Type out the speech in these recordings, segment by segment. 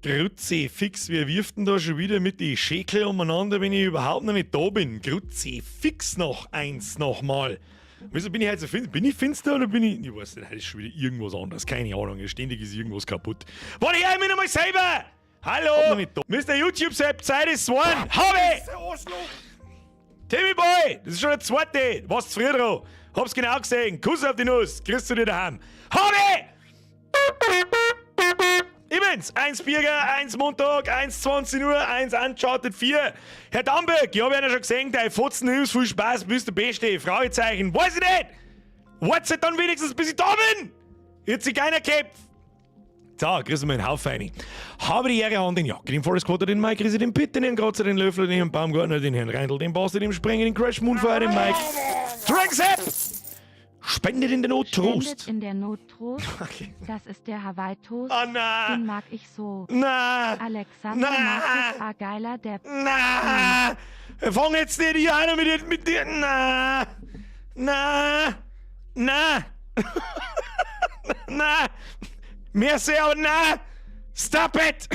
Kruzifix, wer wirft denn da schon wieder mit die Schäkel umeinander, wenn ich überhaupt noch nicht da bin? Kruzifix noch eins nochmal. Wieso bin ich heute so finster? Bin ich finster oder bin ich. Ich weiß nicht, heute ist schon wieder irgendwas anders. Keine Ahnung, ständig ist irgendwas kaputt. Warte, ich mich nochmal selber! Hallo! Mr. YouTube Sepp, Zeit ist one! Habe! Timmy Boy! Das ist schon der zweite! Was zu früh dran? Hab's genau gesehen. Kuss auf die Nuss. Grüß zu dir daheim. Habe! Ich bin's. 1 Birger, 1 Montag, 1,20 Uhr, 1 Uncharted 4. Herr Damberg, ich habe ja schon gesehen, dein Fotzen hilft viel Spaß, bist der Beste. Fragezeichen. Weiß ich nicht! Wartet dann wenigstens, bis ich da bin! Jetzt sich keiner gehabt. So, grüß mal den Haufen rein. Habe die Ehre an den Jack, den Forest Quarter, den Mike, Grüße den Pitt, den Herrn Kratzer, den Löffler, den Herrn Baumgartner, den Herrn Reindl, den Basti, den Sprenger, den Crash Moonfire, den Mike. Dragon's Spendet in der Not Trost. Spendet in der Not Trost. Okay. Das ist der Hawaii-Toast. Oh na. Den mag ich so. Na. Alexander Na. Markus A. Geiler, der Na. Fang jetzt nicht hier an mit dir. Na. Na. Na. Na. Merci, aber na. Stop it!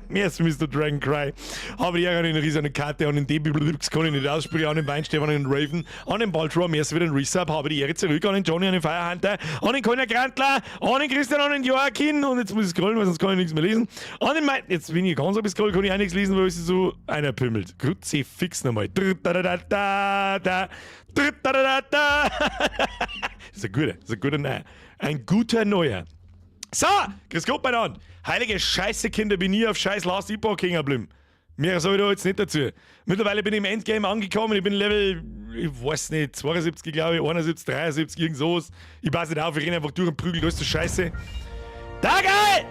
Merci, Mr. Dragon Cry. Aber die an den riesen Karte, an den DB, kann ich nicht aussprechen, an den Weinstefan, an den Raven, an den Baltro, merci für den Resub, habe die Ehre zurück, an den Johnny, an den Firehunter, an den Conor Grantler, an den Christian, an den Joachim, und jetzt muss ich scrollen, weil sonst kann ich nichts mehr lesen. An den Mike, jetzt bin ich ganz ein bisschen scrollen, kann ich auch nichts lesen, weil es so einer pimmelt. Kruzifix nochmal. Da da da da da. Da da da da. Das ist ein guter, das ist ein guter Neuer. Ein guter Neuer. So, grüß Gott beieinander. Heilige Scheiße, Kinder, bin ich auf scheiß Last Epoch hängen geblieben. Mehr sag ich da jetzt nicht dazu. Mittlerweile bin ich im Endgame angekommen. Ich bin Level, ich weiß nicht, 72, glaube ich, 71, 73, irgend sowas. Ich passe nicht auf, ich renne einfach durch und prügel alles so Scheiße. Da geil!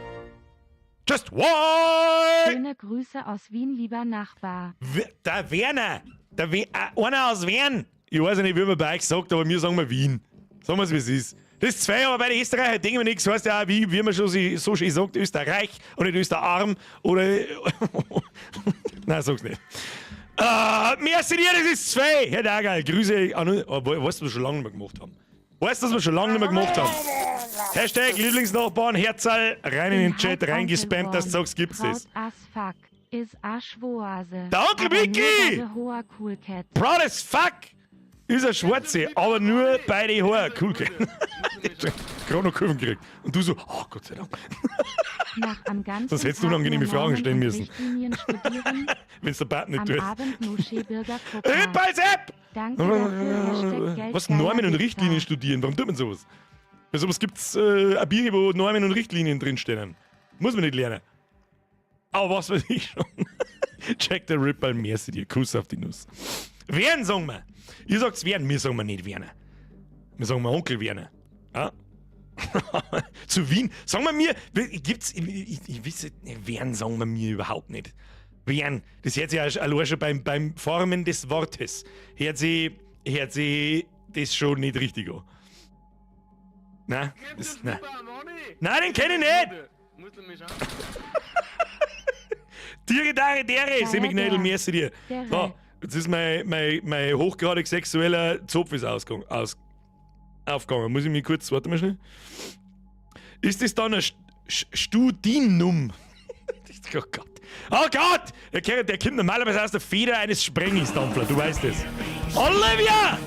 Just why? Schöne Grüße aus Wien, lieber Nachbar. Der Werner! Der We einer aus Wern! Ich weiß ja nicht, wie man bei euch sagt, aber wir sagen mal Wien. Sagen wir es, wie es ist. Das ist zwei, aber bei den Österreichern denken wir nichts. Heißt ja auch, wie man schon so schön sagt, Österreich und nicht Österarm oder. Nein, sag's nicht. Merci dir, das ist zwei! Herr Dagal, Grüße an. Oh, weißt du, was wir schon lange nicht mehr gemacht haben? Weißt du, was wir schon lange nicht mehr gemacht haben? Hashtag Lieblingsnachbarn, Herzal, rein in den Chat, reingespammt, dass du sagst, gibt's das. Proud as fuck. Is a Schwoase. Der Onkel Aber nur Micky! bei de Hoa Cool Cat. Proud as fuck! Ist ein Schwarze, aber nur bei den Haaren. Cool, gell? Gerade noch Kurven gekriegt. Und du so, oh Gott sei Dank. Nach am ganzen Sonst hättest du Tag unangenehme nur Fragen Normen stellen und müssen. Richtlinien studieren, Wenn's der Bart nicht am tut. Abend nur Schäbürger gucken. Rippals App! Danke dafür, Hashtag Geld Was Normen und geiler Richtlinien Wichser. studieren? Warum tut man sowas? Bei sowas gibt's ein Bier, wo Normen und Richtlinien drinstehen. Muss man nicht lernen. Aber was weiß ich schon. Check der Ripple, merci dir. Kuss auf die Nuss. Wern, sagen wir. Ihr sagt's Wern, wir sagen wir nicht Werner. Wir sagen wir Onkel Werner. Ja? Zu Wien. Sagen wir mir, gibt's, ich weiß nicht, Wern sagen wir mir überhaupt nicht. Wern, das hört sich ja allein schon beim Formen des Wortes, hört sich das schon nicht richtig an. Nein, das, nein. Nein, den kenn ich nicht! Tiere, Dare, Dere, Semiknädel, merci dir. So, jetzt ist mein hochgradig sexueller Zopf ist ausgegangen, aufgegangen. Muss ich mich kurz, warte mal schnell. Ist das dann ein Studinum? Oh Gott. Oh Gott! Der kommt normalerweise aus der Feder eines Sprengis, Dampfler, du weißt es. Olivia!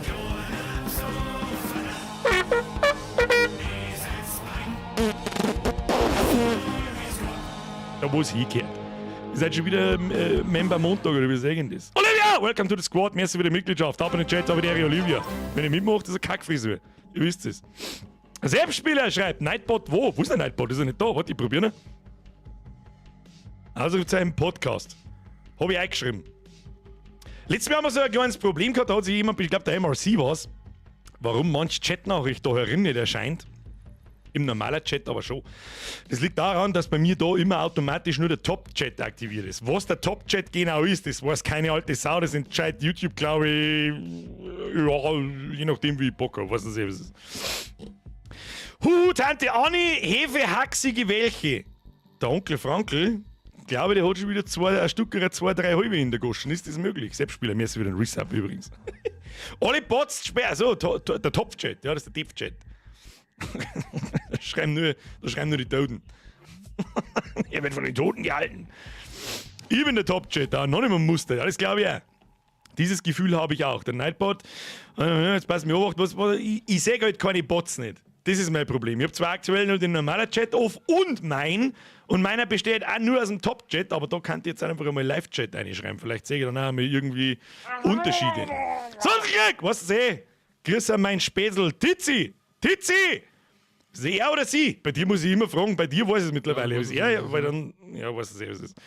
Da wo es hingehört. Ihr seid schon wieder Member Montag oder wie sagen das? Olivia! Welcome to the squad. Merci für die Mitgliedschaft. Ab in den Chat, aber die Olivia. Wenn ihr mitmacht, ist eine Kackfrisur. Ihr wisst es. Selbstspieler schreibt, Nightbot wo? Wo ist der Nightbot? Ist er nicht da? Warte, ich probiere. Also zu einem Podcast. Hab ich eingeschrieben. Letztes Mal haben wir so ein kleines Problem gehabt, da hat sich jemand, ich glaube der MRC war's, warum manch Chatnachricht da herin nicht erscheint. Im normalen Chat aber schon. Das liegt daran, dass bei mir da immer automatisch nur der Top-Chat aktiviert ist. Was der Top-Chat genau ist, das weiß keine alte Sau. Das entscheidet YouTube, glaube ich, ja, je nachdem, wie ich Bock habe. Weiß nicht, was es ist. Huhu, Tante Anni, Hefe, Haxige welche? Der Onkel Frankl, glaube, der hat schon wieder zwei, ein Stück oder zwei, drei halbe in der Goschen. Ist das möglich? Selbstspieler, mir ist wieder ein Resub übrigens. Alle Bots sperren. Also, der Top-Chat, ja, das ist der Dev-Chat. Da schreiben nur die Toten. Er wird von den Toten gehalten. Ich bin der Top-Chatter, Anonymous Muster, ja, das glaube ich auch. Dieses Gefühl habe ich auch. Der Nightbot, jetzt pass mir auf, ich sehe halt keine Bots nicht. Das ist mein Problem. Ich habe zwar aktuell nur den normalen Chat off und mein. Und meiner besteht auch nur aus dem Top-Chat, aber da kann ich jetzt einfach einmal Live-Chat reinschreiben. Vielleicht sehe ich dann auch mal irgendwie Unterschiede. Sonst krieg! Was eh? Grüß an mein Spätzl. Tizi! Tizi! Ist er oder sie? Bei dir muss ich immer fragen, bei dir weiß ich es mittlerweile. Ja, Ist er, weiß weil dann, ja, weiß es eh, was es ist.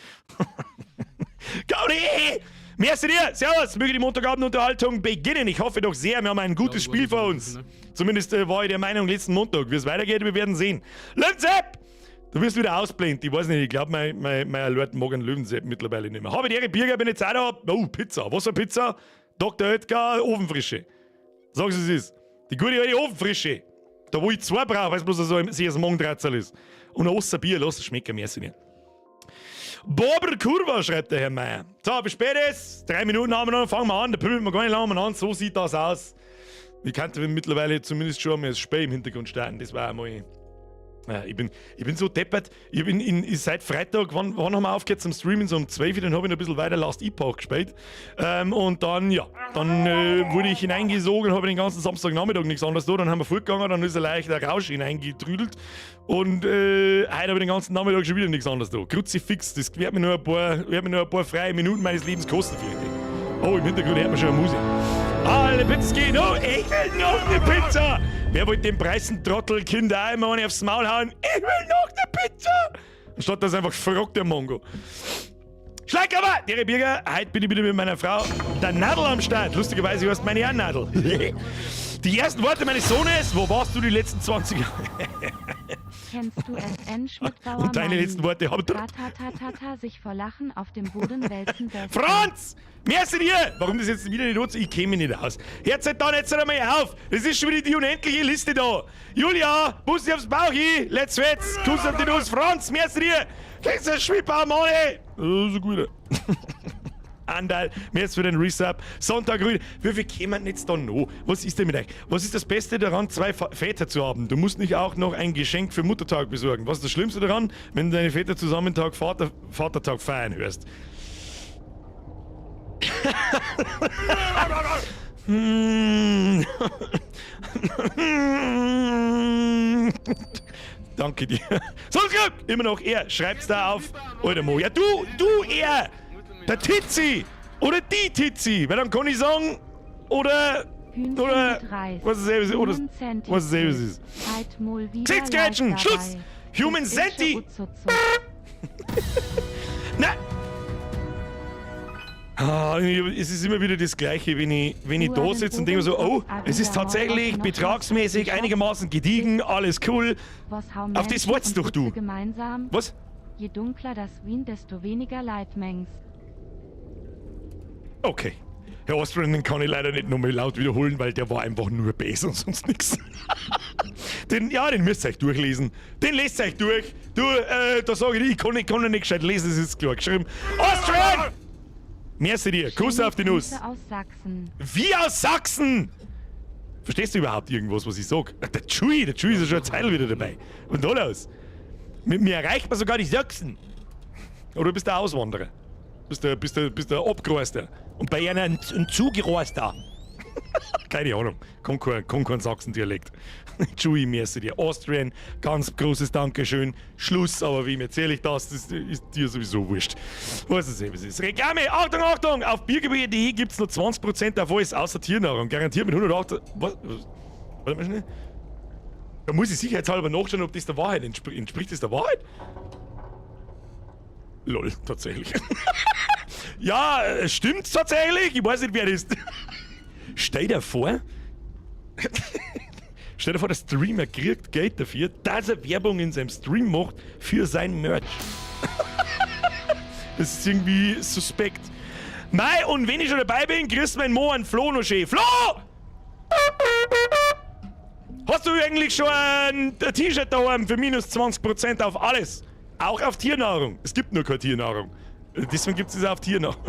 Gaudi! Merci dir! Servus! Möge die Montagabendunterhaltung beginnen. Ich hoffe doch sehr, wir haben ein gutes Ja, Spiel vor gut, uns. ne? Zumindest war ich der Meinung letzten Montag. Wie es weitergeht, wir werden sehen. Löwensepp! Du wirst wieder ausblendet. Ich weiß nicht, ich glaube, mein Alert mag einen Löwensepp mittlerweile nicht mehr. Habe die Ehre, Birger, bin ich Zeit da. Oh, Pizza. Was für Pizza? Dr. Oetker, Ofenfrische. Sag's, es ist. Die gute alte Ofenfrische. Da, wo ich zwei brauche, weil es bloß so ein sehr Magendratzel ist. Und ein Osser Bier, lass es schmecken, merci nicht. Bober Kurva, schreibt der Herr Meier. So, bis spät ist. 3 Minuten haben wir noch, fangen wir an. Da pümmeln wir gar nicht lange an. So sieht das aus. Ich kannte mittlerweile zumindest schon einmal das Spiel im Hintergrund starten. Das war einmal. Ja, ich bin so deppert. Ich bin seit Freitag, wann haben wir aufgehört zum Streamen? So um 12 Uhr, dann habe ich noch ein bisschen weiter Last Epoch gespielt. Und dann, ja, dann wurde ich hineingesogen, habe den ganzen Samstagnachmittag nichts anderes da. Dann haben wir fortgegangen, dann ist ein leichter Rausch hineingetrüdelt. Und heute habe ich den ganzen Nachmittag schon wieder nichts anderes da. Kruzifix, das wird mir nur ein paar freie Minuten meines Lebens kosten, fürchte ich. Oh, im Hintergrund hört man schon eine Musik. Alle Pizza gehen. Oh, ich will noch eine Pizza. Wer wollte dem Preisentrottel Kinder einmal eine aufs Maul hauen? Ich will noch eine Pizza. Anstatt dass einfach fragt der Mongo. Schleickerber! Dere Birger, heute bin ich wieder mit meiner Frau, der Nadel, am Start. Lustigerweise heißt meine auch Nadel. Die ersten Worte meines Sohnes: Wo warst du die letzten 20 Jahre? Kennst du SN Schmidtbauer? Und deine Mami? letzten Worte haben. Ratatatata sich vor Lachen auf dem Boden wälzen Beste. Franz! Merci dir! Warum das jetzt wieder nicht nutzt, ich käme mich nicht aus. Hört halt dann jetzt einmal auf! Das ist schon wieder die unendliche Liste da! Julia, Bussi aufs Bauch hin! Let's wetz! Kuss auf die Nuss! Franz, merci dir! Kriegst du Schwipper, Mann! Oh, so gut. Andal, merci für den Resub. Sonntag, Rüdi. Wie viel kämen denn jetzt da noch? Was ist denn mit euch? Was ist das Beste daran, zwei Väter zu haben? Du musst nicht auch noch ein Geschenk für Muttertag besorgen. Was ist das Schlimmste daran, wenn du deine Väter zusammen Tag Vatertag feiern hörst? Danke dir. Sonst Glück! Immer noch er. Schreibt's da auf. Alter Mo. Ja, du, er! Der Tizi! Oder die Tizi! Weil dann kann ich sagen, oder. Hühnchen Oder. mit Reis. Was es eben, oder. Human Centi. Was es eben ist. Halt mal wieder Gesichtsgrätschen! live Schluss! dabei. Human Das ist Senti! schon uzuzu. Na! Ah, es ist immer wieder das Gleiche, wenn ich da sitze und denke mir so, oh, es ist tatsächlich betragsmäßig einigermaßen gediegen, alles cool. Was haben Auf das Menschen wolltest und doch du. Putze gemeinsam? Was? Je dunkler das Wien, desto weniger Leitmengs. Okay. Herr Austrian, den kann ich leider nicht nochmal laut wiederholen, weil der war einfach nur Bass und sonst nichts. Den, ja, den müsst ihr euch durchlesen. Den lest ihr euch durch. Du, da sage ich, ich kann nicht gescheit lesen, es ist klar geschrieben. Austrian! Merci dir. Kuss Schöne auf die Nuss. Grüße aus Sachsen. Wie aus Sachsen! Verstehst du überhaupt irgendwas, was ich sag? Der Chewie ist ja schon eine Zeit wieder dabei. Und da los. Mit mir erreicht man sogar die Sachsen. Oder bist du Auswanderer? Bist du Abgereister? Und bei einer ein Zugereister. Keine Ahnung. Kommt kein Sachsen-Dialekt. Chewie, merci dir. Austrian, ganz großes Dankeschön. Schluss, aber wem erzähle ich das? Das ist dir sowieso wurscht. Was es eben ist. Reklame! Achtung, Achtung! Auf biergebiet.de gibt es noch 20% auf alles außer Tiernahrung. Garantiert mit 108. Was? Warte mal schnell. Da muss ich sicherheitshalber nachschauen, ob das der Wahrheit entspricht. Entspricht das der Wahrheit? Lol, tatsächlich. Ja, stimmt tatsächlich. Ich weiß nicht, wer das ist. Stell dir vor, der Streamer kriegt Geld dafür, dass er Werbung in seinem Stream macht für sein Merch. Das ist irgendwie suspekt. Mei, und wenn ich schon dabei bin, grüßt mein Mo an Flo noch schön. Flo! Hast du eigentlich schon ein T-Shirt daheim für minus 20% auf alles? Auch auf Tiernahrung. Es gibt nur keine Tiernahrung. Deswegen gibt es es auf Tiernahrung.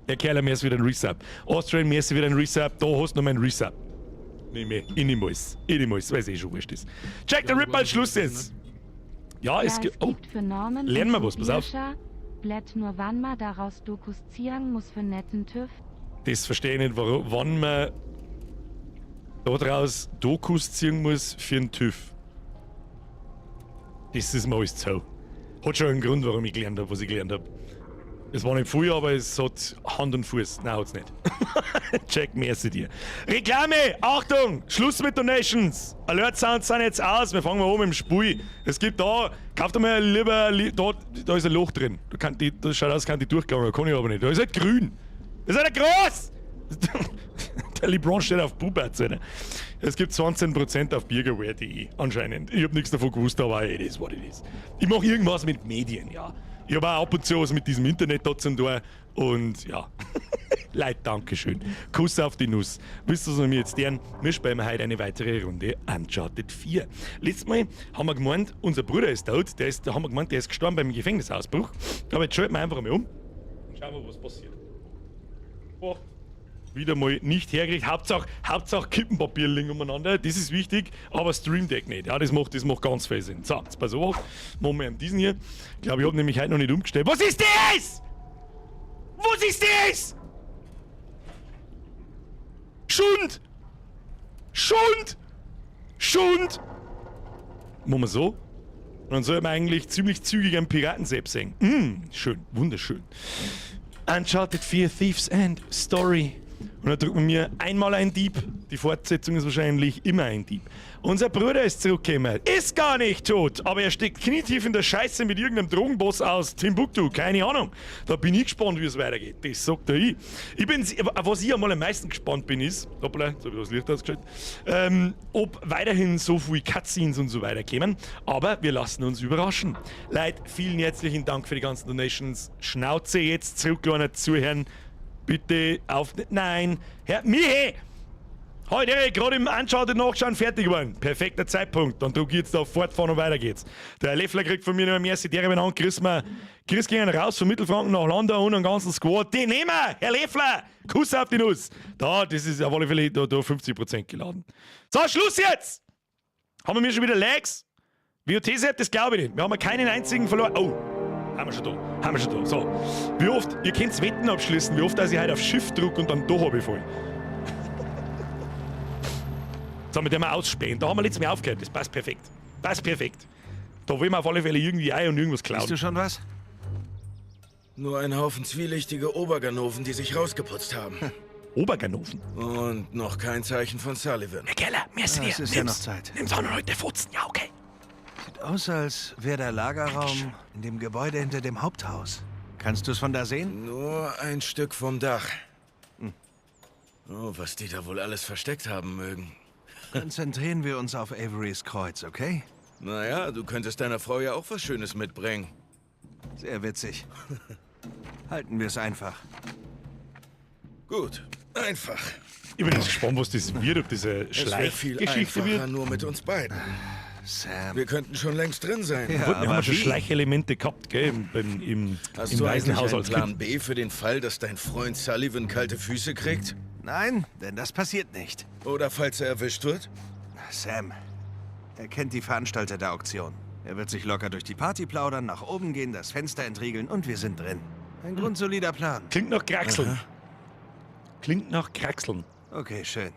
Der Kerl, mir ist wieder ein Resub. Austrian, mir ist wieder ein Resub. Da hast du noch mein Resub. Nimm ich. Ich nehm alles. Ich nehm alles, weil es eh schon wurscht ist. Jack the Ripper als Schluss jetzt. Ja, es Ja, gibt. es Oh, gibt für Norman lernen und wir was, pass auf. Tobiascha, Blätt nur wann ma daraus Dokus ziehen muss für netten TÜV. Das verstehe ich nicht, warum, wann man daraus Dokus ziehen muss für einen TÜV. Das ist mir alles zu. Hat schon einen Grund, warum ich gelernt habe, was ich gelernt habe. Es war nicht viel, aber es hat Hand und Fuß. Nein, hat's nicht. Jack, merci dir. Reklame! Achtung! Schluss mit Donations! Alert Sounds sind jetzt aus. Wir fangen mal an mit dem Spiel. Es gibt da, kauft mal lieber, da ist ein Loch drin. Da schaut aus, kann die durchgegangen. Kann ich aber nicht. Da ist halt grün. Das ist halt groß! Der LeBron steht auf Bubatz, Alter. Es gibt 20% auf bürgerwehr.de anscheinend. Ich hab nichts davon gewusst, aber it is what it is. Ich mache irgendwas mit Medien, ja. Ich habe auch ab und zu was mit diesem Internet da zum tun. Und ja, Leute, Dankeschön. Kuss auf die Nuss. Wisst ihr, was wir jetzt tun? Wir spielen heute eine weitere Runde Uncharted 4. Letztes Mal haben wir gemeint, unser Bruder ist tot. Da haben wir gemeint, der ist gestorben beim Gefängnisausbruch. Aber jetzt schalten wir einfach mal um und schauen wir, was passiert. Boah. Wieder mal nicht hergekriegt. Hauptsache Kippenpapier liegen umeinander. Das ist wichtig, aber Stream Deck nicht. Ja, das macht ganz viel Sinn. So, jetzt pass auf. Machen wir diesen hier. Ich glaube, ich habe nämlich heute noch nicht umgestellt. Was ist das? Was ist das? Schund! Schund! Schund! Machen wir so. Und dann soll man eigentlich ziemlich zügig einen Piratensepp sehen. Schön, wunderschön. Uncharted 4 Thief's End Story. Und dann drücken wir einmal ein Dieb. Die Fortsetzung ist wahrscheinlich immer ein Dieb. Unser Bruder ist zurückgekommen. Ist gar nicht tot, aber er steckt knietief in der Scheiße mit irgendeinem Drogenboss aus Timbuktu. Keine Ahnung. Da bin ich gespannt, wie es weitergeht. Das sagt er ich. Was ich einmal am meisten gespannt bin, ist, hoppla, jetzt hab ich das Licht ausgeschaltet, ob weiterhin so viele Cutscenes und so weiter kämen. Aber wir lassen uns überraschen. Leute, vielen herzlichen Dank für die ganzen Donations. Schnauze jetzt zurück, kleiner Zuhören. Bitte auf. Nein! Herr Michi! Heute gerade im Uncharted nachschauen fertig geworden. Perfekter Zeitpunkt. Dann drück ich jetzt auf Fortfahren und weiter geht's. Der Leffler kriegt von mir noch mehr Merci. Der an, Chris, Chris gehen raus von Mittelfranken nach Landau und einen ganzen Squad. Den nehmen wir! Herr Leffler! Kuss auf die Nuss! Da, das ist auf alle Fälle da 50% geladen. So, Schluss jetzt! Haben wir mir schon wieder Lags? WOT-Set, das glaube ich nicht. Wir haben keinen einzigen verloren. Oh! Haben wir schon da. Haben wir schon da. So. Wie oft, ihr könnt Wetten abschließen, wie oft, dass ich heute auf Shift drücke und dann da habe ich voll. So, mit dem wir ausspähen. Da haben wir letztes Mal aufgehört. Das passt perfekt. Passt perfekt. Da wollen wir auf alle Fälle irgendwie ein und irgendwas klauen. Siehst du schon was? Nur ein Haufen zwielichtige Oberganoven, die sich rausgeputzt haben. Oberganoven? Und noch kein Zeichen von Sullivan. Herr Keller, merci Ja, dir. es ist ja noch Zeit. Nimm's an, heute Fotzen. Ja, okay. Sieht aus, als wäre der Lagerraum in dem Gebäude hinter dem Haupthaus. Kannst du es von da sehen? Nur ein Stück vom Dach. Oh, was die da wohl alles versteckt haben mögen. Konzentrieren wir uns auf Averys Kreuz, okay? Naja, du könntest deiner Frau ja auch was Schönes mitbringen. Sehr witzig. Halten wir es einfach. Gut, einfach. Ich bin jetzt gespannt, was das wird, ob das eine Es wäre viel Schleichgeschichte einfacher wird. nur mit uns beiden. Sam. Wir könnten schon längst drin sein. Ja, Wir haben aber schon wie? Schleichelemente gehabt, gell? Im Hast im du eigentlich Waisenhaus einen als Plan Kind. B für den Fall, dass dein Freund Sullivan kalte Füße kriegt? Nein, denn das passiert nicht. Oder falls er erwischt wird? Sam, er kennt die Veranstalter der Auktion. Er wird sich locker durch die Party plaudern, nach oben gehen, das Fenster entriegeln und wir sind drin. Ein grundsolider Plan. Klingt nach Kraxeln. Aha. Klingt nach Kraxeln. Okay, schön.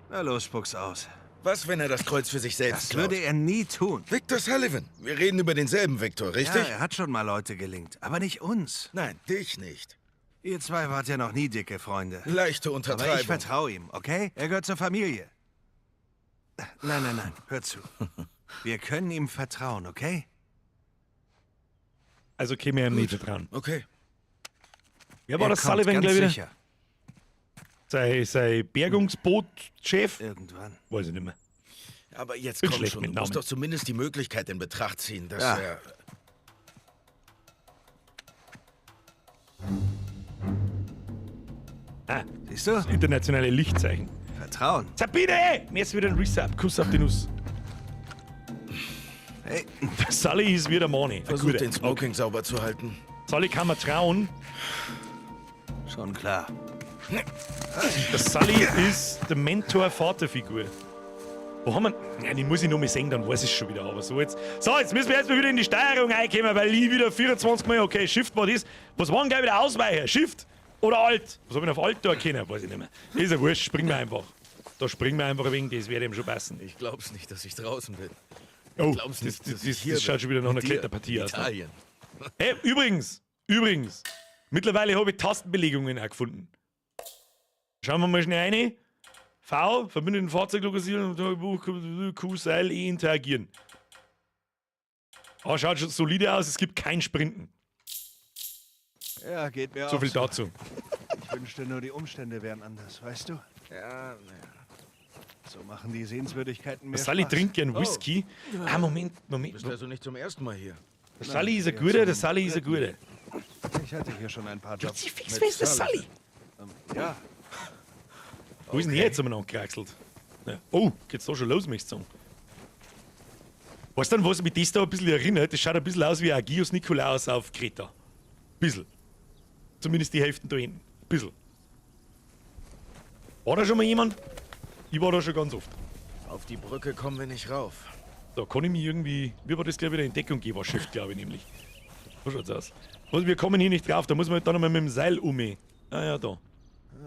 Na los, spuck's aus. Was, wenn er das Kreuz für sich selbst Das klaut? würde er nie tun. Victor Sullivan. Wir reden über denselben Victor, richtig? Ja, er hat schon mal Leute gelingt, aber nicht uns. Nein, dich nicht. Ihr zwei wart ja noch nie dicke Freunde. Leichte Untertreibung. Aber ich vertraue ihm, okay? Er gehört zur Familie. Nein, nein, nein, hör zu. Wir können ihm vertrauen, okay? Also käme er ihm nicht vertrauen. Okay. Wer war Er das kommt Sullivan ganz gleich wieder? sicher. Sein Bergungsboot-Chef? Irgendwann. Weiß ich nicht mehr. Aber jetzt Bin komm schlecht schon, mit du musst Namen. doch zumindest die Möglichkeit in Betracht ziehen, dass Ja. er... Ah, Siehst du? internationale Lichtzeichen. Vertrauen. Sabine! Mir ist wieder ein Resub. Kuss auf die Nuss. Hey, Der Sully ist wieder Mani. Ein Versucht, guter. den Smoking sauber zu halten. Sully kann man trauen. schon klar. Der Sully ist der Mentor-Vaterfigur. Wo haben wir. Ja, den muss ich noch mal sehen, dann weiß ich schon wieder. Aber so jetzt. So, jetzt müssen wir erstmal wieder in die Steuerung reinkommen, weil ich wieder 24 Mal. Okay, Shift war das. Was war denn gleich wieder Ausweicher? Shift oder Alt? Was hab ich denn auf Alt da erkennen? Weiß ich nicht mehr. Ist ja wurscht, springen wir einfach. Da springen wir einfach wegen, das wird ihm schon passen. Ich glaub's nicht, dass ich draußen bin. Oh, Glaub's das, nicht, das, dass das, ich hier das schaut bin. schon wieder nach einer Mit dir. Kletterpartie aus. Ne? Italien. Hey, übrigens, mittlerweile habe ich Tastenbelegungen auch gefunden. Schauen wir mal schnell rein. V, verbündeten Fahrzeug lokalisieren, Q, Seil, E, interagieren. Ah, schaut schon solide aus, es gibt kein Sprinten. Ja, geht mir So auch viel dazu. Ich wünschte nur, die Umstände wären anders, weißt du? Ja, naja. So machen die Sehenswürdigkeiten mehr Sully Spaß. trinkt gern Whisky. Ah, Moment, Moment. Bist also nicht zum ersten Mal hier. Der Sully ist ein guter, der Sully ist ein guter. Ich hatte hier schon ein paar Jobs. Sie fix, wer ist der Sully? Ja, Wo ist denn der jetzt umeinander gekraxelt? Ja. Oh, geht's da schon los, möchtest du sagen? Weißt du denn, was mich das da ein bisschen erinnert? Das schaut ein bisschen aus wie Agios Nikolaos auf Kreta. Bisschen. Zumindest die Hälften da hinten. Bisschen. War da schon mal jemand? Ich war da schon ganz oft. Auf die Brücke kommen wir nicht rauf. Da kann ich mich irgendwie. Wie war das gleich wieder in Deckung gehen? War Schiff, glaube ich, nämlich. So schaut's aus. Was, wir kommen hier nicht drauf, da muss man dann nochmal mit dem Seil um. Ah ja, da.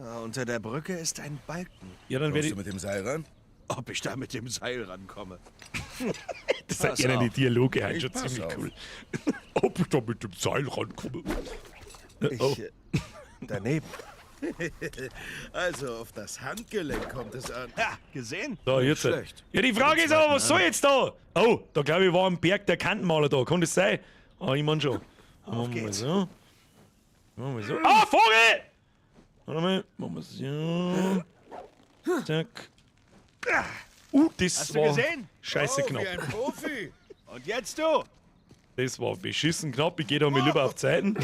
Ah, unter der Brücke ist ein Balken. Ja, dann werde Kommst ich. du mit dem Seil ran? Ob ich da mit dem Seil rankomme? Das sind Pass eher die auf. Dialoge halt Ich schon pass ziemlich auf. cool. Ob ich da mit dem Seil rankomme? Ich, Oh. daneben. Also, auf das Handgelenk kommt es an. Ja, gesehen? Da, jetzt. schlecht. Ja, die Frage ist aber, was soll jetzt da? Oh, da glaube ich, war am Berg der Kantenmaler da. Kann das sein? Ah, ich mein schon. Machen wir mal geht's. so. Machen wir so. Ah, Vogel! Warte mal, machen wir so. Zack. Das Hast du war gesehen? scheiße oh, knapp. Wie ein Profi. Und jetzt du! Das war beschissen knapp. Ich gehe da mal lieber auf Zeiten.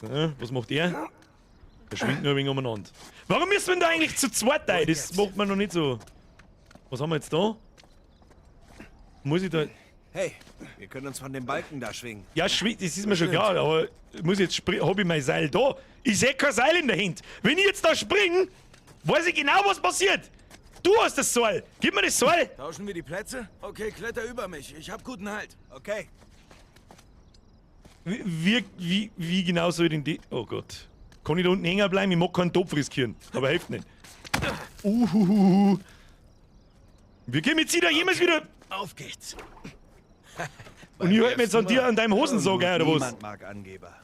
So, was macht er? Der schwingt nur ein wenig umeinander. Warum müssen wir denn da eigentlich zu zweit ein? Das macht man noch nicht so. Was haben wir jetzt da? Muss ich da. Hey, wir können uns von dem Balken da schwingen. Ja, das ist mir schon klar, aber muss ich jetzt springen? Hab ich mein Seil da? Ich seh kein Seil in der Hand. Wenn ich jetzt da spring, weiß ich genau, was passiert. Du hast das Seil. Gib mir das Seil. Tauschen wir die Plätze? Okay, kletter über mich. Ich hab guten Halt. Okay. Wie genau soll ich denn die. Oh Gott. Kann ich da unten hängen bleiben? Ich mag keinen Topf riskieren. Aber hilft nicht. Uhuhuhu. Wir gehen jetzt wieder jemals wieder. Auf geht's. Und ich halte mir jetzt an dir an deinem Hosensack ein, oder was? Niemand mag Angeber.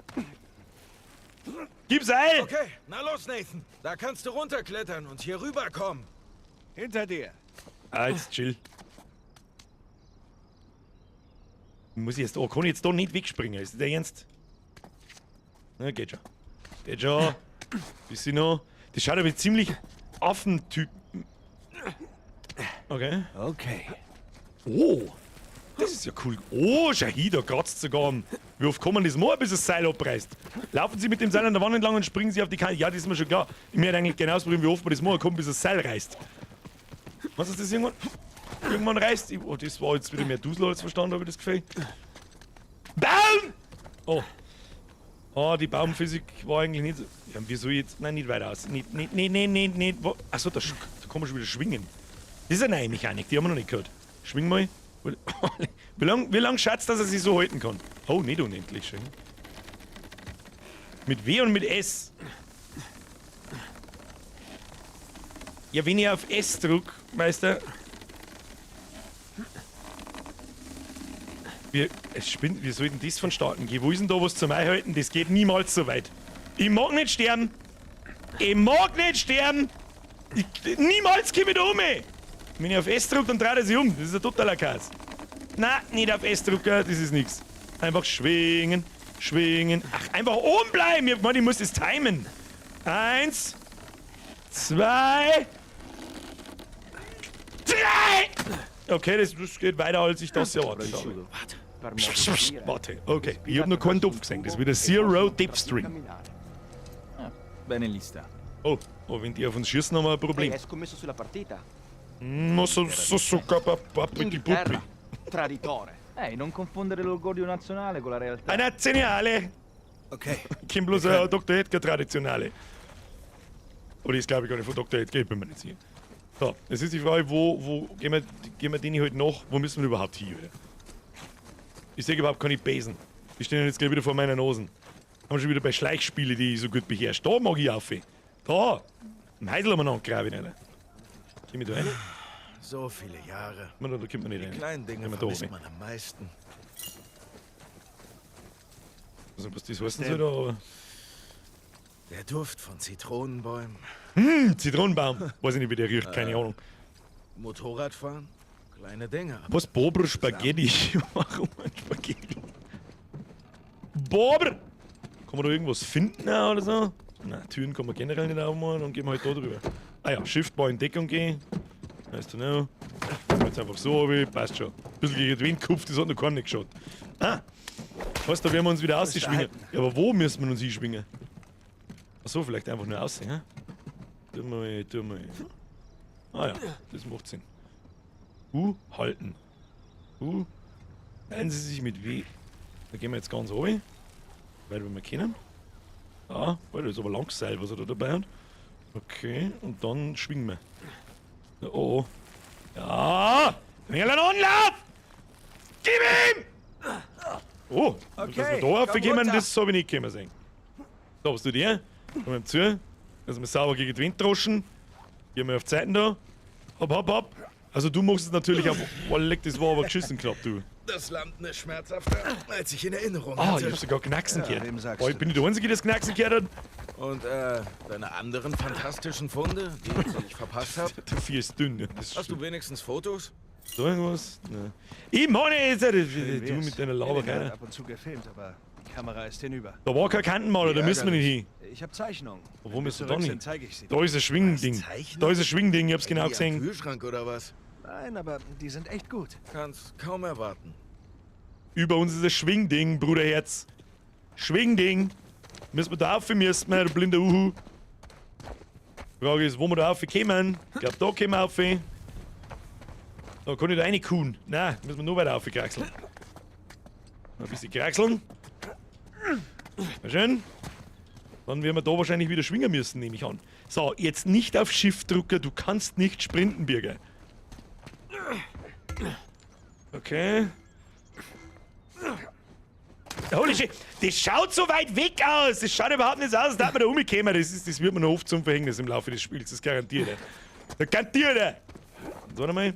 Gib Seil! Okay, na los, Nathan. Da kannst du runterklettern und hier rüberkommen. Hinter dir. Ah, jetzt chill. Muss ich jetzt. Oh, kann ich jetzt da nicht wegspringen? Ist das der Ernst? Na, geht schon. Geht schon. Bisschen noch. Das schaut aber ziemlich Affentyp. Okay. Okay. Oh! Das ist ja cool. Oh, schau hier, da kratzt sogar am. Wie oft kann man das machen, bis das Seil abreißt? Laufen Sie mit dem Seil an der Wand entlang und springen Sie auf die Kante. Ja, das ist mir schon klar. Ich möchte eigentlich genau ausprobieren, wie oft man das machen kann, bis das Seil reißt. Was ist das irgendwann? Irgendwann reißt. Oh, das war jetzt wieder mehr Dusel als verstanden, habe ich das Gefühl. Baum! Oh. Oh, die Baumphysik war eigentlich nicht so. Ja, wieso jetzt? Nein, nicht weiter aus. Nicht, nicht, nicht, nicht, nicht, nicht. Achso, da kann man schon wieder schwingen. Das ist eine neue Mechanik, die haben wir noch nicht gehört. Schwing mal. Wie lang schätzt, dass er sich so halten kann? Oh, nicht unendlich schön. Mit W und mit S. Ja, wenn ich auf S drück, Meister. Es spinnt, wie soll denn das vonstatten gehen? Wo ist denn da was zum Einhalten? Das geht niemals so weit. Ich mag nicht sterben. Ich mag nicht sterben. Niemals komme ich da um. Ey. Wenn ich auf S drücke, dann dreht er sich um. Das ist ein totaler Chaos. Na, nicht auf S drücken, das ist nix. Einfach schwingen, schwingen. Ach, einfach oben bleiben. Ich hab gemeint, ich muss das timen. 1, 2, 3. Okay, das geht weiter, als ich das erwartet habe. Warte, okay. Ich hab noch keinen Topf gesehen. Das wird ein Zero Depth String. Bene lista. Oh, oh, wenn die auf uns schießen, haben wir ein Problem. Hai scommesso sulla partita? No, so, so, so, die Inghilterra, Puppi. traditore. Ehi, non confondere l'orgoglio nazionale con la realtà. Ein Nationale. Okay. Ich kenn bloß ein Dr. Edgar Traditionale. Oder ist, glaube ich, gar nicht von Dr. Edgar, ich bin mir nicht sicher. So, jetzt ist die Frage, wo gehen wir den halt noch? Wo müssen wir überhaupt hin, oder? Ich sehe überhaupt keine Besen. Die stehen jetzt gleich wieder vor meiner Nase. Haben schon wieder bei Schleichspielen, die ich so gut beherrsche. Da mag ich auf. Da! Im Heisel haben wir noch gegraben, Alter. Geh ich da rein? So viele Jahre. Da kommt man nicht rein. Die kleinen Dinge da vermisst man am meisten. Also, was das heißen soll da, aber... Der Duft von Zitronenbäumen. Hm, Zitronenbaum. Weiß ich nicht, wie der riecht, keine Ahnung. Motorradfahren? Kleine Dinge. Was? Bober Spaghetti? Warum ein Spaghetti? Bober! Kann man da irgendwas finden oder so? Na, Türen kann man generell nicht aufmachen, dann gehen wir halt da drüber. Ah ja, Shift mal in Deckung gehen. Nice to know. Jetzt einfach so, passt schon. Ein bisschen gegen den Wind gekupft, das hat noch keinem nicht geschaut. Ah! Weißt du, da werden wir uns wieder ausschwingen. Ja, aber wo müssen wir uns hinschwingen? Achso, vielleicht einfach nur aussehen, hä? Tu mal. Ah ja, das macht Sinn. U, halten. U, halten Sie sich mit W. Da gehen wir jetzt ganz runter. Weil wir können. Ah, weil das ist aber Langseil, was er da dabei hat. Okay, und dann schwingen wir. Oh, oh. Ja! Einen Anlauf! Gib ihm! Oh, okay, dass wir da raufgehen, das habe ich nicht können sehen. So, was tut ihr? Komm ihm zu. Dass wir sauber gegen den Wind droschen. Gehen wir auf die Seiten da. Hopp, hopp, hopp. Also du machst es natürlich auf. Oh, leck, das war aber geschissen knapp, du. Das Landen ist schmerzhafter, als ich in Erinnerung hatte. Ah, hatte. ich hab sogar Knacksen gehört. Ja, oh, ich bin nicht der Einzige, der das Knacksen gehört hat. Und deine anderen fantastischen Funde, die ich verpasst habe? Der Vier ist dünn. Ja, das Hast du wenigstens Fotos? So irgendwas? Nein. Ich meine jetzt, du mit deiner Laberei. Ab und zu gefilmt, aber die Kamera ist hinüber. Da war kein Kantenmaler, da müssen wir nicht hin. Ich hab Zeichnungen. Wo müssen wir da nicht? Zeig ich sie. Da ist ein Schwingending. Da ist ein Schwingending, ich hab's genau gesehen. Kühlschrank oder was? Nein, aber die sind echt gut. Kannst kaum erwarten. Über uns ist ein Schwingding, Bruderherz. Schwingding. Müssen wir da rauf, müssen wir, du blinder Uhu. Frage ist, wo wir da rauf kommen. Ich glaub, da kommen wir rauf. Da kann ich da reinkuhen. Nein, müssen wir nur weiter raufkraxeln. Ein bisschen kraxeln. Sehr schön. Dann werden wir da wahrscheinlich wieder schwingen müssen, nehme ich an. So, jetzt nicht auf Shift drücken, du kannst nicht sprinten, Birger. Okay. Holy shit, das schaut so weit weg aus. Das schaut überhaupt nicht so aus, als dass man da rumgekommen. Das wird mir noch oft zum Verhängnis im Laufe des Spiels, das garantiert er. Das garantiert er. Und warte mal.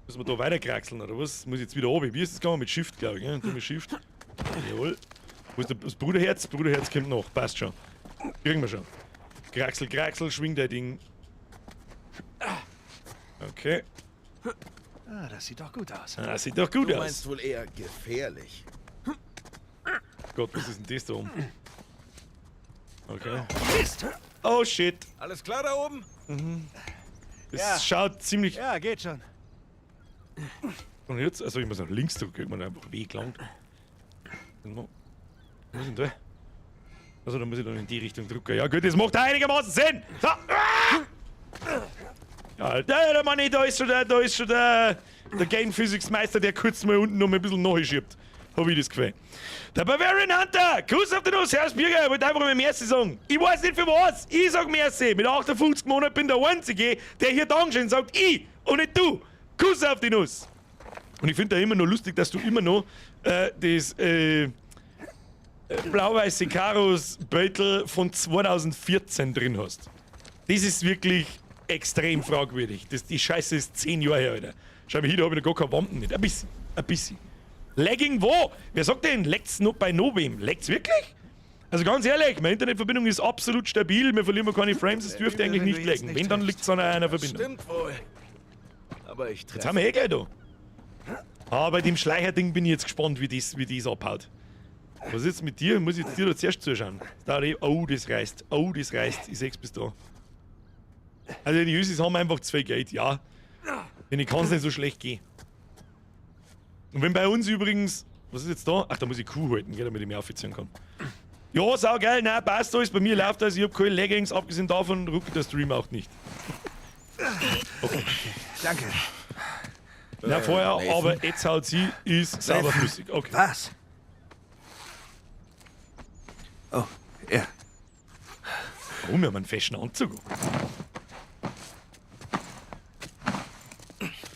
Müssen wir da weiter kraxeln, oder was? Muss ich jetzt wieder runter? Wie ist das gegangen? Mit Shift, glaube ich. Ne? Mit Shift. Jawohl. Wo ist das Bruderherz? Bruderherz kommt noch. Passt schon. Kriegen wir schon. Kraxel, kraxel, schwing dein Ding. Okay. Ah, das sieht doch gut aus. Ah, das sieht doch gut Du aus. meinst wohl eher gefährlich. Gott, was ist denn das da oben? Okay. Mist! Oh shit. Alles klar da oben? Mhm. Es Ja. schaut ziemlich. Ja, geht schon. Und jetzt, also ich muss nach links drücken, irgendwann einfach weh gelangt. Wo ist denn da? Also da muss ich dann in die Richtung drücken. Ja gut, das macht einigermaßen Sinn! So! Ah! Ja, der Mann, da ist schon der, der Game Physics Meister, der kurz mal unten noch mal ein bisschen nachschiebt. Hab ich das Gefühl. Der Bavarian Hunter! Kuss auf den Nuss, Herr Birger, ich wollte einfach mal Merci sagen. Ich weiß nicht für was, ich sag Merci. Mit 58 Monaten bin der Einzige, der hier Dankeschön sagt, ich und nicht du. Kuss auf die Nuss. Und ich finde da immer noch lustig, dass du immer noch das blau-weiße Karos-Beutel von 2014 drin hast. Das ist wirklich extrem fragwürdig. Die Scheiße ist 10 Jahre her, Alter. Schau mal hier, da hab ich noch gar keine Wampen nicht. Ein bisschen. Ein bisschen. Lagging wo? Wer sagt denn? Lagt's noch bei Novem? Lagt's wirklich? Also ganz ehrlich, meine Internetverbindung ist absolut stabil. Wir verlieren keine Frames. Es dürfte eigentlich nicht laggen. Wenn, dann liegt's an einer Verbindung. Stimmt wohl. Aber ich Jetzt haben wir eh gleich da. Ah, bei dem Schleicherding bin ich jetzt gespannt, wie das abhaut. Was ist jetzt mit dir? Muss ich jetzt dir da zuerst zuschauen? Oh, das reißt. Oh, das reißt. Ich seh's bis da. Also die Ösis haben einfach zu viel Geld, ja. Denn ich kann's nicht so schlecht gehen. Und wenn bei uns übrigens... Was ist jetzt da? Ach, da muss ich Kuh halten, gell, damit ich mich aufziehen kann. Ja, saugeil, nein, passt alles. Bei mir läuft alles. Ich hab keine Leggings, abgesehen davon ruckelt der Stream auch nicht. Okay. Danke. Na, vorher, aber jetzt haut sie, ist sauber flüssig. Okay. Was? Oh, ja. Warum? Wir haben einen festen Anzug.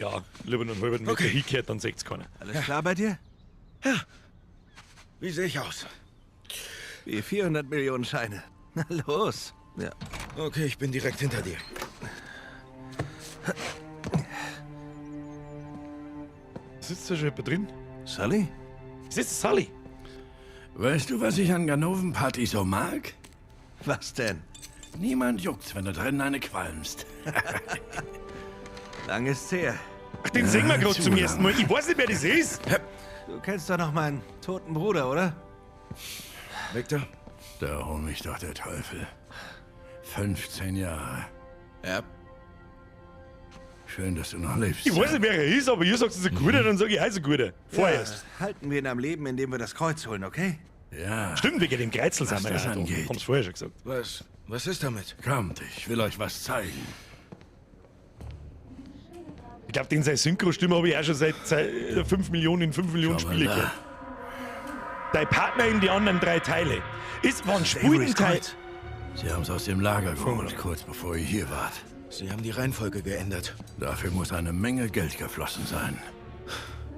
Ja, lieber einen halben Meter Okay. hingekehrt, dann sieht's keiner. Alles klar bei dir? Ja. Wie sehe ich aus? Wie 400 Millionen Scheine. Na los. Ja. Okay, ich bin direkt hinter dir. Sitzt da schon jemand drin? Sully? Sitzt Sully? Weißt du, was ich an Ganoven-Party so mag? Was denn? Niemand juckt's, wenn du drinnen eine qualmst. Lang ist's her. Ach, den sehen wir gerade zu zum ersten lang. Mal. Ich weiß nicht, wer das ist. Du kennst doch noch meinen toten Bruder, oder? Victor? Da hol mich doch der Teufel. 15 Jahre. Ja. Schön, dass du noch lebst. Ich weiß nicht, wer er ist, aber ihr sagt, es ist ein guter, dann sage ich, er ist ein guter. Vorerst. Ja, halten wir ihn am Leben, indem wir das Kreuz holen, okay? Ja. Stimmt, wegen dem Kreizel sind Was wir das ja da. angeht. Haben's vorher schon gesagt. Was? Was ist damit? Kommt, ich will euch was zeigen. Ich glaube, den seine Synchro-Stimme habe ich auch schon seit 5 Millionen in 5 Millionen Schau mal Spiele da. gehört. Dein Partner in die anderen 3 Teile. Ist, wann spielt ein Averys Teil? Kreuz. Sie haben's aus dem Lager geholt, kurz bevor ihr hier wart. Sie haben die Reihenfolge geändert. Dafür muss eine Menge Geld geflossen sein.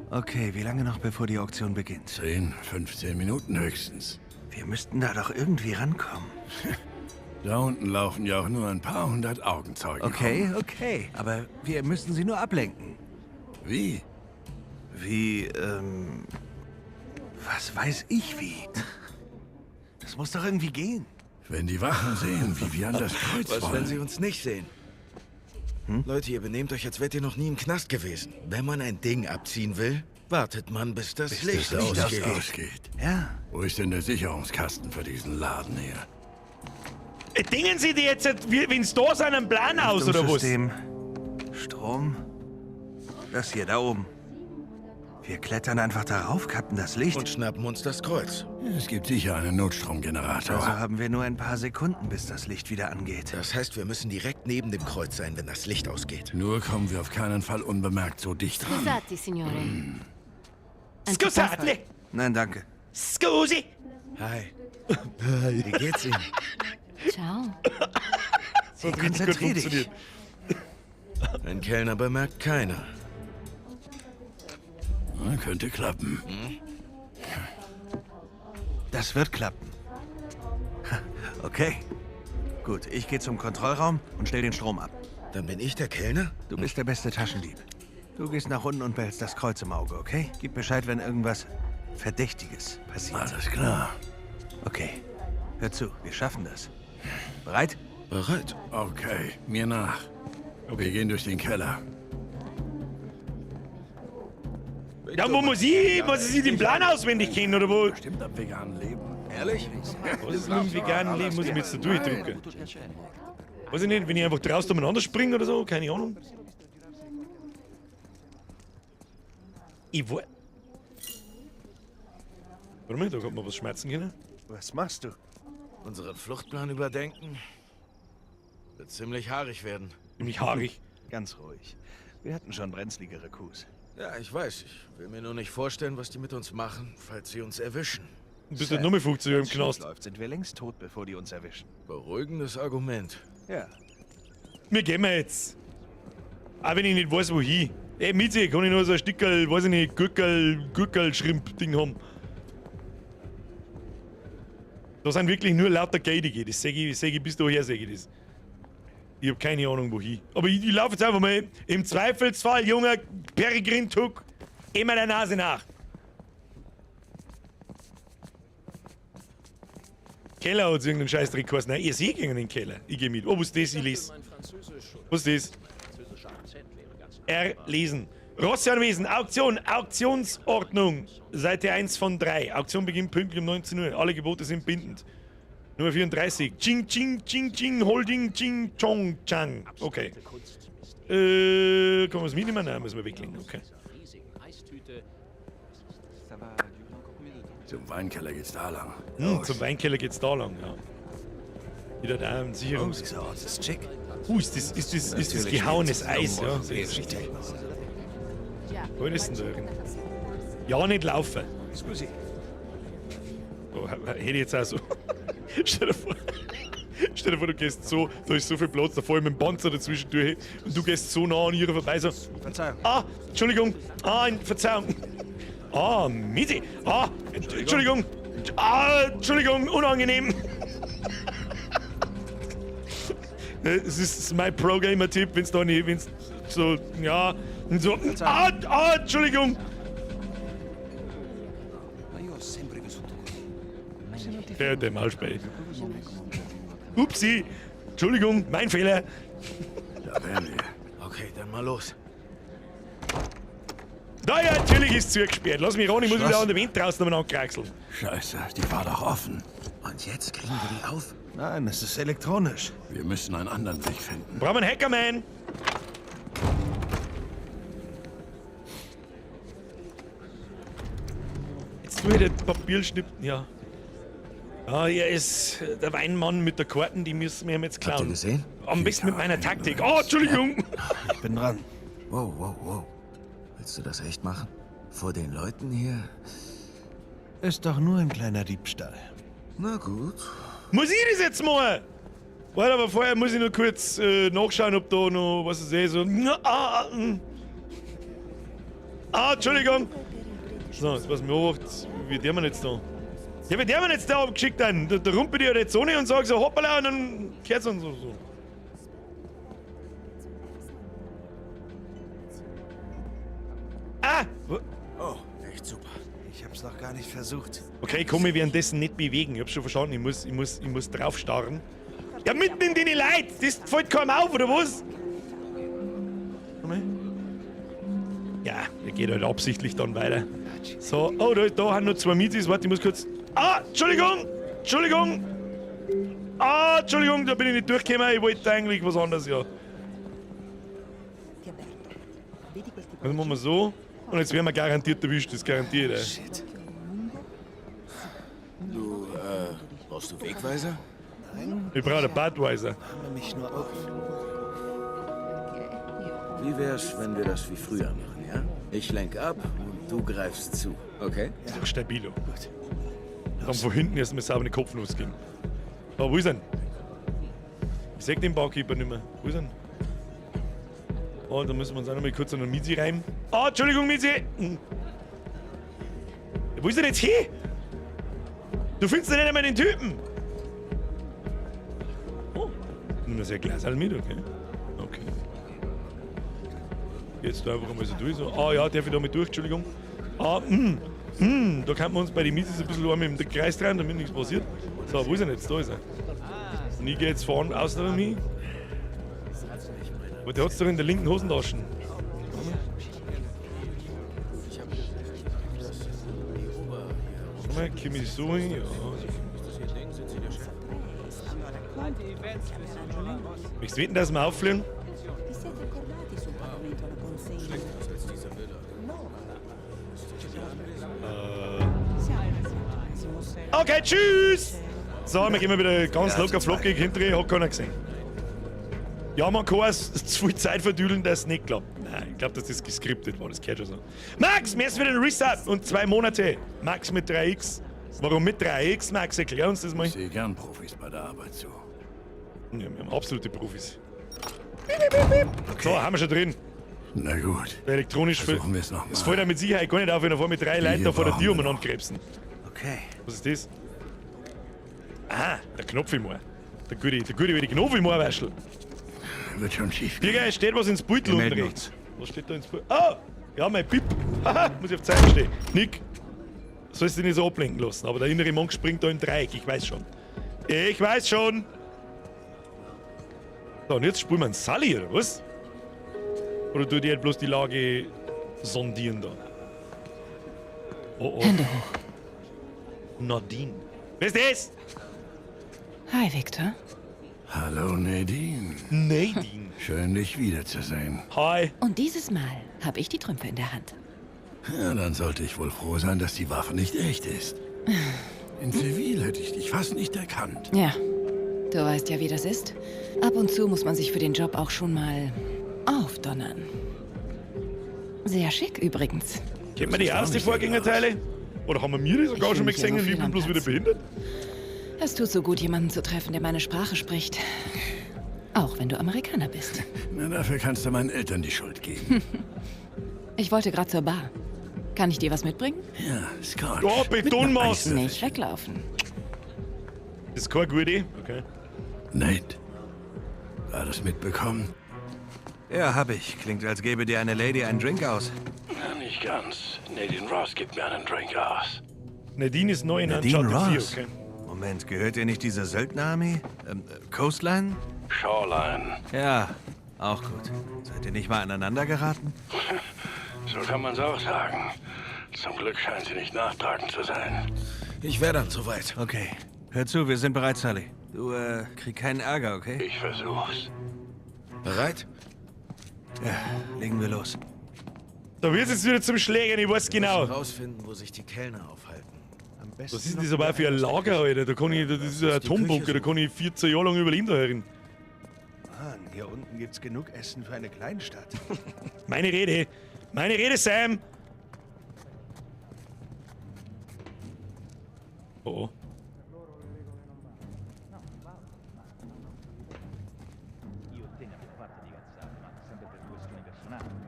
Okay, wie lange noch, bevor die Auktion beginnt? 10, 15 Minuten höchstens. Wir müssten da doch irgendwie rankommen. Da unten laufen ja auch nur ein paar hundert Augenzeugen. Okay, okay. Aber wir müssen sie nur ablenken. rum. Wie? Wie, was weiß ich wie? Das muss doch irgendwie gehen. Wenn die Wachen sehen, wie wir an das Kreuz Was, wollen. wenn sie uns nicht sehen? Hm? Leute, ihr benehmt euch, als wärt ihr noch nie im Knast gewesen. Wenn man ein Ding abziehen will, wartet man, bis das bis Licht das Licht ausgeht. ausgeht. Ja. Wo ist denn der Sicherungskasten für diesen Laden hier? Dingen Sie die jetzt, wenn's da sind, einen Plan aus, oder was? Lüftungssystem, Strom. Das hier, da oben. Wir klettern einfach darauf, kappen das Licht. Und schnappen uns das Kreuz. Es gibt sicher einen Notstromgenerator. Also haben wir nur ein paar Sekunden, bis das Licht wieder angeht. Das heißt, wir müssen direkt neben dem Kreuz sein, wenn das Licht ausgeht. Nur kommen wir auf keinen Fall unbemerkt so dicht ran. Scusate, signore. Scusate! Nein, danke. Scusi! Hi. Wie geht's Ihnen? Ciao. So hat Hey, richtig gut konzentrier dich. funktioniert. Ein Kellner bemerkt keiner. Na, könnte klappen. Das wird klappen. Okay. Gut, ich gehe zum Kontrollraum und stell den Strom ab. Dann bin ich der Kellner? Du bist der beste Taschendieb. Du gehst nach unten und behältst das Kreuz im Auge, okay? Gib Bescheid, wenn irgendwas Verdächtiges passiert. Alles klar. Okay. Hör zu, wir schaffen das. Bereit? Bereit. Okay, mir nach. Wir gehen durch den Keller. Ja, wo muss ich? Was ist den Plan auswendig kennen, oder wo? Stimmt am veganen Leben. Ehrlich? Was ist mit dem veganen Leben? Muss ich mir jetzt da durchdrücken? Weiß ich nicht, wenn ich einfach draußen umeinander springe oder so, keine Ahnung. Ich weiß. Warte mal, da kommt man was schmerzen können. Was machst du? Unseren Fluchtplan überdenken? Wird ziemlich haarig werden. Ziemlich haarig. Ganz ruhig. Wir hatten schon brenzligere Coups. Ja, ich weiß. Ich will mir nur nicht vorstellen, was die mit uns machen, falls sie uns erwischen. Du bist ja nur mit 50 Euro im Knast. Läuft, sind wir längst tot, bevor die uns erwischen. Beruhigendes Argument. Ja. Wir gehen wir jetzt. Auch wenn ich nicht weiß, wohin. Ey, Mietze, kann ich noch so ein Stickerl, weiß ich nicht, Gürkel, Gürkel-Schrimp-Ding haben. Da sind wirklich nur lauter Geidige. Das seh ich bis daher, seh ich das. Ich hab keine Ahnung, wohin. Aber ich laufe jetzt einfach mal. Im Zweifelsfall, junger Peregrin Tuck, immer der Nase nach. Keller hat irgendeinen Scheißdreck geheißen. Nein, ihr seht irgendeinen Keller. Ich geh mit. Oh, was ist das? Ich lese. Was ist das? Erlesen. Rossi-Anwesen, Auktion, Auktionsordnung. Seite 1 von 3. Auktion beginnt pünktlich um 19 Uhr. Alle Gebote sind bindend. Nummer 34. Ching, Ching, Ching, Ching, Holding, Ching, Chong, Chang. Okay. Können wir es mitnehmen? Nein, müssen wir weglegen. Okay. Zum Weinkeller geht's da lang. Zum Weinkeller geht's da lang, ja. Wieder da im Sicherungs... Oh, dieser Ort ist schick. Ist das gehauenes Eis, ja? Das ist richtig. Wo ist denn da drin? Ja, nicht laufen. Scusi. Oh, hätte ich jetzt auch so. Stell dir vor. Stell dir vor, du gehst so, da ist so viel Platz, da fahr ich mit dem Panzer dazwischen durch und du gehst so nah an ihr vorbei, so. Verzeihung. Ah, Entschuldigung. Ah, Verzeihung. Ah, Misi. Ah, Entschuldigung. Ah, Entschuldigung, unangenehm. Es ist mein Pro-Gamer-Tipp, wenn's da nicht, wenn's so, ja, und so. Ah, ah, Entschuldigung. Der Maulspeich. Upsi. Entschuldigung, mein Fehler. Da wären wir. Okay, dann mal los. Da ja, natürlich ist es zugesperrt. Lass mich ran, ich muss wieder an der Wind draußen umeinander kraxeln. Scheiße, die war doch offen. Und jetzt kriegen wir die auf? Nein, es ist elektronisch. Wir müssen einen anderen Weg finden. Brauchen wir einen Hackerman. Jetzt tue ich den Papierschnippen, ja. Ja, er ist der Weinmann mit der Karten, die müssen wir ihm jetzt klauen. Habt ihr gesehen? Am besten mit meiner Taktik. Oh, Entschuldigung. Ich bin dran. Wow, wow, wow. Willst du das echt machen? Vor den Leuten hier? Ist doch nur ein kleiner Diebstahl. Na gut. Muss ich das jetzt machen? Warte, aber vorher muss ich nur kurz nachschauen, ob da noch, was ich sehe, so. Ah, ah, Entschuldigung. So, jetzt pass mir auf, wie der man jetzt da? Ja, wie der man jetzt da abgeschickt dann? Da rumpel ich ja jetzt ohne und sag so, hoppala, und dann kehrt's und so. So. Ah! Oh, echt super. Ich hab's noch gar nicht versucht. Okay, ich kann mich währenddessen nicht bewegen. Ich hab's schon verstanden, ich muss draufstarren. Ja, mitten in den Leid! Das fällt kaum auf, oder was? Ja, der geht halt absichtlich dann weiter. So, oh, da haben noch zwei Mietis. Warte, ich muss kurz. Ah, Entschuldigung! Entschuldigung! Ah, Entschuldigung, da bin ich nicht durchgekommen. Ich wollte eigentlich was anderes, ja. Dann machen wir so. Und jetzt werden wir garantiert erwischt, das garantiert, ey. Shit. Du, brauchst du Wegweiser? Nein. Ich brauche einen Budweiser. Arme mich nur auf. Wie wär's, wenn wir das wie früher machen, ja? Ich lenk ab und du greifst zu, okay? Ist doch stabilo. Gut. Dann von hinten erstmal sauber den Kopf losgehen. Aber wo ist er? Ich seh den Barkeeper nicht mehr. Wo ist er? Oh, da müssen wir uns auch noch mal kurz an den Mizi reimen. Ah, Entschuldigung, Mizi! Wo ist er denn jetzt hin? Du findest ja nicht einmal den Typen! Oh, nimm das ja Glas mit, okay? Okay. Jetzt da einfach mal so durch. So. Ah ja, darf ich da mal durch, Entschuldigung. Ah, da kann man uns bei den Mizis ein bisschen mit dem Kreis drehen, damit nichts passiert. So, wo ist er denn jetzt? Da ist er. Und ich geh jetzt vorne außen an mich. Aber der hat's doch in der linken Hosentasche. Warte mal, komm ich so hin? Ja. Möchtest du wetten, dass wir auffliegen? Okay, tschüss! So, wir gehen mal wieder ganz locker flockig hinterher, hat keiner gesehen. Ja, man kann es zu viel Zeit verdüdeln, dass es nicht klappt. Nein, ich glaub, dass das geskriptet war, das gehört schon so. Max, mir ist wieder ein Resub und 2 Monate. Max mit 3x. Warum mit 3x, Max? Erklär uns das mal. Ich sehe gern Profis bei der Arbeit zu. Ja, wir haben absolute Profis. Piep, piep, piep. Okay. So, haben wir schon drin. Na gut. Der elektronisch versuchen wir es nochmal. Es fällt ja mit Sicherheit gar nicht auf, wenn er vor mit 3 Leuten da vor der Tür umeinander krebsen. Okay. Was ist das? Aha, der Knopf im Ohr. Der gute, wie die Knopf im Ohr waschel. Wird schon schief gehen. Digga, es steht was ins Beutel unten rechts. Was steht da ins Beutel? Oh! Ja, mein Pip. Haha, muss ich auf Zeit stehen. Nick, sollst dich nicht so ablenken lassen, aber der innere Monk springt da im Dreieck, ich weiß schon. Ich weiß schon! So, und jetzt spielen wir einen Sully, oder was? Oder tut ihr halt bloß die Lage sondieren da? Oh, oh. Hände hoch. Nadine. Wer ist das? Hi, Victor. Hallo, Nadine. Nadine. Schön, dich wiederzusehen. Hi. Und dieses Mal habe ich die Trümpfe in der Hand. Ja, dann sollte ich wohl froh sein, dass die Waffe nicht echt ist. In Zivil hätte ich dich fast nicht erkannt. Ja, du weißt ja, wie das ist. Ab und zu muss man sich für den Job auch schon mal aufdonnern. Sehr schick übrigens. Kennt man die aus, die Vorgängerteile? Oder haben wir mir die sogar schon mal gesehen und ich bin bloß wieder behindert? Es tut so gut, jemanden zu treffen, der meine Sprache spricht. Auch wenn du Amerikaner bist. Na, dafür kannst du meinen Eltern die Schuld geben. Ich wollte gerade zur Bar. Kann ich dir was mitbringen? Ja, Scotch. Oh, Betonmaß. Nicht weglaufen. Das ist keine gute Idee. Okay. Nate, war das mitbekommen? Ja, hab ich. Klingt, als gäbe dir eine Lady einen Drink aus. Na, nicht ganz. Nadine Ross gibt mir einen Drink aus. Nadine ist neu in Nadine Uncharted 4, Ross. okay. Moment, gehört ihr nicht dieser Söldnerarmee? Coastline? Shoreline. Ja, auch gut. Seid ihr nicht mal aneinander geraten? So kann man's auch sagen. Zum Glück scheint sie nicht nachtragend zu sein. Ich wäre dann soweit. Okay. Hör zu, wir sind bereit, Sully. Du, krieg keinen Ärger, okay? Ich versuch's. Bereit? Ja, legen wir los. Da wird's jetzt wieder zum Schlägern, ich weiß genau. Wir müssen rausfinden, wo sich die Kellner aufhalten. Am besten Was ist denn das aber auch für ein Lager, Alter? Da kann ich, das ist ein Atombunker, da kann ich 14 Jahre lang überleben da herin. Mann, hier unten gibt's genug Essen für eine Kleinstadt. Meine Rede. Meine Rede, Sam! Oh, oh.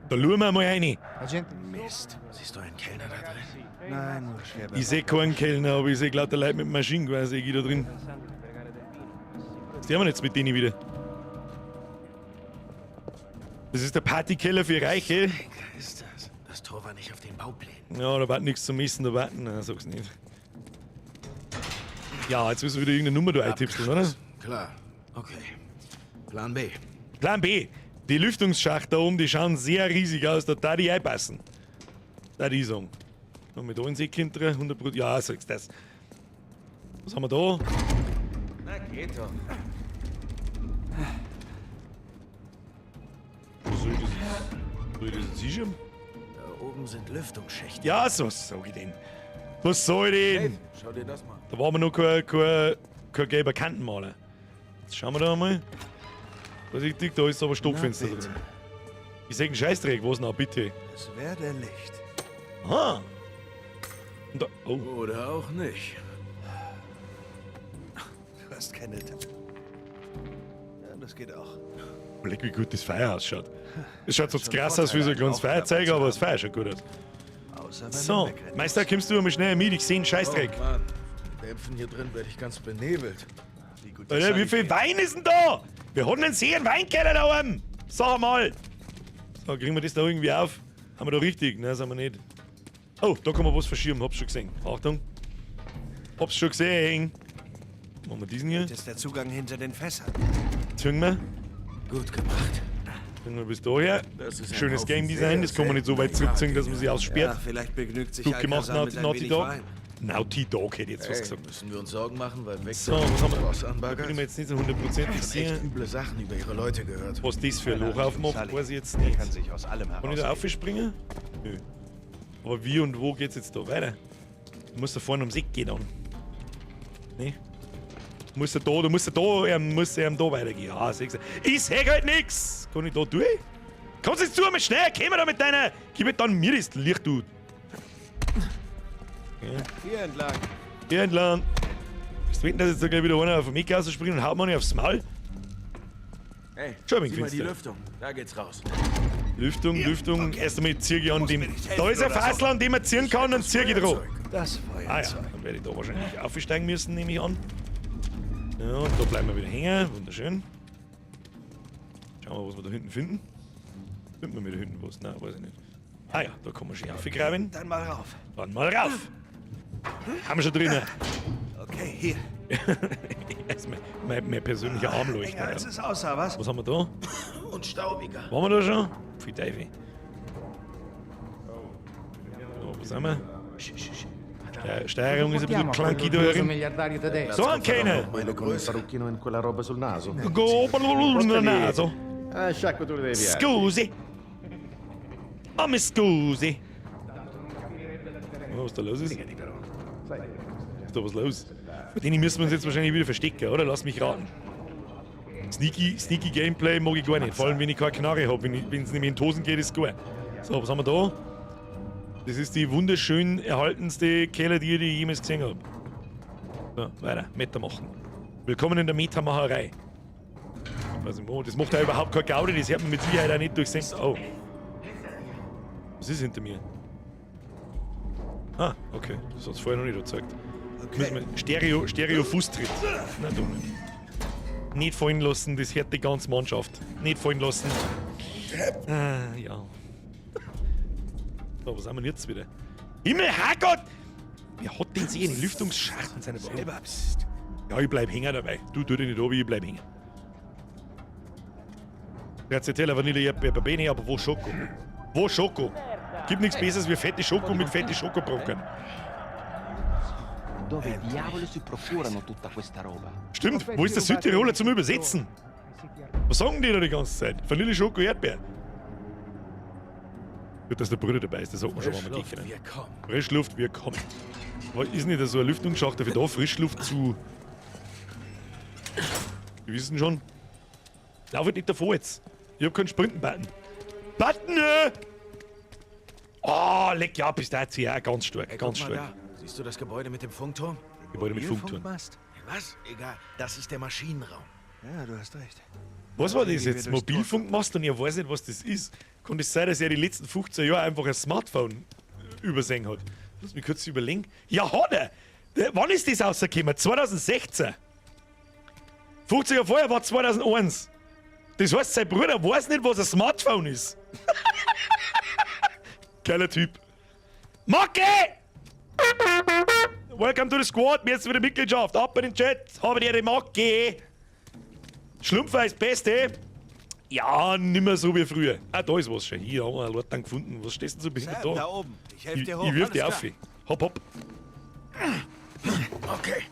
Da schauen wir mal rein. Mist. Siehst du einen Kellner da drin? Nein, nur schwer. Ich sehe keinen Kellner, aber ich sehe lauter Leute mit Maschinengewehr, sehe ich da drin. Was tun wir jetzt mit denen wieder? Das ist der Partykeller für Reiche. Wer ist das? Das Tor war nicht auf den Bauplänen. Ja, da war nichts zum Essen, da warten. Nein, sag's nicht. Ja, jetzt müssen wir wieder irgendeine Nummer da eintipseln, oder? Klar. Okay. Plan B. Plan B. Die Lüftungsschacht da oben, die schauen sehr riesig aus, da darf ich einpassen. Da die sagen. Und mit da ins Eck hinten, 100%. Ja, sagst das. Was haben wir da? Na, geht doch. Was soll ich das jetzt? Soll ich das jetzt hinschieben? Da oben sind Lüftungsschächte. Ja, so was sag ich denn? Was soll ich denn? Hey, schau dir das mal. Da waren wir noch kein gelber Kantenmaler. Jetzt schauen wir da mal. Vorsichtig, da ist aber Stockfenster Na bitte. drin. Ich seh einen Scheißdreck, was noch, bitte? Es werde Licht. Aha. Und da, oh. Oder auch nicht. Du hast keine Ta Ja, das geht auch. Leck, wie gut das Feuer ausschaut. Es schaut so Schon krass aus wie so ein kleines Vorteile, einen Feuerzeug, Raucher aber das Feuer schaut gut aus. Außer wenn So, man wegrennt. Meister, kommst du einmal schnell mit? Ich seh einen Scheißdreck. Oh Mann, von den Dämpfen hier drin werde ich ganz benebelt. Wie gut Alter, das wie viel Sully Wein ist denn da? Wir haben einen sehr Weinkeller da oben. Sag mal. So, kriegen wir das da irgendwie auf? Haben wir da richtig? Nein, sind wir nicht. Oh, da kann man was verschieben, hab's schon gesehen. Achtung. Hab's schon gesehen. Machen wir diesen hier. geht. Das ist der Zugang hinter den Fässern. Zünden wir. Gut gemacht. Zünden wir bis daher. Das ist ein Schönes Haufen Game Design, das kann man nicht so weit zurückziehen, dass man sich Ja, aussperrt. vielleicht begnügt sich Gut gemacht, Alcazar Naughty, mit ein Naughty wenig Dog. Wein. Naughty Dog hätte ich jetzt was Hey, gesagt. müssen wir uns Sorgen machen, weil Vector So, was haben wir? Ross Da bin anbaggert? ich mir jetzt nicht so hundertprozentig Schon sicher. echt üble Sachen über ihre Leute gehört. Was das für ein Loch aufmacht, Sully. weiß ich jetzt Der nicht. kann sich aus allem Kann ich da heraus. aufspringen? Nö. Aber wie und wo geht's jetzt da weiter? Du musst da vorne ums Eck gehen dann. Nee. Du musst ja da, du musst ja da, er muss er da weitergehen. Ja, sechs. Ich seh halt nix! Kann ich da durch? Kommst jetzt zu mir schnell, komm da mit deiner. Gib mir dann mir das Licht, du. Hier entlang. Hier entlang. Willst du wetten, dass jetzt da gleich wieder einer auf dem Eck rausspringt und haut man nicht aufs Maul? Hey, Schau mal, sieh mal die Fenster. Lüftung. Da geht's raus. Lüftung, Lüftung. Erst einmal zieh ich an dem. mir nicht helfen Da ist ein oder so. Fassel, an dem man ziehen kann, und zieh ich drauf. Das Ah ja, Feuerzeug. dann werde ich da wahrscheinlich aufsteigen müssen, nehme ich an. Ja, und da bleiben wir wieder hängen. Wunderschön. Schauen wir, was wir da hinten finden. Finden wir da hinten was? Nein, weiß ich nicht. Ah ja, da kann man schön aufgraben. Dann mal rauf. Dann mal rauf. Haben wir schon drinnen. Okay, hier. Das ist mein persönlicher Armleuchter. Enger als Ja. es aussah, was? Was haben wir da? Und staubiger. Waren wir da schon? Pfui Teufel. So, wo sind wir? Steuerung ist ein bisschen clunky da drin. Miliardario tedesco. So ein Keiner. Meine Con il Größe. parrucchino in quella roba sul naso. Go, naso. Ah, sciacqua tu le devi. Scusi. Oh, mi scusi. Oh, was da los ist? Ist da was los? Bei denen müssen wir uns jetzt wahrscheinlich wieder verstecken, oder? Lass mich raten. Sneaky, sneaky Gameplay mag ich gar nicht. Vor allem, wenn ich keine Knarre habe. Wenn es nämlich in die Hosen geht, ist es gut. So, was haben wir da? Das ist die wunderschön erhaltenste Kellertür, die ich jemals gesehen habe. So, weiter. Meta machen. Willkommen in der Metamacherei. Weiß nicht, wo. Das macht ja überhaupt keine Gaudi, das hört man mit Sicherheit auch nicht durchs. Oh. Was ist hinter mir? Ah, okay. Das hat's vorher noch nicht gezeigt. Okay. Müssen wir Stereo, Stereo Fußtritt. Na du nicht. Nicht fallen lassen, das hört die ganze Mannschaft. Nicht fallen lassen. Ah, ja. So, was haben wir denn jetzt wieder? Himmel, Herrgott! Wer hat denn sich einen Lüftungsschacht in seiner Wohnung? Selber, psst. Ja, ich bleib hängen dabei. Du tu dich nicht ab, ich bleib hängen. Graziatella, Vanille, Erdbeer, Bene, aber wo Schoko? Wo Schoko? Gibt nichts Besseres wie fette Schoko mit fette Schokobrocken. Dove diavolo si procurano tutta questa roba? Stimmt, wo ist der Südtiroler zum Übersetzen? Was sagen die da die ganze Zeit? Vanille, Schoko, Erdbeer. Gut, dass der Bruder dabei ist, das sagt man schon, wenn wir gehen Frischluft, können. wir kommen. Frischluft, wir kommen. Aber ist nicht so ein Lüftungsschacht dafür da, Frischluft zu. Die wissen schon. Lauf halt nicht davor jetzt. Ich hab keinen Sprinten-Button. Button! Oh, leck ja, Pistazie, ja, ganz stark, Ey, ganz guck mal stark. da. Siehst du das Gebäude mit dem Funkturm? Gebäude mit Funkturm. Mobilfunkmast? Was? Egal, das ist der Maschinenraum. Ja, du hast recht. Was war das Gehen wir jetzt? durchs Tor. Mobilfunkmast und ihr weiß nicht, was das ist. Kann es sein, dass er die letzten 15 Jahre einfach ein Smartphone übersehen hat? Lass mich kurz überlegen. Ja, hat er! Wann ist das rausgekommen? 2016. 50 Jahre vorher war 2001. Das heißt, sein Bruder weiß nicht, was ein Smartphone ist. Geiler Typ. Macke! Welcome to the squad. Mir jetzt wieder Mitgliedschaft. Ab in den Chat. Habe die Ehre, Macke. Schlumpfer ist Beste. Ja, nimmer so wie früher. Ah, da ist was schon. Hier haben wir einen Lord dann gefunden. Was stehst denn so behindert Sam, da? da oben. Ich helfe Ich, dir hoch. ich wirf dich Alles auf. klar. Hopp, hopp. Okay.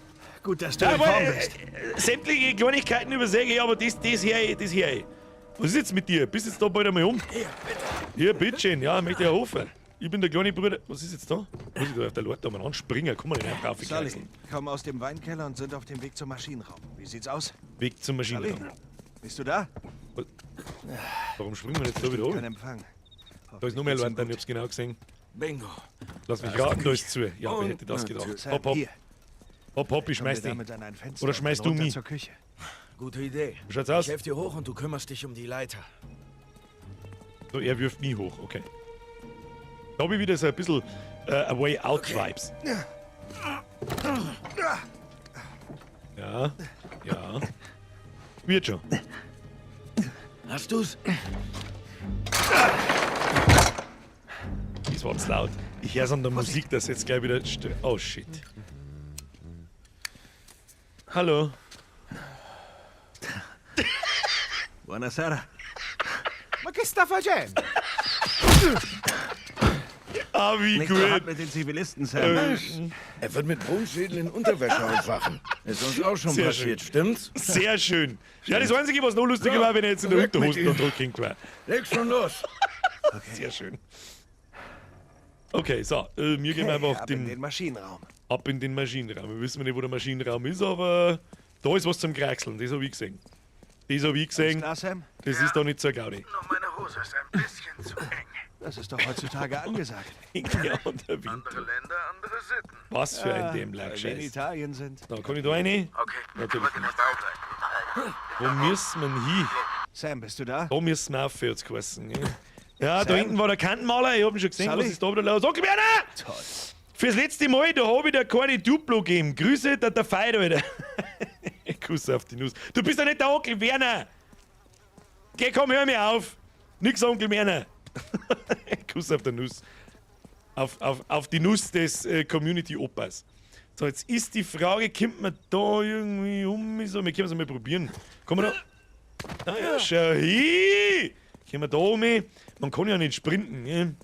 Gut, dass du Ja, in Form aber, bist. sämtliche Kleinigkeiten übersehe ich, aber das hier, das hier. Was ist jetzt mit dir? Bist jetzt da bald einmal um? Hier, bitte. Hier, bitteschön. Ja, möchte ich ja hoffen. Ich bin der kleine Bruder. Was ist jetzt da? Muss ich da auf der Leute umeinander springen? Kann man nicht einfach Sully, aufkreiseln. kommen aus dem Weinkeller und sind auf dem Weg zum Maschinenraum. Wie sieht's aus? Weg zum Sully, Maschinenraum. bist du da? Warum springen wir jetzt da wieder Kein oben? Empfang. Da ist noch mehr Leute, ich hab's genau gesehen. Bingo. Lass mich raten, da ist zu. Ja, wer Und hätte das gedacht? natürlich. Sam, Hopp, hopp. hier. Hopp, hopp, ich Kommen wir schmeiß dich. damit an ein Fenster Oder und schmeißt du runter mich? zur Küche. Gute Idee. Wie schaut's aus? Ich helfe dir hoch und du kümmerst dich um die Leiter. So, er wirft mich hoch, okay. Da habe ich wieder so ein bisschen A Way Out Vibes. Ja, ja. Wird schon. Hast du's? Das war zu laut. Ich hör's an der Musik, dass jetzt gleich wieder. Oh shit. Hallo. Buonasera. Ma che sta facendo? Ah, wie Nicht so hart gut. mit den Zivilisten, Sam. Er wird mit Brummschädel in Unterwäsche aufwachen. Ist uns auch schon Sehr passiert, stimmt's? Sehr schön. Ja, das Einzige, was noch lustiger war, wenn er jetzt in der Weg mit Unterhose ihm. da drücken war. Leg schon los. Sehr schön. Okay, so, wir gehen einfach Ab in den, den Maschinenraum. ab in den Maschinenraum. Wir wissen nicht, wo der Maschinenraum ist, aber da ist was zum Kraxeln. Das habe ich gesehen. Das habe ich gesehen. Klar, Sam? Das ist doch nicht so Gaudi. Nur meine Hose ist ein bisschen zu eng. Das ist doch heutzutage angesagt. Ja, und der Wind. Andere Länder, andere Sitten. Was für ein dämlicher Weil wir in Scheiß. Italien sind. Da kann ich da rein? Okay, Natürlich drück in das Bauwerk. Wo müssen wir hin? Sam, bist du da? Da müssen wir auf, hat's geheißen. Ja, ja da Sam? hinten war der Kantenmaler. Ich hab ihn schon gesehen. Sully? Was ist da wieder los? Onkel Werner! Toll. Fürs letzte Mal, da hab ich dir keine Duplo gegeben. Grüße, der Feier, Alter. Kuss auf die Nuss. Du bist doch nicht der Onkel Werner! Geh, komm, hör mir auf! Nix Onkel Werner! Kuss auf der Nuss. Auf die Nuss des Community-Opas. So, jetzt ist die Frage, kommt man da irgendwie um? So, wir können es mal probieren. Kommen wir da? Ah ja, schau hin! Kommen wir da um? Man kann ja nicht sprinten, ne?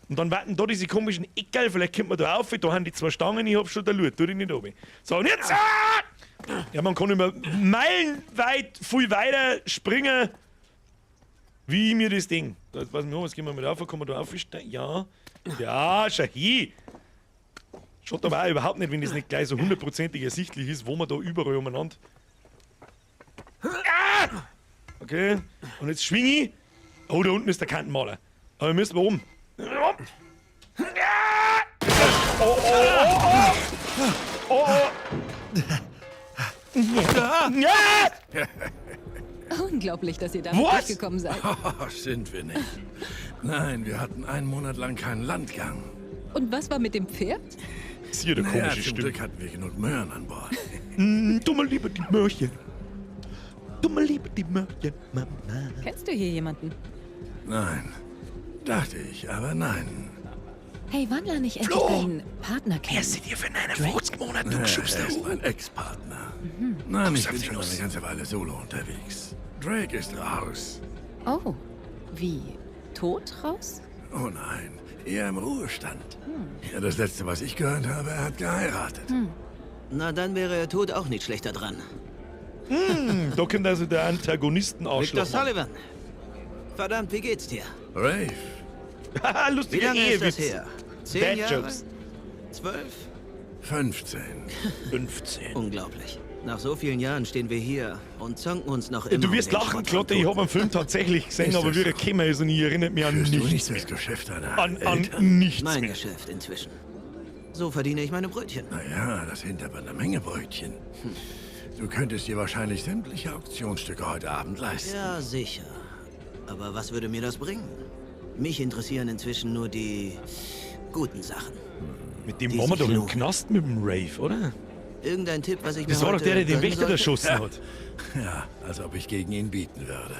Und dann warten da diese komischen Eckerl, vielleicht kommt man da auf, da haben die zwei Stangen, ich hab schon der Lurt, tu dich nicht runter. So, und jetzt! Ah! Ja, man kann immer meilenweit viel weiter springen, wie mir das Ding. Da, jetzt weiß ich nicht, was gehen wir mit auf, kann man da aufsteigen? Ja. Ja, schau hin! Schaut aber auch überhaupt nicht, wenn das nicht gleich so hundertprozentig ersichtlich ist, wo man da überall umeinander. Ah! Okay, und jetzt schwing ich. Oh, da unten ist der Kantenmaler. Aber wir müssen oben. Oh, oh, oh, oh, oh, oh. Ja! Unglaublich, dass ihr damit Was? durchgekommen seid. Oh, sind wir nicht. Nein, wir hatten einen Monat lang keinen Landgang. Und was war mit dem Pferd? Ist hier der Naja, komische zum Stimme. Glück hatten wir genug Möhren an Bord. Du mal lieber die Möhrchen. Du mal lieber die Möhrchen, Mama. Kennst du hier jemanden? Nein, dachte ich, aber nein. Hey, wann lerne ich endlich Flo! deinen Partner kennen? Merci dir für 59 Monate, du Ja, geschubster er ist Hu. mein Ex-Partner. Nein, Kuss ich auf bin die schon Nuss. eine ganze Weile solo unterwegs. Drake ist raus. Oh, wie? Tot raus? Oh nein, eher im Ruhestand. Ja, das Letzte, was ich gehört habe, er hat geheiratet. Na, dann wäre er tot auch nicht schlechter dran. Da kommt also der Antagonisten Victor Sullivan. Verdammt, wie geht's dir? Rafe, Haha, Wie lustiger lange ist das Ehewitz. her? 10 Dad Jahre? Jokes. 12? 15. 15. Unglaublich. Nach so vielen Jahren stehen wir hier und zanken uns noch immer. Du wirst um den lachen, Schrott Klotte, von ich habe einen Film tatsächlich gesehen, Ist aber das wie er so? gekommen ist und ich erinnere mich an Führst du nichts nicht mehr. das Geschäft deiner An Eltern? nichts Mein mehr. Geschäft inzwischen. So verdiene ich meine Brötchen. Naja, das sind aber eine Menge Brötchen. Du könntest dir wahrscheinlich sämtliche Auktionsstücke heute Abend leisten. Ja, sicher. Aber was würde mir das bringen? Mich interessieren inzwischen nur die guten Sachen. Mit dem Die waren wir sich doch im lohnen. Knast mit dem Rave, oder? Irgendein Tipp, was ich mir Das war doch heute der, der den gönnen Wächter sollte? erschossen hat. Ja, als ob ich gegen ihn bieten würde.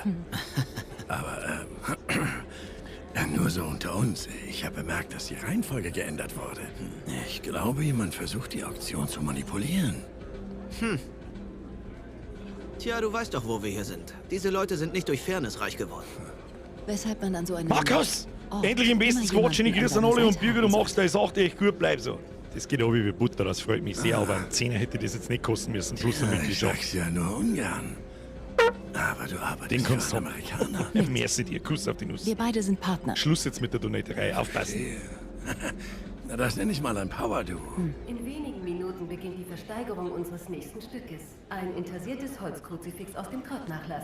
Aber nur so unter uns. Ich habe bemerkt, dass die Reihenfolge geändert wurde. Ich glaube, jemand versucht, die Auktion zu manipulieren. Tja, du weißt doch, wo wir hier sind. Diese Leute sind nicht durch Fairness reich geworden. Weshalb man an so einem Markus! Ort Endlich im besten immer Squad, schöne jemanden Grüße an an alle seiner und Seite Birger, du haben machst deine Sache echt gut, bleib so. Das geht auch wie Butter, das freut mich sehr, aber einen Zehner hätte das jetzt nicht kosten müssen. Plus Ja, mit ich geschafft. sag's ja nur ungern. Aber du arbeitest Den kannst für du einen haben. Amerikaner. Merci dir, Kuss auf die Nuss. Wir beide sind Partner. Schluss jetzt mit der Donaterei, aufpassen. Na, das nenne ich mal ein Power-Duo. In wenigen Minuten beginnt die Versteigerung unseres nächsten Stückes. Ein intarsiertes Holzkruzifix aus dem Krautnachlass.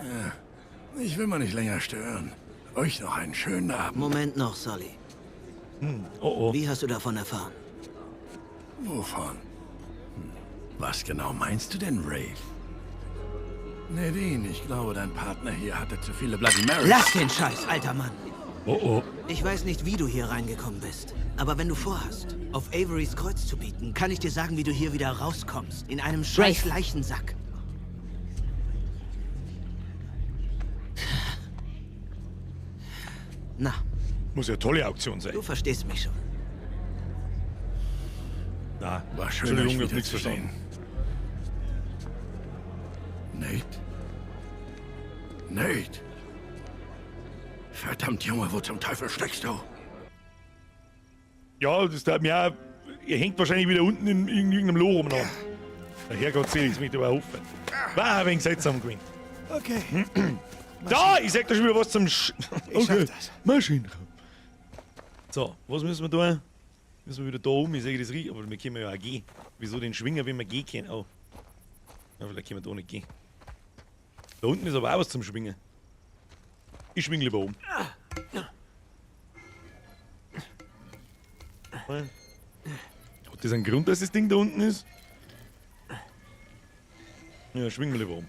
Ich will mal nicht länger stören. Euch noch einen schönen Abend. Moment noch, Sully. Oh oh. Wie hast du davon erfahren? Wovon? Was genau meinst du denn, Rafe? Nadine, ich glaube, dein Partner hier hatte zu viele Bloody Marys. Lass den Scheiß, alter Mann! Oh oh. Ich weiß nicht, wie du hier reingekommen bist. Aber wenn du vorhast, auf Averys Kreuz zu bieten, kann ich dir sagen, wie du hier wieder rauskommst. In einem scheiß Rafe. Leichensack. Na, Muss ja eine tolle Auktion sein. du verstehst mich schon. Na, War schön, Entschuldigung, euch ich hab nichts wiederzusehen. verstanden. Nate? Nate? Verdammt, Junge, wo zum Teufel steckst du? Ja, das tat mir auch. Ihr hängt wahrscheinlich wieder unten in irgendeinem Loch umeinander. Der Herrgott selig, das möchte ich aber hoffen. War ein wenig seltsam gewesen. Okay. Da, ich sag da schon wieder was zum Sch. Ich schaff das. Maschinenraum. So, was müssen wir tun? Müssen wir wieder da oben? Ich sehe das richtig, aber wir können ja auch gehen. Wieso den Schwinger, wenn wir gehen können? Oh. Ja, vielleicht können wir da nicht gehen. Da unten ist aber auch was zum Schwingen. Ich schwing lieber um. Hat das einen Grund, dass das Ding da unten ist? Ja, schwingen wir lieber um.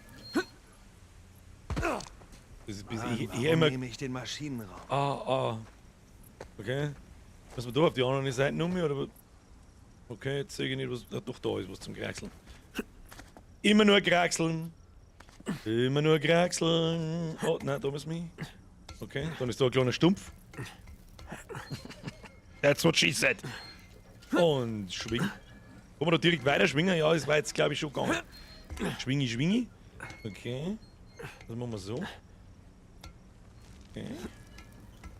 Das ist bis Mann, ich, ich warum immer. nehme ich den Maschinenraum? Ah, ah. Okay. Müssen wir da auf die andere Seite um oder was? Okay, jetzt sehe ich nicht, was. Ah, doch, da ist was zum Kraxeln. Immer nur kraxeln. Immer nur kraxeln. Oh, nein, da müssen wir. Okay, dann ist da ein kleiner Stumpf. That's what she said. Und schwing. Kann man da direkt weiter schwingen? Ja, das war jetzt, glaube ich, schon gegangen. Schwingi, schwingi. Okay. Das machen wir so. Okay.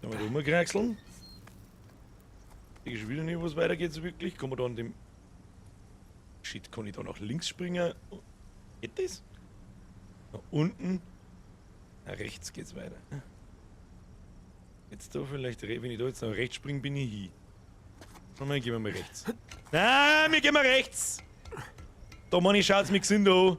Dann wir da rumkraxeln. Ich schon wieder nicht, wo es weitergeht, so wirklich. Kann man da an dem. Shit, kann ich da nach links springen? Geht das? Nach unten. Na, rechts geht's weiter. Jetzt da vielleicht, wenn ich da jetzt nach rechts springe, bin ich hier. Mal, gehen wir mal rechts. Nein, wir gehen mal rechts! Da, Manni, schaut's mir gesund an.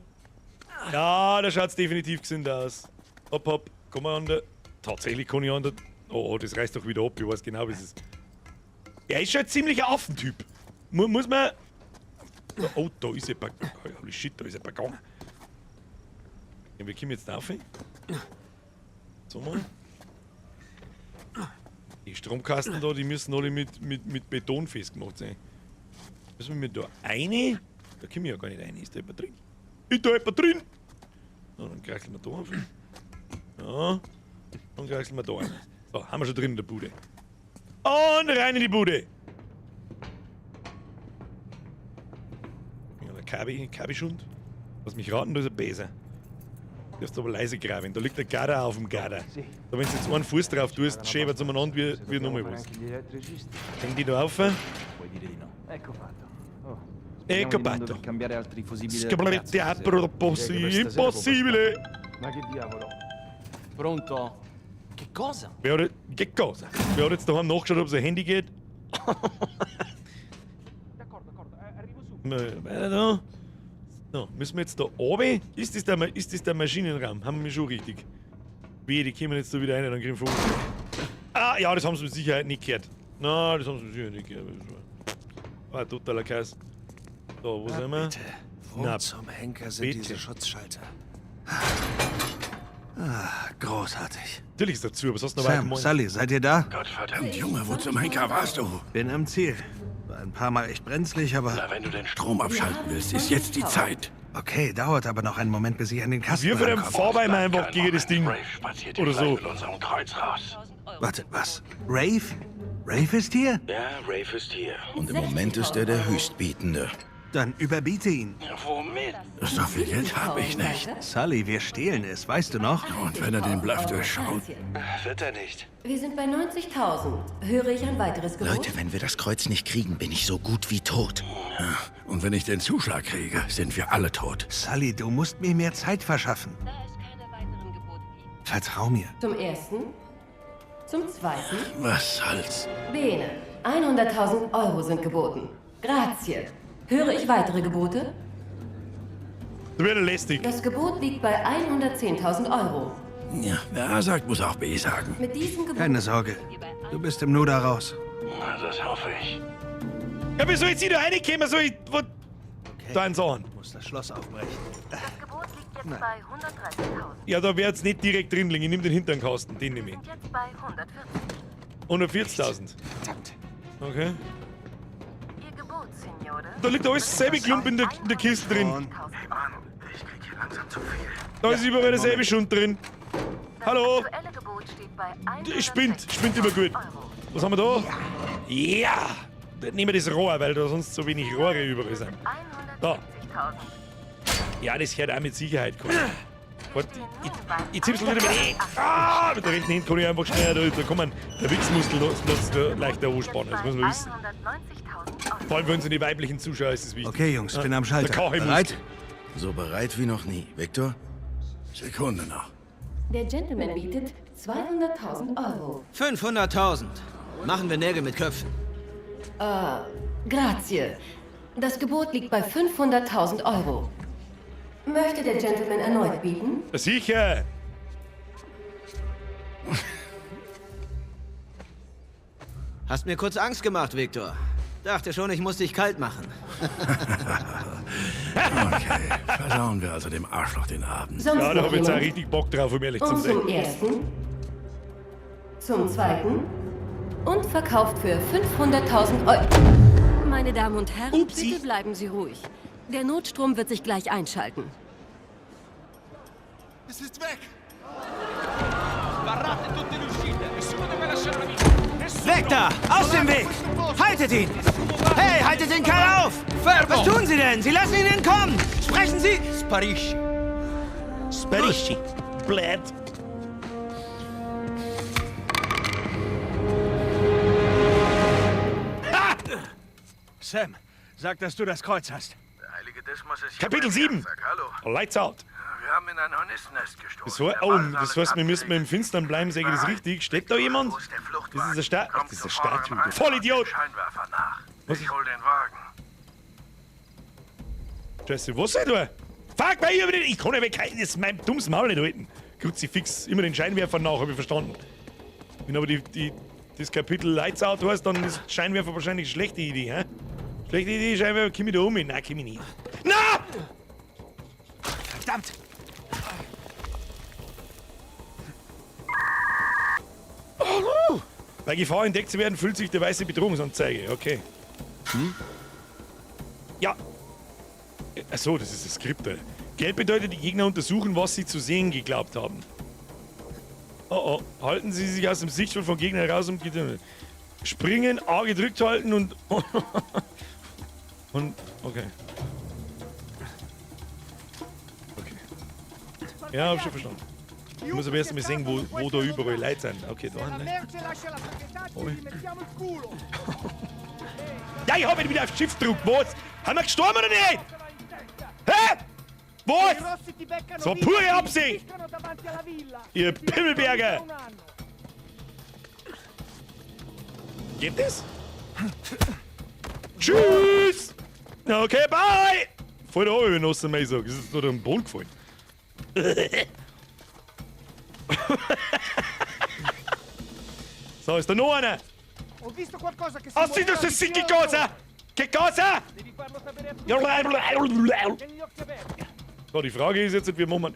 Ja, da schaut's definitiv gesund aus. Hopp, hopp, komm mal an der. Tatsächlich kann ich an der. Oh, oh, das reißt doch wieder ab, ich weiß genau, wie es ist. Er ist schon ein ziemlicher Affentyp. Muss man. Oh, da ist jemand. Holy shit, da ist jemand gegangen. Ja, wir kommen jetzt rauf. So mal. Die Stromkasten da, die müssen alle mit Beton festgemacht sein. Müssen wir da rein? Da komme ich ja gar nicht rein. Ist da jemand drin? Ist da jemand drin? So, dann kraxeln wir da auf. Ja. Dann kraxeln wir da rein. So, haben wir schon drin in der Bude. Und rein in die Bude! Ja, Kabi-Schund. Lass mich raten, da ist ein Besen. Du darfst aber leise graben. Da liegt der Gader auf dem Gader. Da, wenn du jetzt einen Fuß drauf tust, schäbert es umeinander wie nochmal was. Häng die da auf? Ecco fatto. Impossibile. Ma che diavolo? Pronto? Che cosa? Che cosa? Wer hat jetzt daheim nachgeschaut, ob sein Handy geht? Weiter da. So, müssen wir jetzt da runter? Ist das der Maschinenraum? Haben wir schon richtig. Wehe, die kommen jetzt da wieder rein, dann kriegen wir Vogel. Ah, ja, das haben sie mit Sicherheit nicht gehört. Na, das haben sie mit Sicherheit nicht gehört. War totaler Kass. So, wo sind wir? Bitte. Wo Na, zum Henker sind bitte. diese Schutzschalter? Ah, großartig. Natürlich ist dazu, aber sonst noch Sam, Sully, seid ihr da? Gottverdammt, Junge, wo zum Henker warst du? Bin am Ziel. War ein paar Mal echt brenzlig, aber... Na, wenn du den Strom abschalten willst, ist jetzt die Zeit. Okay, dauert aber noch einen Moment, bis ich an den Kasten Wir von dem rankomme. Vorbei einfach gegen das Ding. Oder so. Mit unserem Kreuz raus. Warte, was? Rafe? Rafe ist hier? Ja, Rafe ist hier. Und im Moment ist er der Höchstbietende. Dann überbiete ihn. Womit? So viel Geld habe ich nicht. Sully, wir stehlen es, weißt du noch? Und wenn er den Bluff durchschaut? Wird er nicht. Wir sind bei 90.000. Höre ich ein weiteres Gebot? Leute, wenn wir das Kreuz nicht kriegen, bin ich so gut wie tot. Und wenn ich den Zuschlag kriege, sind wir alle tot. Sully, du musst mir mehr Zeit verschaffen. Da es keine weiteren Gebote gibt. Vertrau mir. Zum ersten, zum zweiten. Was soll's? Bene, 100.000 Euro sind geboten. Grazie. Höre ich weitere Gebote? Das wäre lästig. Das Gebot liegt bei 110.000 Euro. Ja, wer A sagt, muss auch B sagen. Mit diesem Gebot... Keine Sorge. Du bist im Nu da raus. Na, das hoffe ich. Ja, wie soll ich jetzt da reinkommen? Soll ich... Wo... Okay. Da ein Sachen. Muss das Schloss aufbrechen. Das Gebot liegt jetzt bei 130.000. Ja, da wär jetzt nicht direkt drin liegen. Ich nehme den hinteren Kasten, den nehme ich. Sind jetzt bei 140. 140.000. Verdammt. Okay. Ihr Gebot, Signore. Da liegt alles selbe Klump in der Kiste drin. 100.000 Euro. Ich krieg hier langsam zu viel. Da ist überall derselbe Schund drin. Das Hallo? aktuelle Gebot steht bei Spinnt, spinnt immer gut. Euro. Was haben wir da? Ja! Dann nehmen wir das Rohr, weil da sonst so wenig Rohre übrig sind. 170.000. Ja, das hört auch mit Sicherheit kommen. Warte, Wir stehen nun bei ich zieh's wieder mit. Ah, mit der rechten Hand kann ich einfach schneller da kommen. Der Wichsmuskel lässt leichter anspannen, das muss man wissen. 190.000 Euro. Vor allem für unsere weiblichen Zuschauer ist es wichtig. Okay, Jungs, bin am Schalter. Der Kachemuskel. Bereit? So bereit wie noch nie. Victor? Sekunde noch. Der Gentleman bietet 200.000 Euro. 500.000. Machen wir Nägel mit Köpfen. Grazie. Das Gebot liegt bei 500.000 Euro. Möchte der Gentleman erneut bieten? Sicher! Hast mir kurz Angst gemacht, Victor. Dachte schon, ich muss dich kalt machen. Okay, versauen wir also dem Arschloch den Abend. Sonst Ja, da noch hab ich jetzt auch jemand? richtig Bock drauf, um ehrlich zu Und sein. zum ersten, zum zweiten und verkauft für 500.000 Euro. Meine Damen und Herren, Upsi. bitte bleiben Sie ruhig. Der Notstrom wird sich gleich einschalten. Es ist weg. Weg da! Aus dem Weg! Haltet ihn! Hey, haltet den Kerl auf! Was tun Sie denn? Sie lassen ihn entkommen! Sprechen Sie! Sparisci. Sparisci. Blöd. Sam, sag, dass du das Kreuz hast. Der heilige Dismas ist Kapitel 7. Hallo. Lights out. Wir haben in ein Hornissennest gestohlen. Das, war, oh, das heißt, wir müssen im Finstern bleiben, sage ich das richtig? Steht da jemand? Wo ist der Fluchtwagen? Das ist eine Statue. Kommt Das ist eine sofort Statue. am Du Vollidiot! Scheinwerfer nach. Was? Ich hol den Wagen. Scheiße, was soll ich da? Fuck, weil ich, ich kann ja kein, das ist mein dummes Maul nicht halten. Kruzifix, immer den Scheinwerfer nach, habe ich verstanden. Wenn aber das Kapitel Lights Out heißt, dann ist Scheinwerfer wahrscheinlich eine schlechte Idee, hä? Schlechte Idee, Scheinwerfer, komm ich da um? Nein, komm ich nicht. Na! Verdammt! Bei Gefahr entdeckt zu werden, füllt sich die weiße Bedrohungsanzeige. Okay. Hm? Ja. Achso, das ist das Skript, Alter. Gelb bedeutet, die Gegner untersuchen, was sie zu sehen geglaubt haben. Oh oh. Halten Sie sich aus dem Sichtfeld von Gegnern heraus und springen, A gedrückt halten und. Und. Okay. Okay. Ja, hab schon verstanden. Ich muss aber erst mal sehen, wo da überall Leute sind. Okay, da hinten. Oh. Ja, ich hab ihn wieder auf Schiff gedrückt. Was? Haben wir gestorben oder nicht? Hä? Was? Das war pure Absicht! Ihr Pimmelberger! Geht das? Tschüss! Okay, bye! Voll der Obi, wenn ich mal sag. Es ist nur am Boden gefallen. So, ist da noch einer? Ho visto qualcosa che si Ah, sì, das ist che cosa? Che cosa? Devi farlo sapere a tutti. Tieni gli occhi aperti. So, die Frage ist jetzt, wir machen.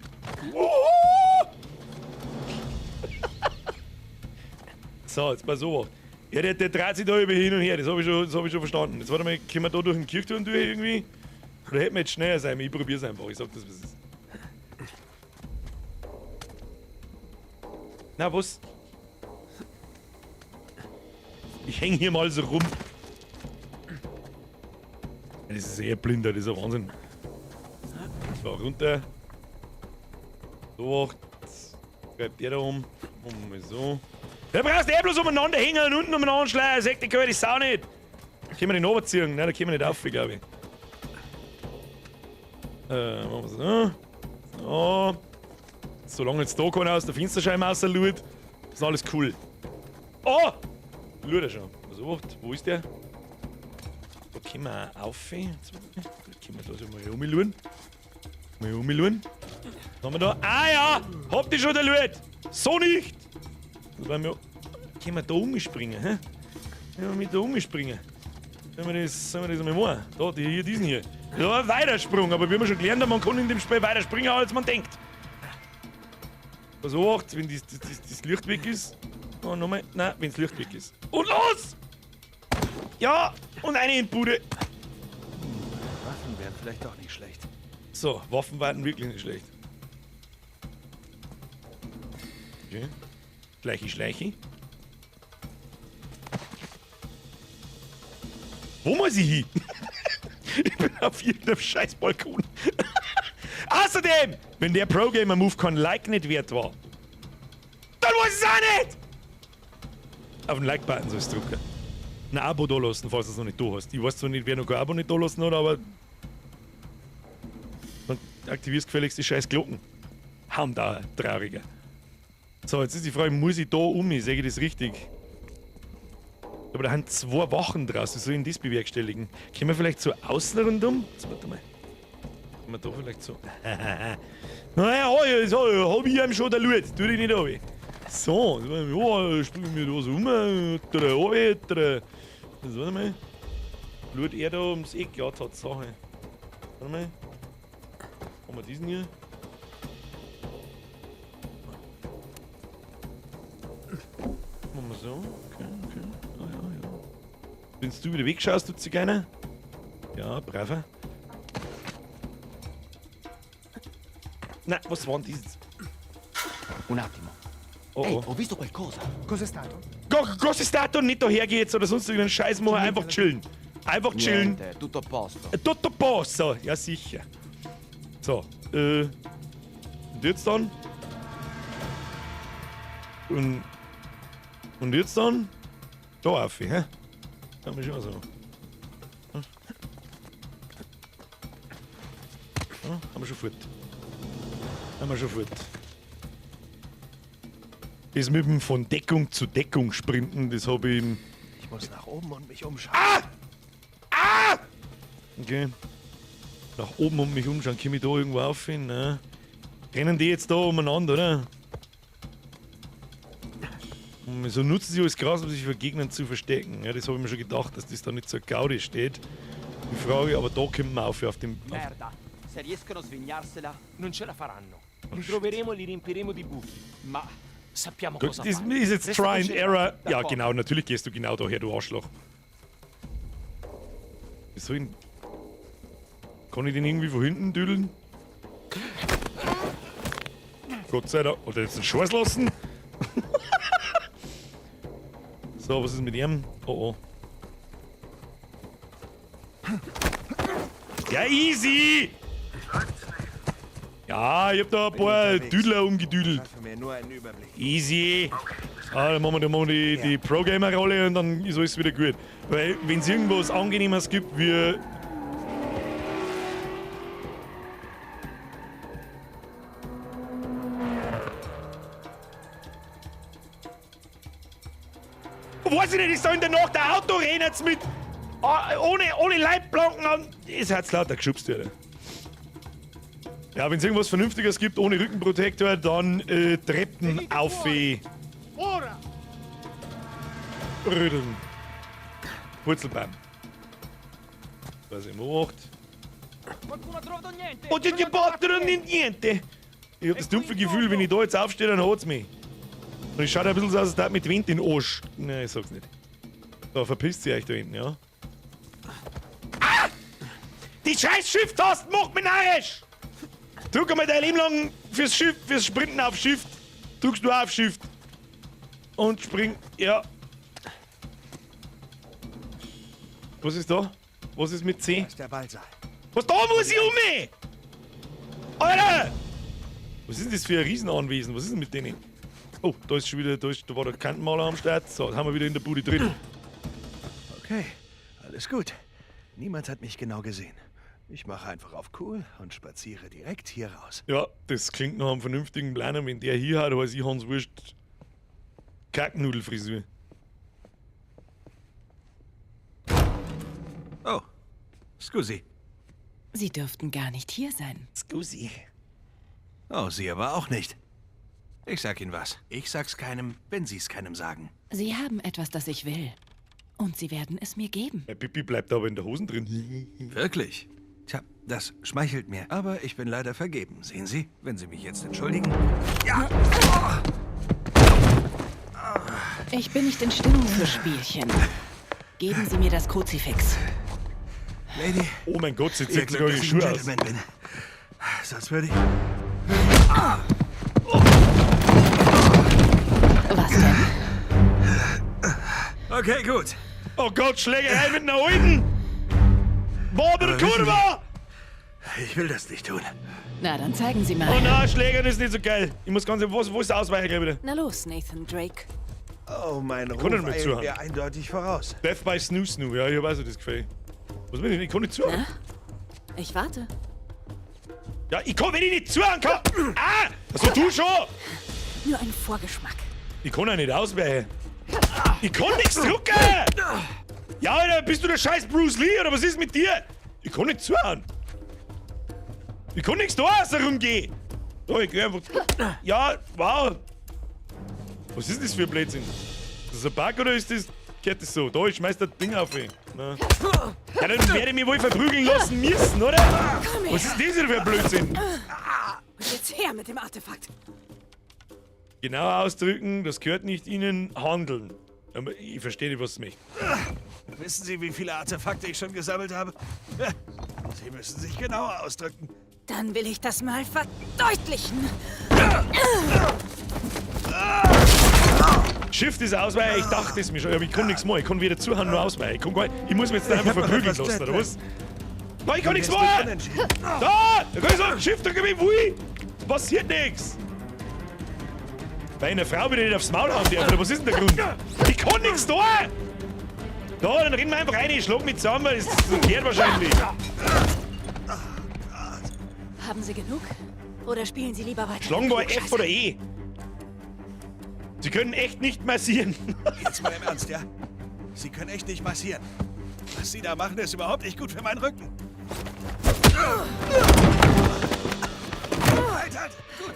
So, jetzt mal so. Ja, der dreht sich da über hin und her, das habe ich, schon- das hab ich schon verstanden. Jetzt warte mal, können wir da durch den Kirchturm durch irgendwie? Oder hätten wir jetzt schneller sein? Ich probier's einfach, ich sag das, was es ist. Na, was? Ich häng hier mal so rum. Das ist eher blinder, das ist ein Wahnsinn. So, runter. So, bleibt der da um. Machen wir mal so. Da brauchst du eh bloß umeinander hängen und unten umeinander schleiern. Sagt die die Sau nicht. Können wir den runterziehen? Nein, da können wir nicht auf, glaube ich. Machen wir so. So. Solange jetzt da keiner aus der Fensterscheibe rausschaut, ist alles cool. Oh! Schaut er schon. Also, wo ist der? Da können wir auch auf. Da können wir da so mal rumschauen. Mal rumschauen. Was haben wir da? Ah ja! Habt ihr schon der Lut? So nicht! Können wir da umspringen, hä? Können wir mit da umspringen? Sollen wir das einmal machen? Da, die, hier, diesen hier. Das war ein Weitersprung, aber wie wir schon gelernt haben, man kann in dem Spiel weiter springen, als man denkt. Pass auf, wenn das Licht weg ist. Oh, nochmal. Nein, wenn das Licht weg ist. Und los! Ja, und eine in die Bude. Waffen wären vielleicht auch nicht schlecht. So, Waffen wären wirklich nicht schlecht. Okay. Schleichi, schleichi. Wo muss ich hin? Ich bin auf irgendeinem scheiß Balkon. Außerdem, wenn der Pro-Gamer-Move kein Like nicht wert war, dann weiß ich es auch nicht! Auf den Like-Button sollst du drücken. Ein Abo da lassen, falls du es noch nicht da hast. Ich weiß zwar nicht, wer noch kein Abo nicht da lassen hat, aber dann aktivierst gefälligst die scheiß Glocken. Ham da, trauriger. So, jetzt ist die Frage, muss ich da um? Sehe ich das richtig? Aber da haben 2 Wachen draus. Wie soll ich denn das bewerkstelligen? Können wir vielleicht so außen rundum? Jetzt warte mal. Können wir da vielleicht so. Naja, oh, so, hab ich ihm schon der Lut. Tu dich nicht runter. So, ja, springen wir da so um. Jetzt warte mal. Schaut er da ums Eck? Ja, Tatsache. Warte mal. Haben wir diesen hier? Machen wir so. Okay, okay. Ah, ja, ja. Wenn du wieder wegschaust, du Zigeuner? Ja, braver. Na, was war denn das? Un attimo. Oh, Ehi, oh. ho visto qualcosa. Cos'è stato? Cos'è stato? Nicht dahergehen jetzt oder sonst irgendeinen Scheiß machen. Einfach chillen. Einfach chillen. Niente, tutto a posto. Tutto posto. Ja, sicher. So, und jetzt dann? Und jetzt dann? Da auf, hä? Da haben wir schon so. Hm? Ja, haben wir schon fort. Haben wir schon fort. Das mit dem von Deckung zu Deckung sprinten, das hab ich im. Ich muss nach oben und mich umschauen. Ah! Ah! Okay. Nach oben und mich umschauen. Komm ich da irgendwo auf hin? Ne? Rennen die jetzt da umeinander, oder? Und so nutzen sie alles Gras, um sich vor Gegnern zu verstecken. Ja, das habe ich mir schon gedacht, dass das da nicht so Gaudi steht. Die Frage, aber da kommt man auf dem. Auf Merda, se riescono a svignarsela, non ce la faranno. Li troveremo e li riempiremo di buchi. Ma Sappiamo Gut, cosa das fare. ist jetzt Resta Try and Error. concentrato, Ja, d'accordo? genau, natürlich gehst du genau daher, du Arschloch. Wieso ihn? Kann ich den irgendwie von hinten düdeln? Gott sei Dank. Oder jetzt einen Schuss lassen? So, was ist mit ihm? Oh oh. Ja, easy! Ja, ich hab da ein paar Düdler umgedüdelt. Schaffe mir nur einen Überblick. Easy. Ah, dann machen wir, die Pro-Gamer-Rolle und dann ist alles wieder gut. Weil, wenn es irgendwas Angenehmes gibt, wie. Weiß ich nicht, ich soll in der Nacht ein Auto rennen jetzt mit. Ah, ohne Leitplanken an. Es hat's lauter geschubst, Alter. Ja, wenn es irgendwas Vernünftiges gibt ohne Rückenprotektor, dann Treppen auf. Rödeln. Purzelbaum. Was ich macht. Und die Debatte und niente. Ich hab das dumpfe Gefühl, wenn ich da jetzt aufstehe, dann hat's mich. Und ich schaue ein bisschen so aus, als würde mit Wind in den Arsch. Nein, ich sag's nicht. Da verpisst sie euch da hinten, ja? Ah! Die scheiß Shift-Tasten macht mich narrisch! Drück einmal dein Leben lang fürs Schiff, fürs Sprinten auf Shift. Drückst du auf Shift. Und spring, ja. Was ist da? Was ist mit C? Das ist der Ballsaal. Was da muss ich um mich? Alter! Was ist denn das für ein Riesenanwesen? Was ist denn mit denen? Oh, da ist schon wieder, da war der Kantenmaler am Start. So, jetzt haben wir wieder in der Bude drin. Okay, alles gut. Niemand hat mich genau gesehen. Ich mache einfach auf cool und spaziere direkt hier raus. Ja, das klingt nach einem vernünftigen Plan. Und wenn der hier hat, weiß ich Hans Wurst. Kacknudelfrisur. Oh, scusi. Sie dürften gar nicht hier sein. Scusi. Oh, Sie aber auch nicht. Ich sag Ihnen was. Ich sag's keinem, wenn Sie's keinem sagen. Sie haben etwas, das ich will. Und Sie werden es mir geben. Mein Pipi bleibt aber in der Hosen drin. Wirklich? Tja, das schmeichelt mir. Aber ich bin leider vergeben. Sehen Sie? Wenn Sie mich jetzt entschuldigen. Ja! Ich bin nicht in Stimmung für Spielchen. Geben Sie mir das Kruzifix. Lady. Oh mein Gott, sie Ihr zieht Glück, sogar dass die ich ein Schuhe aus. Gentleman bin. Sonst würde ich... Was denn? Okay, gut. Oh Gott, Schlägerei mit einer Alten! Boah, Kurva! Ich will das nicht tun. Na, dann zeigen Sie mal. Oh nein, Schlägern ist nicht so geil. Ich muss ganz... Wo ist der Ausweicher gleich wieder? Na los, Nathan Drake. Oh, mein kann Ruf nicht mehr eilt zuhören. mir eindeutig voraus. Death by Snoo Snoo. Ja, ich weiß, das gefällt. Was will ich denn? Ich kann nicht zuhören. Na? Ich warte. Ja, ich kann, wenn ich nicht zuhören kann... Ah! Also du schon! Nur ein Vorgeschmack. Ich kann ja nicht ausweichen. Ich kann nichts drücken! Ja, Alter, bist du der scheiß Bruce Lee oder was ist mit dir? Ich kann nicht zuhören. Ich kann nichts da außer rumgehen. Da, ich geh einfach. Ja, wow. Was ist das für ein Blödsinn? Ist das ein Bug oder ist das. Geht das so? Da, ich schmeiß das Ding auf. Ey. Na. Ja, dann werde ich mich wohl verprügeln lassen müssen, oder? Komm her. Was ist das denn für ein Blödsinn? Und jetzt her mit dem Artefakt. Genau ausdrücken, das gehört nicht Ihnen, handeln. Aber ich verstehe nicht, was Sie möchten. Wissen Sie, wie viele Artefakte ich schon gesammelt habe? Sie müssen sich genauer ausdrücken. Dann will ich das mal verdeutlichen. Shift ist ausweichen, ich dachte es mir schon, aber ich kann nichts machen. Ich kann weder zuhören noch ausweichen. Ich, kann gar nicht, ich muss mich jetzt da Ich einfach hab noch verprügeln etwas lassen, oder Jetlag. was? Nein, ich kann nichts Mir ist nicht machen! unentschieden. Da! Da kann ich sagen, Shift drücken, wie ich will! Passiert nichts! Bei einer Frau wieder nicht aufs Maul hauen darf, oder was ist denn der Grund? Ich kann nichts da! Da, dann rennen wir einfach rein, ich schlag mich zusammen, weil das geht wahrscheinlich. Haben Sie genug? Oder spielen Sie lieber weiter? Schlagen wir F oder E? Sie können echt nicht massieren. Jetzt mal im Ernst, ja? Sie können echt nicht massieren. Was Sie da machen, ist überhaupt nicht gut für meinen Rücken. Halt, halt! Gut.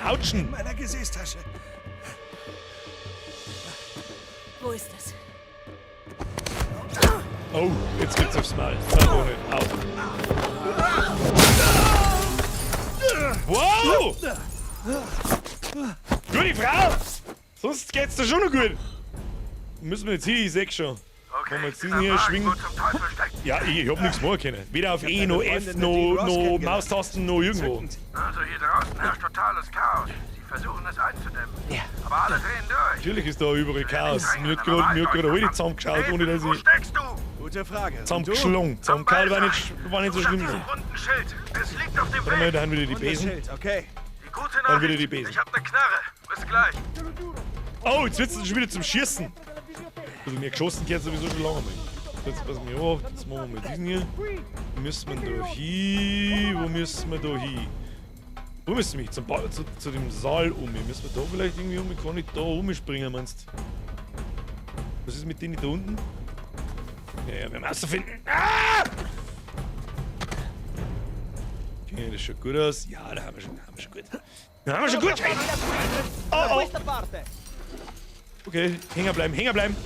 Autschen! In meiner Gesäßtasche. Wo ist es? Oh, jetzt gibt's aufs Maul. Na, ohne. Au. Wow! Gute Frau! Sonst geht's dir schon noch gut. Müssen wir jetzt hin, ich seh schon. Okay, Wollen wir jetzt diesen hier schwingen? Ja, ich hab nichts machen können. Weder auf E, noch F, noch Maustasten, noch irgendwo. Also hier draußen herrscht totales Chaos. Sie versuchen es einzudämmen. Ja. Aber alle drehen durch. Natürlich ist da überall Chaos. Mir hat gerade alle zusammengeschaut, ohne dass Wo ich steckst du? Gute Frage. zusammengeschlungen. Zusammengehauen war nicht so schlimm. Runden Schild. Es liegt auf dem Warte mal, Weg. da haben wieder die Besen. Schild, okay. Die gute Dann wieder Nachricht. die Besen. Ich hab ne Knarre. Bis gleich. Oh, jetzt wird's schon wieder zum Schießen. Ein bisschen mehr geschossen gehört sowieso schon lange mal. Jetzt passen wir auf, jetzt machen wir mal diesen hier. Wo müssen wir da hin? Wo müssen wir da hin? Wo müssen wir? Zum ba zu dem Saal um. Müssen wir da vielleicht irgendwie um? Kann ich da umspringen, meinst du? Was ist mit denen da unten? Ja, ja, wir haben rauszufinden. Ah! Okay, das schaut gut aus. Ja, da haben wir schon, gut. Da haben wir schon gut. Oh, oh. Okay, Hänger bleiben, Hänger bleiben.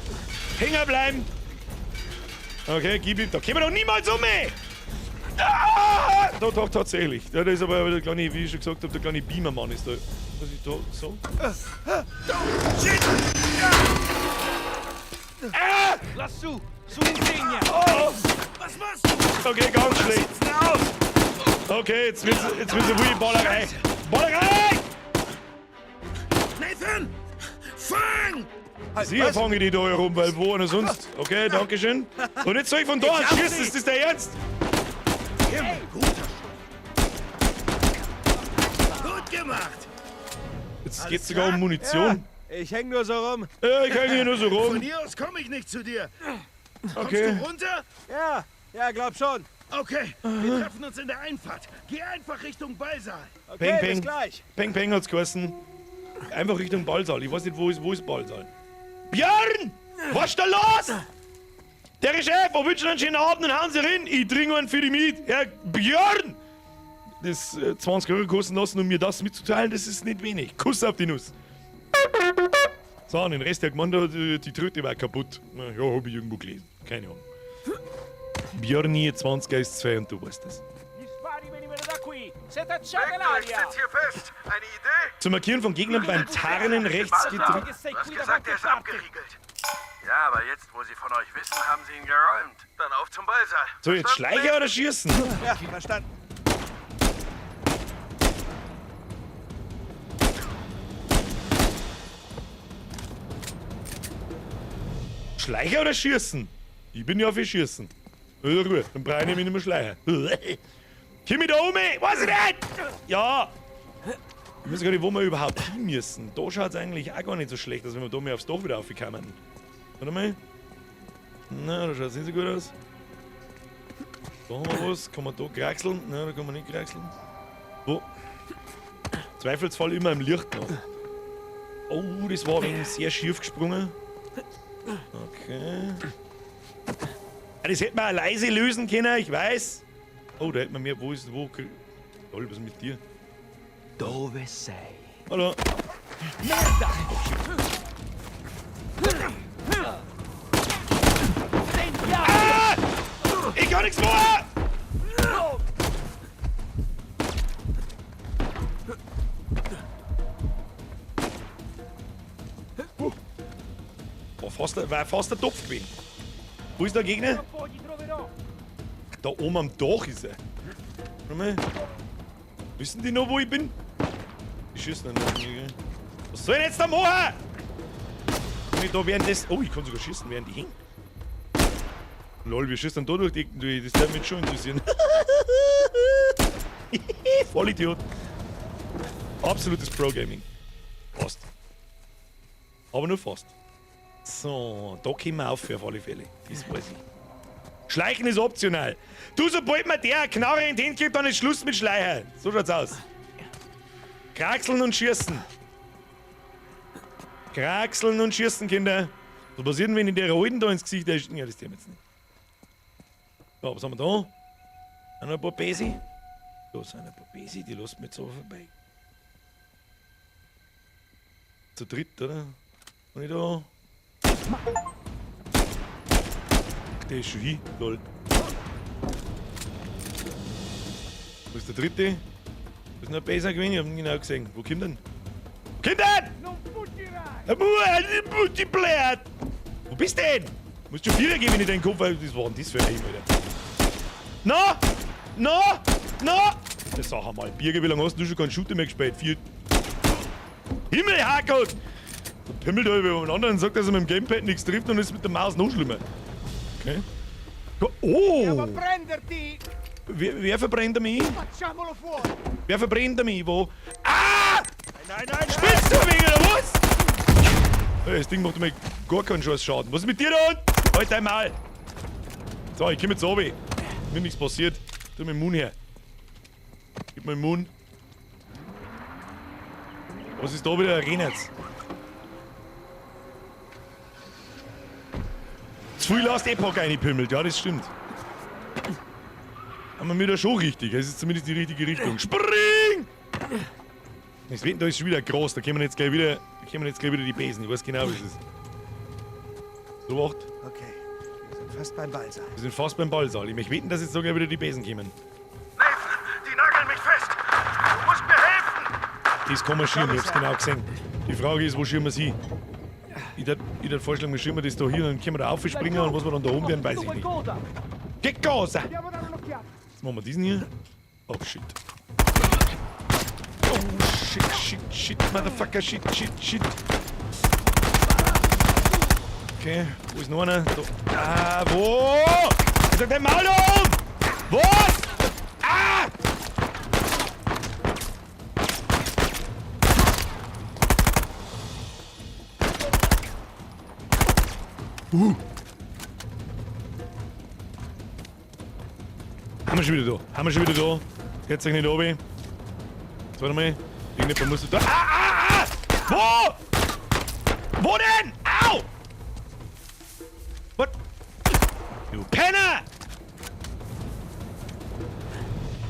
Hänger bleiben! Okay, gib ihm. Da kämen wir doch niemals um, ey! Ah! Doch, doch, tatsächlich. Ja, da ist aber der kleine, wie ich schon gesagt habe, der kleine Beamermann ist da. Was ist da? So? Shit! Ah! Lassù! Sull'insegna! Oh! Was machst du? Okay, ganz schlecht. Okay, jetzt wird's eine wilde Ballerei. Ballerei! Nathan! Fang! Sicher fange ich die da herum, weil wo denn sonst? Okay, danke schön. Und jetzt soll ich von da aus schießen, ist das der Ernst? Gut gemacht! Jetzt geht's sogar um Munition. Ja, ich häng nur so rum. Ja, ich häng hier nur so rum. Von hier aus komme ich nicht zu dir. Okay. Kommst du runter? Ja, ja, glaub schon. Okay, wir treffen uns in der Einfahrt. Geh einfach Richtung Ballsaal. Okay, Peng, peng. bis gleich. Peng, peng hat's geheißen. Einfach Richtung Ballsaal. Ich weiß nicht, wo ist Ballsaal? Björn! Was ist da los? Der Chef, wo wünschen einen schönen Abend und hauen Sie rein? Ich trinke einen für die Miet. Herr Björn! Das 20 Euro kosten lassen, um mir das mitzuteilen, das ist nicht wenig. Kuss auf die Nuss. So, und den Rest der Gemeinde, die Tröte war kaputt. Na, ja, hab ich irgendwo gelesen. Keine Ahnung. Björni, 20 ist 2 und du weißt das. Victor, ich sitz hier fest. Eine Idee? Zum Markieren von Gegnern beim Tarnen rechts gedrückt. Du hast gesagt, er ist abgeriegelt. Ja, aber jetzt, wo sie von euch wissen, haben sie ihn geräumt. Dann auf zum Ballsaal. So, jetzt Schleicher oder schießen? Ja, verstanden. Schleicher oder schießen? Ich bin ja für Schießen. Ja, gut, dann brauche ich nämlich nicht mehr Schleicher. Komm ich da um? Weiß ich nicht! Ja! Ich weiß gar nicht, wo wir überhaupt hin müssen. Da schaut es eigentlich auch gar nicht so schlecht aus, wenn wir da mal aufs Dach wieder aufkommen. Warte mal. Na, da schaut es nicht so gut aus. Da haben wir was. Kann man da kraxeln? Nein, da kann man nicht kraxeln. Wo? Zweifelsfall immer im Licht noch. Oh, das war ein wenig sehr schief gesprungen. Okay. Ja, das hätte man auch leise lösen können, ich weiß. Oh, da hätte man mehr. Wo ist. Wo? Lol, was ist mit dir? Dove sei? Hallo. Merda! Ah! Ich kann nichts machen! War fast der Topf gewesen. Wo ist der Gegner? Da oben am Dach ist er. Warte mal. Wissen die noch, wo ich bin? Die schießen dann noch nicht, gell? Was soll ich denn jetzt da machen? Kann ich da während des. Oh, ich kann sogar schießen, während die hängen. Lol, wir schießen dann da durch die. Das würde mich schon interessieren. Vollidiot. Absolutes Pro-Gaming. Fast. Aber nur fast. So, da kommen wir auf alle Fälle. Das weiß ich. Schleichen ist optional. Du, sobald mir der Knarre in die Hände gibt, dann ist Schluss mit Schleichen. So schaut's aus. Kraxeln und schießen. Kraxeln und schießen, Kinder. Was passiert denn, wenn ich der Alten da ins Gesicht erschieße? Ja, das Thema jetzt nicht. So, was haben wir da? Noch ein paar Besi. Da sind ein paar Besi, die lassen wir jetzt so vorbei. Zu dritt, oder? Und ich da. Der ist schon hin, lol. Wo ist der dritte? Da ist noch ein Besser gewesen, ich hab ihn genau gesehen. Wo kommt denn? Wo kommt denn? Multiplayer! Wo bist du denn? Musst du Vierer geben, wenn ich deinen Kopf. Was war denn das für ein Aim, Alter? Na! Na! Na! Das sag einmal. Birger, wie lange hast du schon keinen Shooter mehr gespielt? 4. Himmel, Hackelt! Der Pimmel da über jemand anderen sagt, dass er mit dem Gamepad nichts trifft und ist mit der Maus noch schlimmer. Okay. Oh! Wer verbrennt mich? Wer verbrennt mich? Wo? Ah! Nein, nein, nein! Spinnst du wegen oder was? Hey, das Ding macht mir gar keinen Scheiß Schaden. Was ist mit dir da unten? Halt dein Maul! So, ich komm jetzt runter. Mir nichts passiert. Tu mir den Moon her. Gib mir den Moon. Was ist da wieder Rennert's? Zu viel Last Epoch reingepimmelt, ja, das stimmt. Haben wir wieder schon richtig. Es ist zumindest die richtige Richtung. Spring! Das Wetten da ist schon wieder groß, da kommen jetzt gleich wieder, da kommen jetzt gleich wieder die Besen. Ich weiß genau, wie es ist. So, acht. Okay, wir sind fast beim Ballsaal. Wir sind fast beim Ballsaal. Ich möchte wetten, dass jetzt sogar wieder die Besen kommen. Nathan, die nageln mich fest. Du musst mir helfen. Das kann man schirmen, ich hab's genau gesehen. Die Frage ist, wo schirmen wir sie? Ich würd vorschlagen, wir schirmen das da hier, dann können wir da aufspringen und was wir dann da oben werden, weiß ich nicht. Che cosa? Jetzt machen wir diesen hier. Oh shit. Oh shit, shit, shit, motherfucker, shit, shit, shit. Okay, wo ist noch einer? Da. Ah, wo? Ich sag dein Maul um! Was? Ah! Haben wir schon wieder da. Haben wir schon wieder da. Jetzt nicht runter. Jetzt warte mal. Irgendjemand muss da. Ah, ah, ah! Wo? Wo denn? Au! What? Du Penner!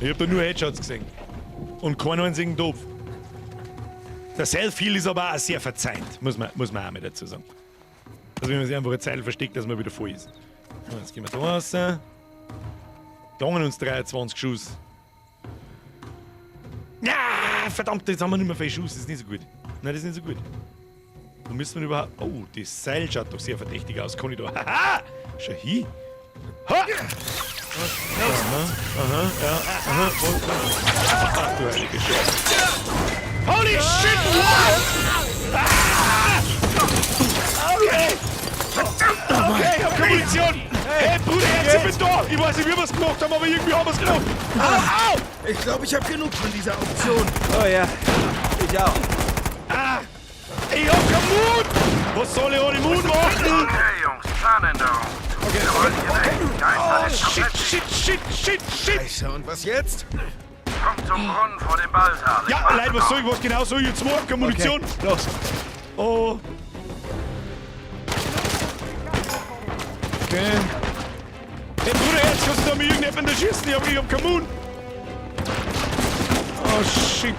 Ich hab da nur Headshots gesehen. Und keinen einzigen Topf. Der Self-Heal ist aber auch sehr verzeihend, muss man auch mal dazu sagen. Also wenn man sich einfach eine Zeile versteckt, dass man wieder voll ist. So, jetzt gehen wir da raus. Gangen uns 23 Schuss. Ja, verdammt, jetzt haben wir nicht mehr viel Schuss. Das ist nicht so gut. Nein, das ist nicht so gut. Wo müssen wir überhaupt... Oh, das Seil schaut doch sehr verdächtig aus. Kann ich da... Haha! Schau hin! Ha! Aha, aha, ja, aha. Ach du heilige Scheiße. Holy shit, what? Ah! Okay! Verdammt! Okay, ich hab keine Munition! Hey, Bruder, Herz, ich bin da! Ich weiß nicht, wie wir es gemacht haben, aber irgendwie haben wir es gemacht! Au, au! Ich glaube, ich habe genug von dieser Auktion. Oh ja, ich auch. Ah! Ich hab keinen Mut! Was soll ich ohne Mut machen? Okay, Jungs, Planänderung. Okay, okay. Oh, shit, shit, shit, shit, shit! Scheiße, und was jetzt? Kommt zum Brunnen vor dem Ballsaal. Ja, Leute, was soll ich, was genau soll ich jetzt machen? Keine Munition! Okay, los. Oh. Okay. Hey Bruder, jetzt kannst du da mit irgendjemandem schießen. Ich hab keinen Mund. Oh shit.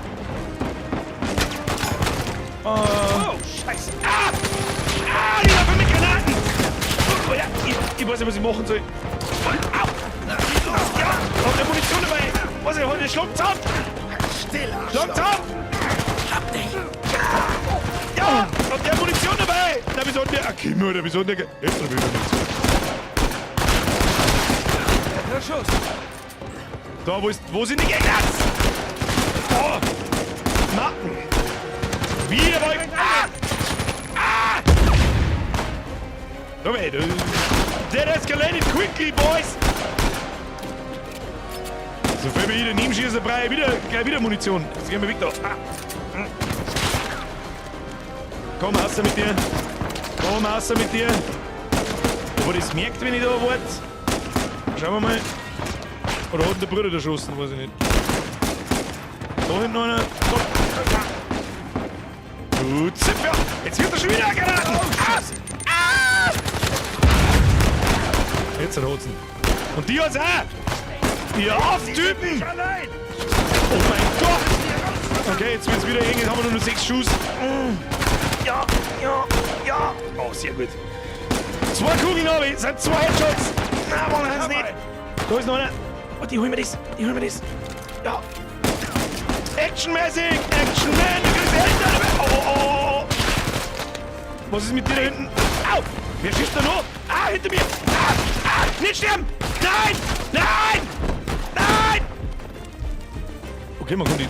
Oh, Scheiße. Ah! Ah, die werfen mit Granaten! Oh, ja, ich weiß nicht, was ich machen soll. Au! Ja, hab eine Munition dabei. Was, ich hol den Schlag zusammen! Still, Schlag zusammen! Hab dich! Ja! Hat der Munition dabei! Na, wieso hat der... Ach, Kim, oder wieso hat der... Jetzt hab ich Munition. Schuss. Da, wo sind die Gegner? Oh! Na! Wieder mal... Ah! Ah! Okay, that escalated quickly, boys! So viel wie ich daneben schieße, brauche ich wieder, gleich wieder Munition. Jetzt gehen wir weg da. Ah. Komm, raus mit dir. Komm, raus mit dir. Ob er das merkt, wenn ich da warte. Schauen wir mal. Oder hat der Bruder erschossen, weiß ich nicht. Da hinten einer. Da. Du Zipfer! Jetzt wird er schon wieder geraten! Ah! Ah! Jetzt hat Hotzen. Und die hat's auch! Ihr auf, Typen! Oh mein Gott! Okay, jetzt wird's wieder eng. Jetzt haben wir nur noch 6 Schuss. Ja, ja, ja. Oh, sehr gut. 2 Kugeln habe ich. Sind 2 Headshots. Na, warum haben's nicht? Da ist noch einer. Oh, die holen wir das. Die holen wir das. Ja. Actionmäßig. Action Man. Du kriegst Eltern. Oh, oh, oh. Was ist mit dir da hinten? Au! Wer schießt da noch? Ah, hinter mir! Ah! Ah! Nicht sterben! Nein! Nein! Nein! Okay, man kommt die.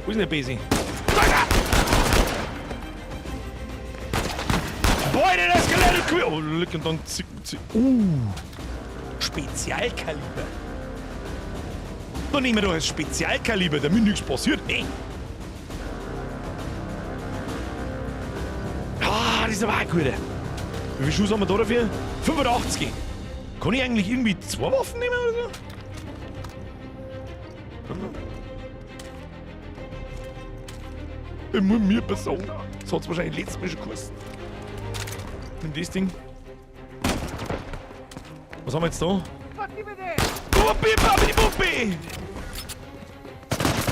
Wo ist denn der Besi? Da ist er! Beute das Skelett! Oh, leck und dann zick, zick. Spezialkaliber. Dann nehmen wir doch das Spezialkaliber, damit nichts passiert. Nee. Ah, das ist aber auch gut. Wie viel Schuss haben wir da dafür? 85. Kann ich eigentlich irgendwie zwei Waffen nehmen oder so? Ich muss mir besorgen. Das hat's wahrscheinlich letztes Mal schon gekostet. Nimm das Ding. Was haben wir jetzt da? Buppi, babidi, buppi!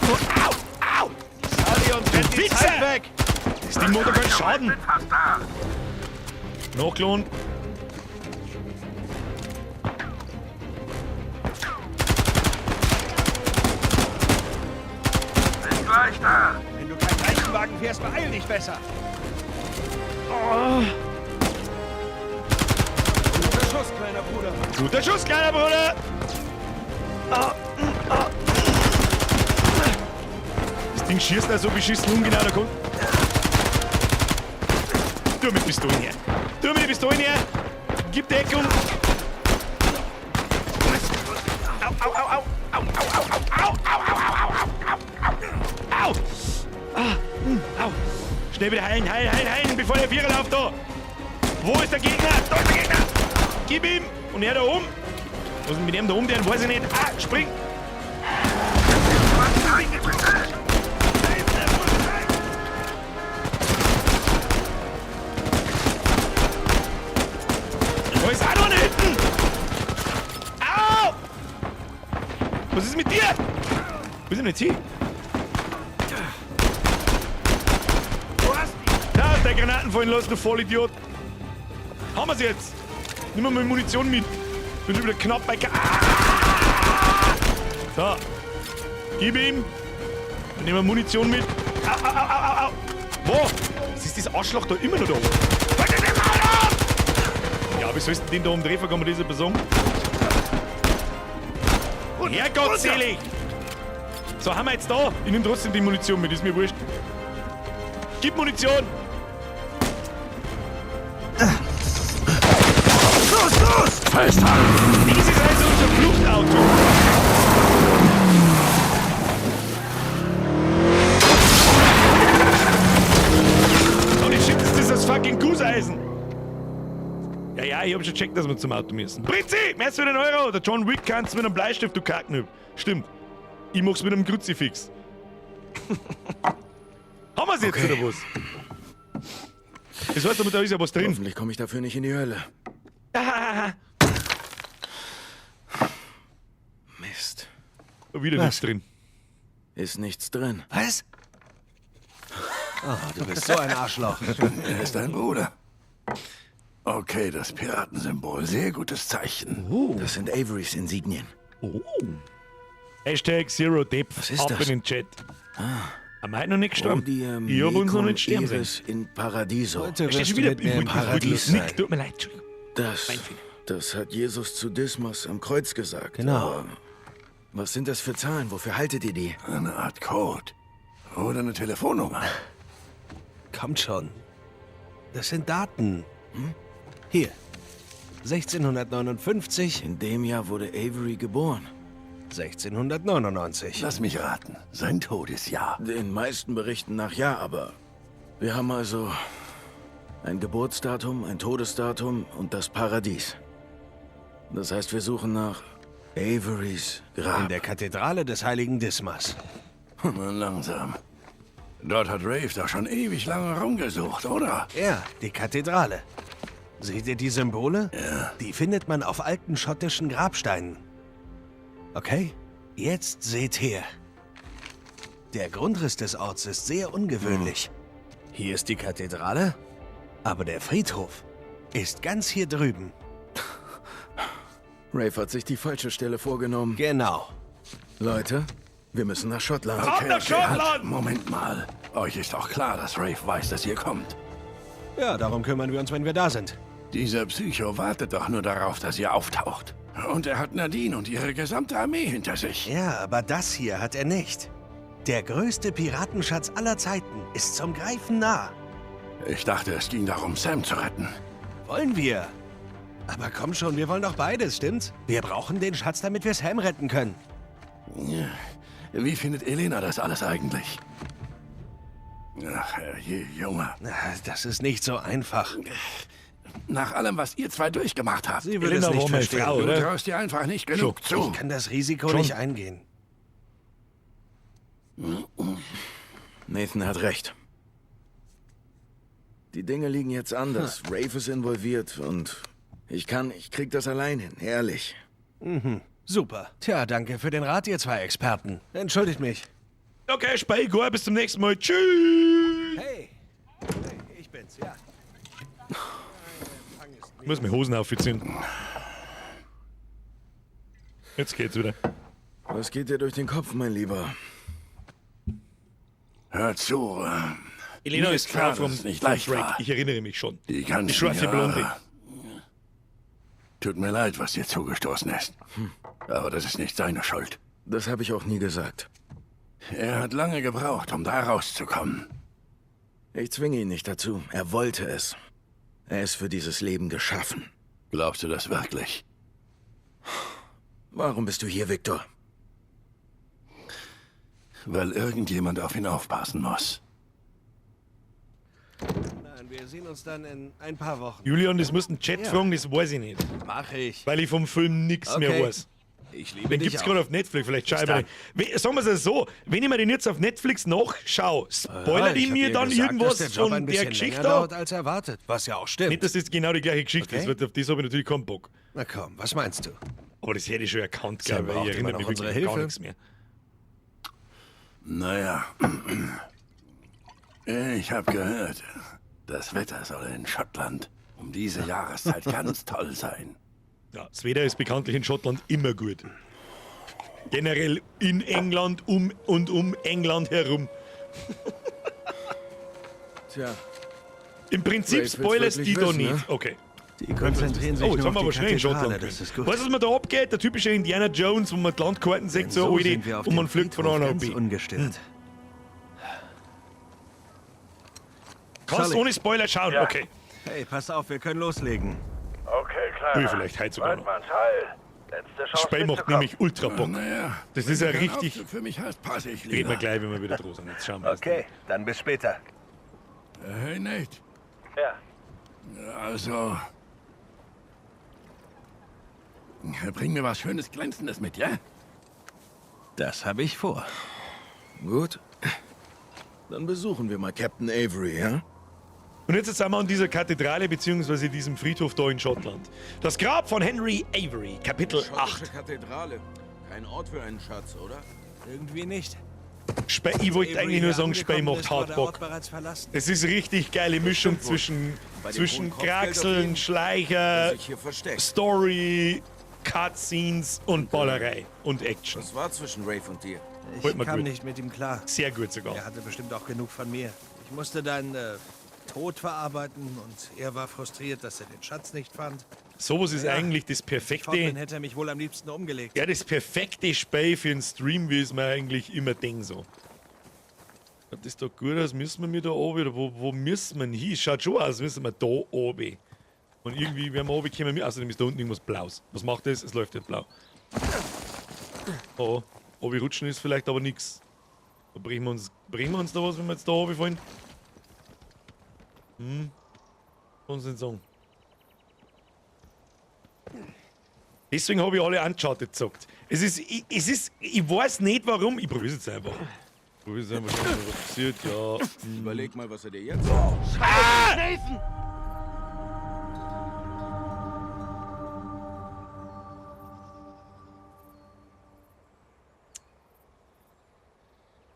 Oh, au! Au! Sully, uns rennt die Zeit weg! Das Ding macht doch keinen Schaden. Nachgeladen. Bin gleich da! Wenn du keinen Leichenwagen fährst, beeil dich besser. Oh. Guter Schuss, kleiner Bruder. Guter Schuss, kleiner Bruder! Ah, ah. Das Ding schießt also beschissen ungenau, da kommt. Tu mir Pistolen her. Tu mir Pistolen her. Gib Deckung. Au, au, au, au. Au, au, au, au, au, au, au, au, au, au, au. Ah, au. Schnell wieder heilen, heilen, heilen, heilen, bevor der Vierer läuft da. Wo ist der Gegner? Da ist der Gegner. Gib ihm. Und er da oben. Was ist mit dem da oben? Den weiß ich nicht. Ah, spring. Da ist auch noch einer hinten. Au! Was ist mit dir? Wo ist denn jetzt hin? Da ist der Granaten fallen lassen, du Vollidiot. Haben wir's jetzt? Nimm mal Munition mit. Bin schon wieder knapp bei. Ah! So. Gib ihm. Dann nehmen wir Munition mit. Au, au, au, au, au. Wo? Was ist das Arschloch da immer noch da oben? Halt den Maul auf! Ja, wie sollst du den da oben treffen? Kann man das etwas sagen? Herrgott selig! So, haben wir jetzt da. Ich nehme trotzdem die Munition mit, ist mir wurscht. Gib Munition! Los, los! Festhalten! Dies ist also unser Fluchtauto! Und ich schicke das als fucking Gusseisen! Ja, ja, ich hab schon gecheckt, dass wir zum Auto müssen. Britzi, mehr für den Euro! Der John Wick kann's mit einem Bleistift, du Kacknüpp. Stimmt. Ich mach's mit einem Kruzifix. Haben wir's jetzt, okay. Oder was? Das heißt, damit da ist ja was drin. Hoffentlich komme ich dafür nicht in die Hölle. Mist. Wieder Was? nichts drin. Ist nichts drin. Was? Oh, du bist so ein Arschloch. Er ist dein Bruder. Okay, das Piratensymbol. Sehr gutes Zeichen. Oh. Das sind Averys Insignien. Oh. Hashtag Zero Depth. Was ist Ab das? in den Chat. Haben wir heute noch nicht gestorben? Odiem Ich hab uns noch mecum nicht sterben sehen. iris in Paradiso. Heute Steht wirst schon du wieder mit mir im Paradies Nick, sein. tut mir leid, Entschuldigung. Das hat Jesus zu Dismas am Kreuz gesagt. Genau. Aber was sind das für Zahlen? Wofür haltet ihr die? Eine Art Code. Oder eine Telefonnummer. Kommt schon. Das sind Daten. Hm? Hier. 1659, In dem Jahr wurde Avery geboren. 1699. Lass mich raten. Sein Todesjahr. Den meisten Berichten nach ja, aber wir haben also ein Geburtsdatum, ein Todesdatum und das Paradies. Das heißt, wir suchen nach Averys Grab. In der Kathedrale des heiligen Dismas. Na, langsam. Dort hat Rafe doch schon ewig lange rumgesucht, oder? Ja, die Kathedrale. Seht ihr die Symbole? Ja. Die findet man auf alten schottischen Grabsteinen. Okay, jetzt seht her. Der Grundriss des Orts ist sehr ungewöhnlich. Hier ist die Kathedrale, aber der Friedhof ist ganz hier drüben. Rafe hat sich die falsche Stelle vorgenommen. Genau. Leute, wir müssen nach Schottland. Ab nach Schottland! halt. Moment mal. Euch ist auch klar, dass Rafe weiß, dass ihr kommt. Ja, darum kümmern wir uns, wenn wir da sind. Dieser Psycho wartet doch nur darauf, dass ihr auftaucht. Und er hat Nadine und ihre gesamte Armee hinter sich. Ja, aber das hier hat er nicht. Der größte Piratenschatz aller Zeiten ist zum Greifen nah. Ich dachte, es ging darum, Sam zu retten. Wollen wir? Aber komm schon, wir wollen doch beides, stimmt's? Wir brauchen den Schatz, damit wir Sam retten können. Wie findet Elena das alles eigentlich? Ach, herrje, Junge. Das ist nicht so einfach. Nach allem, was ihr zwei durchgemacht habt. Sie würde es nicht verstehen. Frau, Du oder? traust dir einfach nicht genug zu. Ich kann das Risiko Schon. nicht eingehen. Nathan hat recht. Die Dinge liegen jetzt anders. Rafe ist involviert und ich krieg das allein hin, ehrlich. Mhm. Super. Tja, danke für den Rat, ihr zwei Experten. Entschuldigt mich. Okay, Speicher, bis zum nächsten Mal. Tschüss. Hey. Hey, ich bin's, ja. Ich muss mir Hosen aufziehen. Jetzt geht's wieder. Was geht dir durch den Kopf, mein Lieber? Hör zu. Elena mir ist klar dass vom, es nicht vom leicht Drake. war. Ich erinnere mich schon. Die ganzen Die schwarze Jahre. Blonde. Tut mir leid, was dir zugestoßen ist. Aber das ist nicht seine Schuld. Das habe ich auch nie gesagt. Er hat lange gebraucht, um da rauszukommen. Ich zwinge ihn nicht dazu. Er wollte es. Er ist für dieses Leben geschaffen. Glaubst du das wirklich? Warum bist du hier, Victor? Weil irgendjemand auf ihn aufpassen muss. Nein, wir sehen uns dann in ein paar Wochen. Julian, das musst du den Chat Ja. fragen, das weiß ich nicht. Mach ich. Weil ich vom Film nichts mehr Okay. weiß. Ich liebe Den dich gibt's auch. gerade auf Netflix, vielleicht schau ich Bis mir den. Sagen wir es so, wenn ich mir den jetzt auf Netflix nachschaue, spoilert Ja, die ich hab mir ihr dann gesagt, irgendwas dass der Job von ein der bisschen Geschichte? länger dauert als erwartet, was ja auch stimmt. Nicht, dass das genau die gleiche Geschichte Okay. ist, weil auf das habe ich natürlich keinen Bock. Na komm, was meinst du? Aber das hätte ich schon erkannt, Sam glaube ich, weil braucht ich immer erinnere noch mich unsere wirklich an gar Hilfe. nichts mehr. Naja. Ich habe gehört, das Wetter soll in Schottland um diese Jahreszeit ganz toll sein. Ja, das Wetter ist bekanntlich in Schottland immer gut. Generell in England, um und um England herum. Tja. Im Prinzip Rafe will's spoilerst die wirklich da wissen, nicht. ne? Okay. Die konzentrieren sich Oh, jetzt nur haben wir auf aber die schnell in Kathedrale, Schottland. das ist gut. Weißt du, was mir da abgeht? Der typische Indiana Jones, wo man die Landkarten sieht, so, so alte, sind wir auf und man dem fliegt von A Friedhof nach ganz B. ungestört. Kannst Sully. ohne Spoiler schauen, Ja. okay. Hey, pass auf, wir können loslegen. Okay, Kleiner. Ui, vielleicht heute sogar noch. Weidmanns Heil. Letzte Das Chance Spiel macht mitzukommen. nämlich ultra Bock. Naja, Das ist ja wenn du keinen richtig. Aufzug für mich hast, passe ich Reden wir lieber. gleich, wenn wir wieder dran sind. Jetzt schauen wir. Okay, dann bis später. Hey, Nate. Ja. Also. Bring mir was Schönes, Glänzendes mit, ja? Das habe ich vor. Gut. Dann besuchen wir mal Captain Avery, ja? Und jetzt sind wir an dieser Kathedrale bzw. diesem Friedhof da in Schottland. Das Grab von Henry Avery, Kapitel 8. Kathedrale. Kein Ort für einen Schatz, oder? Irgendwie nicht. Spe ich wollte Avery eigentlich nur hier sagen, Spey angekommen macht ist, war hart der Bock. Ort bereits verlassen. Es ist richtig geile Mischung zwischen, Bei dem zwischen hohen Kopfgeld auf Kraxeln, jeden, Schleicher, der sich hier versteckt. Story, Cutscenes und Ballerei und Action. Was war zwischen Rafe und dir? Ich Wollt mal kam gut. nicht mit ihm klar. Sehr gut sogar. Er hatte bestimmt auch genug von mir. Ich musste dann Tod verarbeiten und er war frustriert, dass er den Schatz nicht fand. Sowas ist Ja. eigentlich das Fortman perfekte, hätte er mich wohl am liebsten umgelegt. ja, das perfekte Spiel für einen Stream, wie es mir eigentlich immer denke so. Schaut das da gut aus? Müssen wir mir da oben oder wo müssen wir denn hin? Schaut schon aus, müssen wir da oben. Und irgendwie werden wir oben kommen. Außerdem ist da unten irgendwas Blaues. Was macht das? Es läuft nicht blau. Oh, oben rutschen ist vielleicht aber nichts. Da brechen wir uns da was, wenn wir jetzt da oben fallen? Hm. Kann's nicht sagen. Deswegen habe ich alle Uncharted gezockt. Es ist, ich weiß nicht warum. Ich probiere es jetzt einfach. Ich probiere es einfach, schauen wir mal, was passiert. Ja. Überleg mal, was er dir jetzt Ah! Nathan!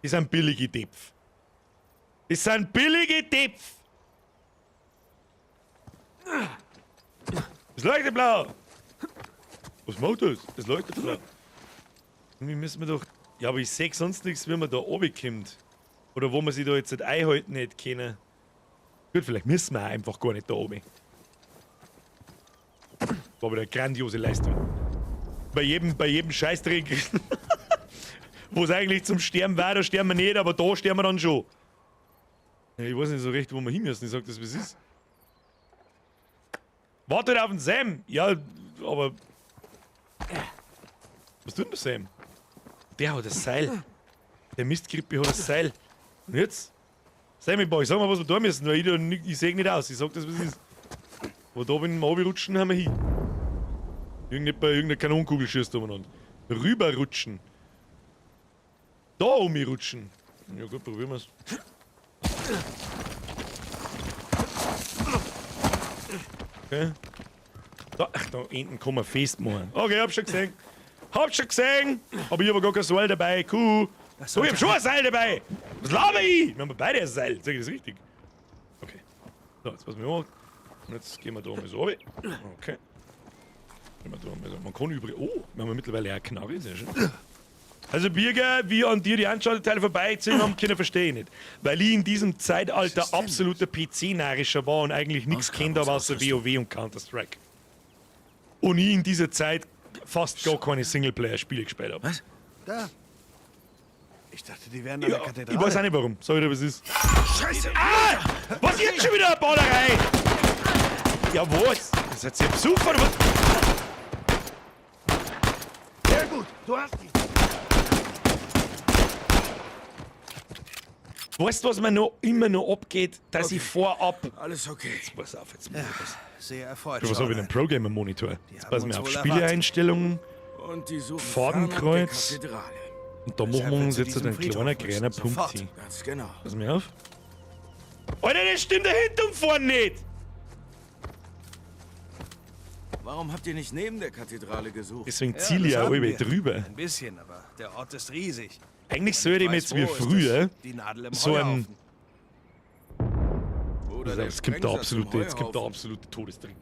Das sind billige Depf. Das sind billige Depf. Es leuchtet blau. Was macht das? Es leuchtet blau. Irgendwie müssen wir doch. Ja, aber ich sehe sonst nichts, wie man da runterkommt. Oder wo man sich da jetzt nicht einhalten hätte können. Gut, vielleicht müssen wir auch einfach gar nicht da oben. War wieder eine grandiose Leistung. Bei jedem Scheißdreck, wo es eigentlich zum Sterben war, da sterben wir nicht, aber da sterben wir dann schon. Ja, ich weiß nicht so recht, wo wir hin müssen. Ich sag das, wie es ist. Wartet auf den Sam! Ja, aber. Was tut denn der Sam? Der hat das Seil. Der Mistgrippe hat das Seil. Und jetzt? Sammy Boy, sag mal, was wir da müssen, weil ich seh nicht aus. Ich sag das, was es ist. Wo da bin, wir rutschen, haben wir hin. Irgendeine Kanonenkugel schießt umeinander. Rüberrutschen. Da umrutschen. Ja gut, probieren wir's. Okay. Da, ach, da hinten kann man festmachen. Okay, hab schon gesehen. Hab schon gesehen! Aber ich hab gar kein Seil dabei. Cool. So, ich hab schon ein Seil dabei! Was laber ich? Wir haben beide ein Seil. Sag ich das richtig? Okay. So, jetzt was wir machen. Und jetzt gehen wir da mal so runter. Okay. Gehen wir da mal so. Man kann übrigens. Oh, wir haben ja mittlerweile auch eine Knarre. Sehr schön. Also Birger, wie an dir die Anschaltteile vorbeiziehen haben können, verstehe ich nicht. Weil ich in diesem Zeitalter absoluter PC-Narischer war und eigentlich nichts kennt habe außer WoW und Counter-Strike. Und ich in dieser Zeit fast gar keine Singleplayer-Spiele gespielt habe. Was? Da. Ich dachte, die wären an der Kathedrale. Ich weiß auch nicht warum. Sag ich dir, was ist. Scheiße! Ah! Was jetzt schon wieder eine Ballerei? Ja, was? Das ist jetzt hier Besuch oder was? Sehr gut, du hast ihn. Weißt du, was mir noch immer noch abgeht? Dass ich vorab. Alles okay. Jetzt pass auf, jetzt muss ich was. Sehr erfreut. Was habe ich denn? Pro-Gamer-Monitor. Jetzt pass mir auf. wohl Spieleeinstellungen. Und die suchen Fadenkreuz. Und da machen wir uns jetzt einen kleinen, kleinen Punkt hin. Ganz genau. Pass mir auf. Alter, das stimmt da hinten und vorne nicht! Warum habt ihr nicht neben der Kathedrale gesucht? Deswegen ziele ich auch alle drüber. Ein bisschen, aber der Ort ist riesig. Eigentlich sollte ich mir jetzt wie früher so ein. Oder Also, jetzt kommt der absolute, jetzt kommt der absolute Todestrick.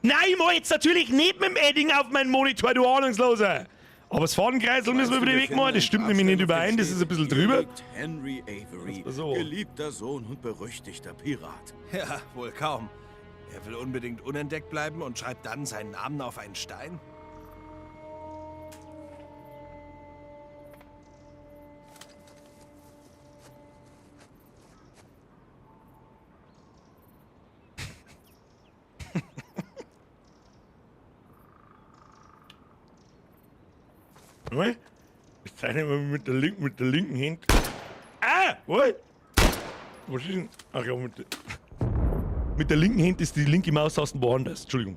Nein, ich mach jetzt natürlich nicht mit dem Edding auf meinen Monitor, du Ahnungsloser! Aber das Fadenkreisel müssen wir wieder wegmachen, das stimmt nämlich nicht überein, das ist ein bisschen drüber. Henry Avery, So. geliebter Sohn und berüchtigter Pirat. Ja, wohl kaum. Er will unbedingt unentdeckt bleiben und schreibt dann seinen Namen auf einen Stein? Jetzt zeichnen wir mit der linken Hand. Ah! Was? Was ist denn? Ach ja, mit der linken Hand ist die linke Maustaste woanders. Entschuldigung.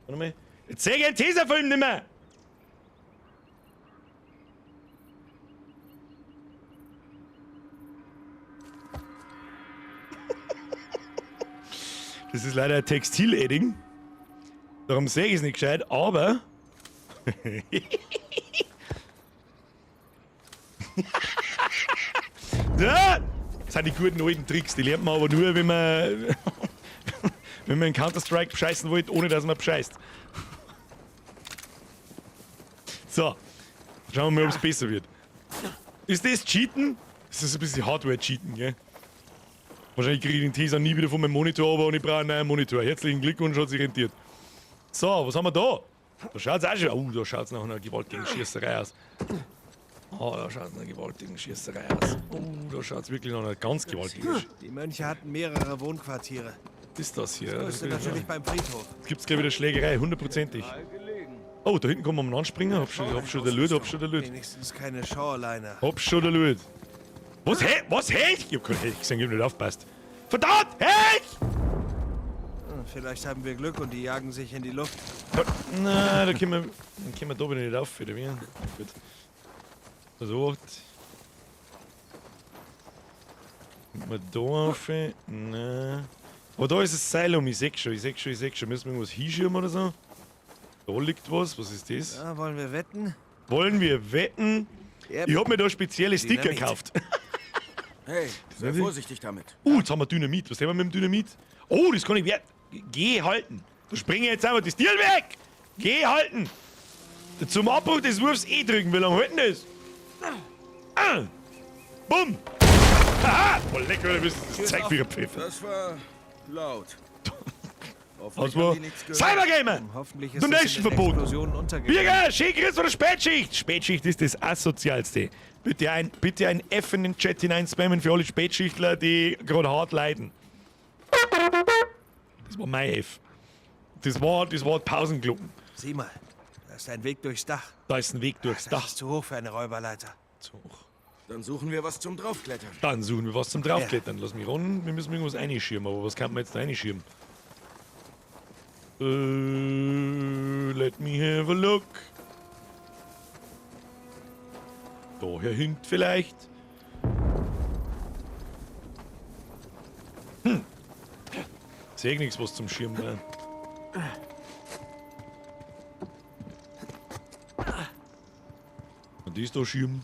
Warte mal. Jetzt seh ich den Tesafilm nicht mehr! Das ist leider ein Textil-Edding. Darum sehe ich es nicht gescheit, aber. Ja, das sind die guten alten Tricks, die lernt man aber nur, wenn man wenn man in Counter-Strike bescheißen wollt, ohne dass man bescheißt. So, schauen wir mal, ob es besser wird. Ist das Cheaten? Das ist ein bisschen Hardware-Cheaten, gell? Wahrscheinlich kriege ich den Tesa nie wieder von meinem Monitor, aber und ich brauche einen neuen Monitor. Herzlichen Glückwunsch, hat sich rentiert. So, was haben wir da? Da schaut's auch schon. Oh, da schaut's nach einer gewaltigen Schießerei aus. Oh, da schaut's nach einer gewaltigen Schießerei aus. Oh, da schaut's wirklich nach einer ganz gewaltigen Schießerei. Die Mönche hatten mehrere Wohnquartiere. Ist das hier? Das größte natürlich beim Friedhof. Jetzt gibt's gleich wieder Schlägerei, hundertprozentig. Oh, da hinten kann man anspringen. Hab schon der Löt, hab schon der Löt. Wenigstens keine Shoreline. Hab schon der Löt. Was, hä? Was, hä? Ich hab kein Hecht gesehen, ich hab nicht aufgepasst. Verdammt! Hecht! Vielleicht haben wir Glück und die jagen sich in die Luft. Na, da können wir, dann können wir da wieder nicht auf, oder wie? Gut. Versucht. Kommt man da auf? Nein. Aber da ist das Seil um, ich seh schon, ich seh schon, ich seh schon. Müssen wir irgendwas hinschieben oder so? Da liegt was, was ist das? Ja, wollen wir wetten? Wollen wir wetten? Yep. Ich hab mir da spezielle Sticker Dynamit. gekauft. Hey, sei vorsichtig damit. Jetzt haben wir Dynamit. Was haben wir mit dem Dynamit? Oh, das kann ich wert. Geh halten. Da springe ich jetzt einfach das Tier weg. Geh halten. Zum Abbruch des Wurfs E drücken. Wie lange halten das? Ah. Bumm. Haha. Oh, lecker, das zeigt wie ein Pfeffer. Das war laut. Was war? Cybergamer! Hoffentlich ist Donation verboten. Untergegangen. Birger, Grüß von der Spätschicht! Spätschicht ist das Asozialste. Bitte ein F in den Chat hinein spammen für alle Spätschichtler, die gerade hart leiden. Das war mein F. Das war Pausenglocken. Sieh mal, da ist ein Weg durchs Dach. Da ist ein Weg durchs Dach. Das ist zu hoch für eine Räuberleiter. Zu hoch. Dann suchen wir was zum Draufklettern. Dann suchen wir was zum Draufklettern. Lass mich ran, wir müssen irgendwas einschirmen. Aber was kann man jetzt da einschirmen? Let me have a look. Da hier hinten vielleicht. Hm. Seh nichts, was zum Schirm war. Und die ist da Schirm.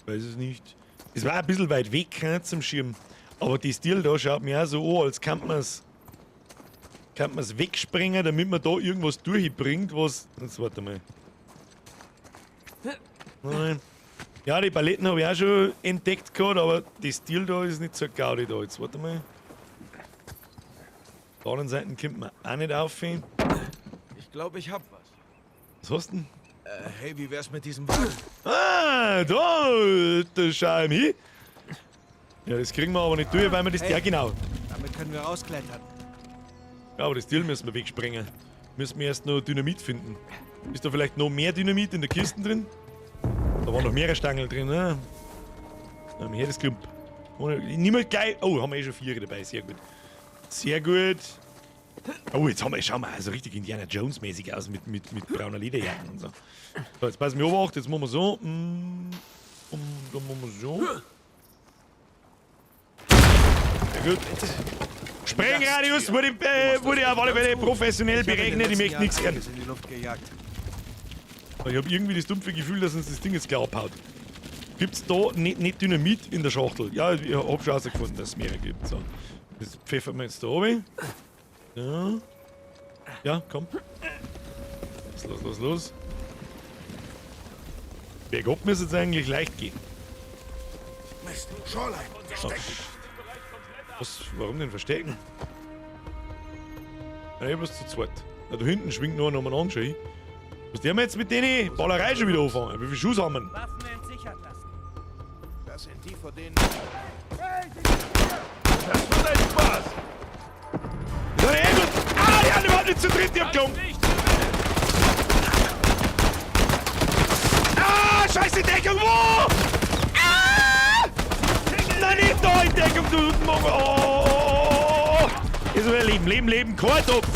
Weiß es nicht. Es war ein bisschen weit weg zum Schirm. Aber die Stil da schaut mir auch so an, als könnte man es wegspringen, damit man da irgendwas durchbringt, was... Jetzt warte mal. Nein. Ja, die Paletten habe ich auch schon entdeckt gehabt, aber das Stil da ist nicht so gaudi da. Jetzt warte mal. Auf der anderen Seite kommt man auch nicht auf. Ich glaube, ich hab was. Was hast du denn? Hey, wie wär's mit diesem Wagen? Ah, da schau ich hin. Ja, das kriegen wir aber nicht durch, weil wir das... Hey, ja, genau. Damit können wir rausklettern. Ja, aber das Deal müssen wir wegsprengen. Müssen wir erst noch Dynamit finden. Ist da vielleicht noch mehr Dynamit in der Kiste drin? Da waren noch mehrere Stangen drin, ne? Na, hier das Klump. Niemand gleich. Oh, haben wir eh schon 4 dabei. Sehr gut. Sehr gut. Oh, jetzt haben wir, schau mal, also richtig Indiana Jones-mäßig aus mit brauner Lederjacken und so. So, jetzt passen wir auf, jetzt machen wir so. Dann machen wir so. Sehr gut. Sprengradius wurde auf alle Fälle professionell berechnet, ich möchte nichts hören. Ich habe irgendwie das dumpfe Gefühl, dass uns das Ding jetzt gleich abhaut. Gibt's da nicht Dynamit in der Schachtel? Ja, ich hab schon rausgefunden, dass es mehrere gibt. So. Das pfeffern wir jetzt da oben. Ja. Ja, komm. Los, los, los, los. Bergab müsste es eigentlich leicht gehen. Mist, Shoreline, verstecken. Was? Warum denn verstecken? Ja, ich was zu zweit. Na, da hinten schwingt noch einer umeinander schon. Was der wir jetzt mit denen Ballerei schon wieder anfangen? Wie viele Schuss haben wir? Waffen entsichert lassen. Das sind die, vor denen... Hey, das wird ein Spaß! Das ist eh gut. Ah, die anderen waren nicht zu dritt, die haben geklompen. Ah, scheiße, Deckung, wo? Ah! Nein, nicht da in Deckung, du Mongo. Oh, oh, oh. Ist aber Leben, Leben, Leben. Kein Topf.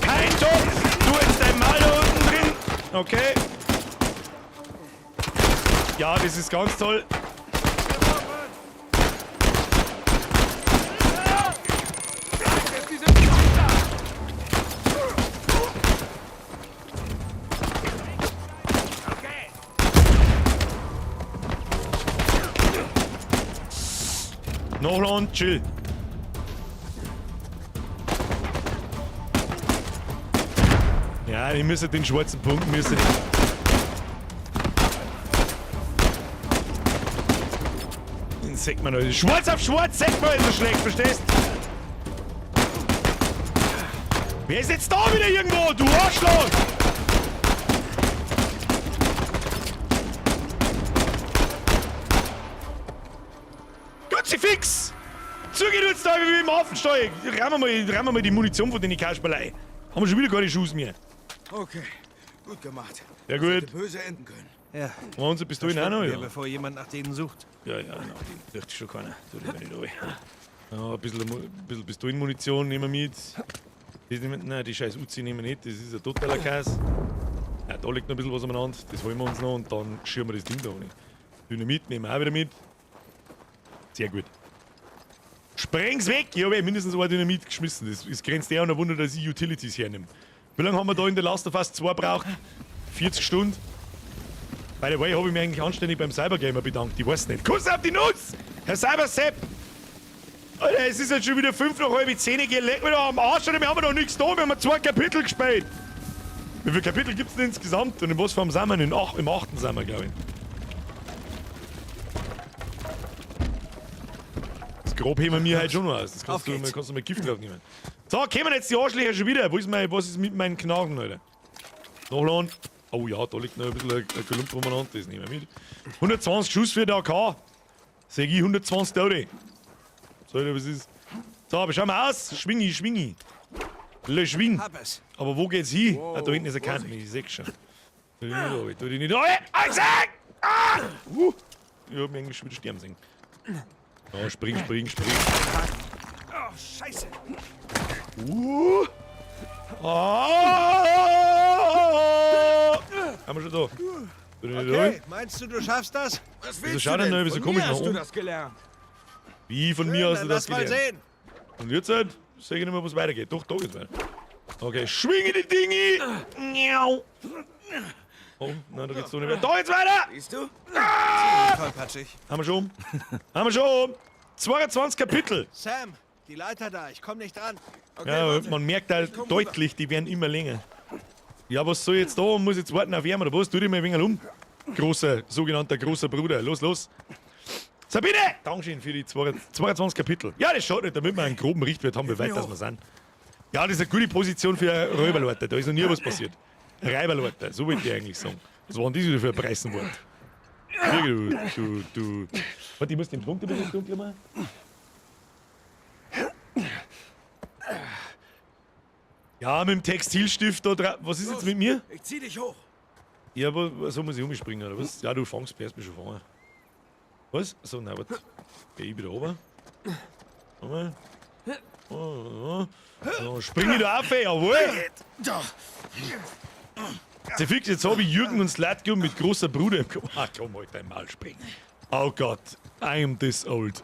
Kein Topf. Du jetzt dein Mal da unten drin. Okay. Ja, das ist ganz toll. Nachladen, chill. Ja, ich müsste den schwarzen Punkt müssen. Den sagt man noch. Schwarz auf schwarz, sagt man, ist so schlecht, verstehst? Wer ist jetzt da wieder irgendwo, du Arschloch? Fix! Zugeht jetzt da wie im Hafenstall! Rammen wir mal die Munition von den Kasperlei. Haben wir schon wieder keine Schuss mehr. Okay, gut gemacht. Ja, gut. Das hätte böse enden können. Ja. Haben wir unsere Pistolen auch noch? Ja. Bevor jemand nach denen sucht. Ja, ja, nach denen sucht schon keiner. Tu die nicht rein. Ja, ein bisschen Pistolenmunition nehmen wir mit. Das nehmen wir, nein, die scheiß Uzi nehmen wir nicht. Das ist ein totaler Käse. Ja, da liegt noch ein bisschen was umeinander. Das holen wir uns noch und dann schirmen wir das Ding da rein. Dynamit nehmen wir auch wieder mit. Sehr gut. Spreng's weg! Ich habe ja mindestens ein Dynamit geschmissen. Das grenzt eher an ein Wunder, dass ich Utilities hernehme. Wie lange haben wir da in der Last of Us 2 braucht? 40 Stunden? By the way, habe ich mich eigentlich anständig beim Cybergamer bedankt. Ich weiß nicht. Kuss auf die Nuss! Herr Cybersepp! Alter, es ist jetzt schon wieder 9:35. Geh, leck mich doch am Arsch, Alter, wir haben noch nichts da. Wir haben 2 Kapitel gespielt. Wie viele Kapitel gibt's denn insgesamt? Und in was für einem sind wir? Im 8. sind wir, glaub ich. Das Grob heben wir halt schon noch aus. Das Auf geht's. kannst du mal Gift drauf nehmen. So, kommen jetzt die Arschlöcher schon wieder. Was ist mit meinen Knarren, Alter? Nachladen. Oh ja, da liegt noch ein bisschen ein Klump umeinander. Das nehmen wir mit. 120 Schuss für die AK. Seh ich 120 Euro. So, Alter, was ist? So, aber schau mal aus. Schwingi, schwingi. Le schwing. Hab es. Aber wo geht's hin? Wow, Ah, da hinten ist eine Kante, ich seh schon. Tu dich nicht an, tu dich nicht an. Isaac! Ah! Ich hab mich eigentlich schon wieder sterben sehen. Oh, spring, spring, spring. Oh, Scheiße. Ah! Haben wir schon da. Tu dich nicht Okay, an. meinst du, du schaffst das? Was Wieso willst du schaut er denn? noch ein bisschen Von komisch mir nach hast du oben? das gelernt. Wie, von Schön, mir hast dann du das lass mal gelernt? sehen. Und jetzt halt, seh ich nicht mehr, wo's weitergeht. Doch, da geht's weiter. Okay, schwinge die Dinge! Miau. Oh, nein, da geht's so nicht mehr. Da geht's weiter! Siehst du? Ah! Tollpatschig. Haben wir schon. Haben wir schon. 22 Kapitel. Sam, die Leiter da, ich komm nicht dran. Okay, Ja, warte. man merkt halt Ich komm deutlich, die werden immer länger. Ja, was soll ich jetzt da? Muss ich jetzt warten auf ihn oder was? Tu dich mal ein wenig um. Großer, sogenannter großer Bruder. Los, los. Sabine! Dankeschön für die 22 Kapitel. Ja, das schaut nicht, damit wir einen groben Richtwert haben, wie weit das wir sind. Ja, das ist eine gute Position für Räuberleute. Da ist noch nie was passiert. Räuberleute, so wollte ich eigentlich sagen. Was war denn das wieder für ein Preisenwort? Du, du, du. Warte, ich muss den Punkt ein bisschen dunkler machen. Ja, mit dem Textilstift da drauf. Was ist jetzt mit mir? Ich zieh dich hoch. Ja, aber so muss ich umspringen, oder was? Ja, du fängst, wirst mich schon fangen. Was? So, nein, warte. Geh ich wieder runter. Nochmal. Oh, oh. So, spring ich da auf, ey, jawohl! Zerfix, jetzt hab ich Jürgen und Slatko mit großer Bruder im Kopf. Ach komm, halt dein Maul springen. Oh Gott, I am this old.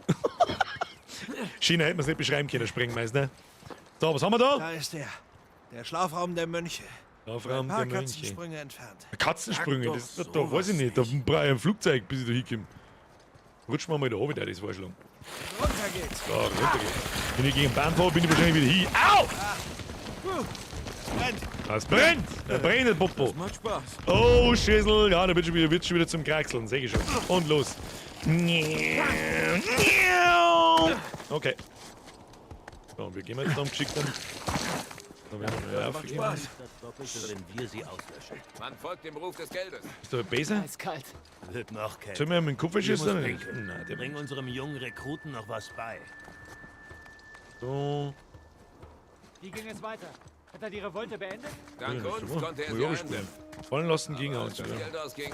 Schöner hätte man's nicht beschreiben können, Sprengmeister. So, was haben wir da? Da ist er. Der Schlafraum der Mönche. Schlafraum Ein paar der Mönche. Katzensprünge entfernt. Katzensprünge, Sag das, doch da, da weiß ich sowas nicht. Da brauche ich ein Flugzeug, bis ich da hinkomme. Rutschen wir mal da runter, das vorschlagen. Runter geht's. Ja, runter geht's. Wenn ich gegen den Baum fahre, bin ich wahrscheinlich wieder hin. Au! Es brennt. Das brennt! Da brennt der Popo. Macht Spaß. Oh, Schissel. Ja, da wird schon wieder, wird's schon wieder zum Kraxeln. Seh ich schon. Und los. Okay. So, wir gehen jetzt da am geschickten. Da werden wir mal raufgehen. Spaß. Das Doppelte, wenn wir sie auslöschen. Man folgt dem Ruf des Geldes. Ist der besser? Eiskalt. Wird noch kälter. Sollen wir mit dem Kopf Ich muss schießen? pinkeln. Nein, der Bring unserem jungen Rekruten noch was bei. So. Wie ging es weiter? Hat er die Revolte beendet? Dank Ja, uns super. konnte er Muss sie ich auch spielen. eindämmen. Fallen lassen ging Aber auch. als das Ja. Geld ausging,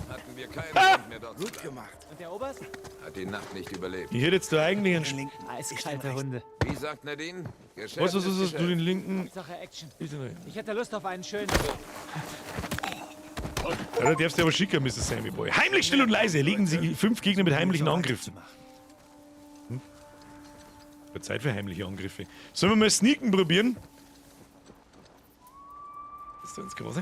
hatten wir keinen Grund mehr dort zu Gut bleiben. gemacht. Und der Oberst? Hat die Nacht nicht überlebt. Ich hätte jetzt da eigentlich einen. Den linken. Eiskalte Hunde. Wie sagt Nadine? Geschäft Was, was, ist was, was? Du Geschäft. den linken. Sache Action. Ist der nicht. Ich hätte Lust auf einen schönen. Ja, da darfst du aber schicker, Mr. Sammy Boy. Heimlich, still und leise legen Sie 5 Gegner mit heimlichen Angriffen. Wird Zeit für heimliche Angriffe. Sollen wir mal Sneaken probieren? Ist da ins Quasi?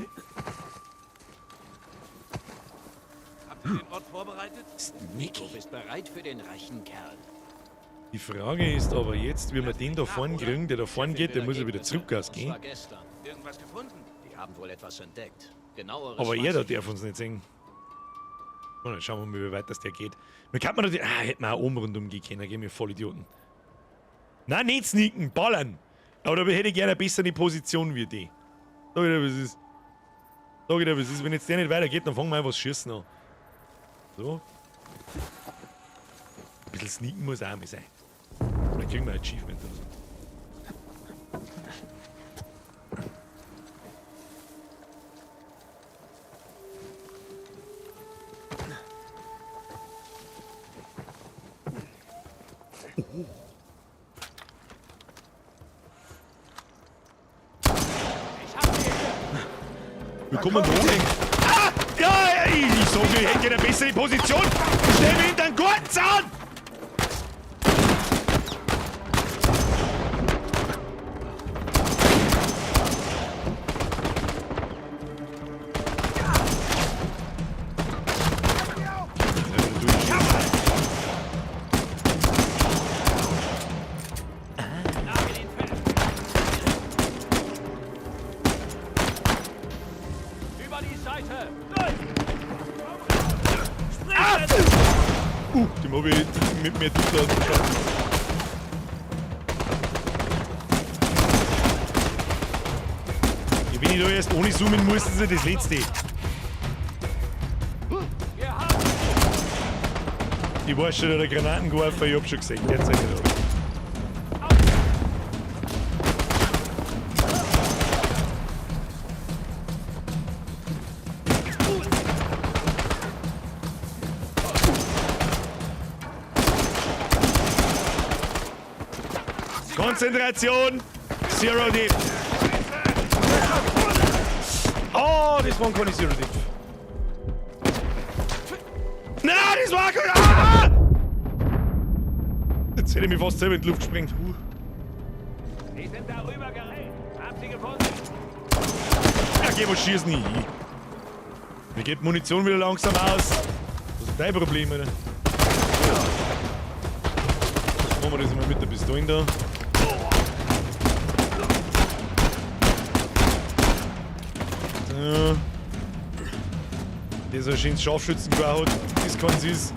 Habt ihr den Ort vorbereitet? Sneaky. Du bist bereit für den reichen Kerl. Die Frage ist aber jetzt, wie wir den da vorne kriegen, der da vorne geht, der muss ja wieder zurück Das gehen. war gestern. Irgendwas gefunden? Die haben wohl etwas entdeckt. Genaueres Aber weiß er da ich darf uns nicht sehen. Und dann schauen wir mal, wie weit das der geht. Wir kann man natürlich. Ah, hätten wir auch oben rundum gehen können, gehen wir voll Idioten. Nein, nicht sneaken, ballern! Aber da hätte ich gerne eine bessere Position wie die. Sag ich dir, was ist. Sag ich dir, was ist. Wenn jetzt der nicht weitergeht, dann fangen wir einfach das Schießen an. So. Ein bisschen sneaken muss auch mal sein. Dann kriegen wir ein Achievement oder so. Wir kommen da hin. Ah! Ja, ich sag, ich hätte eine bessere Position. Stell mich hinter den Gartenzaun! Dem hab ich mit mehr Tüter geschaut. Wenn ich da erst ohne zoomen muss, ist ja das letzte. Ich weiß schon, der Granaten geworfen, ich hab schon gesehen. Jetzt seid ihr da. Konzentration! Zero Dip! Oh, das war keine Zero Dip. Nein, das war kein. Ah! Jetzt hätte ich mich fast selber in die Luft gesprengt. Sie sind darüber gerannt. Hab sie gefunden. Ja, geh, was schießen ich? Mir geht Munition wieder langsam aus. Was ist dein Problem, Alter? Machen wir das mal mit der Pistole da. So. Der so ein schönes Scharfschützengewehr hat, das kann sie. Machen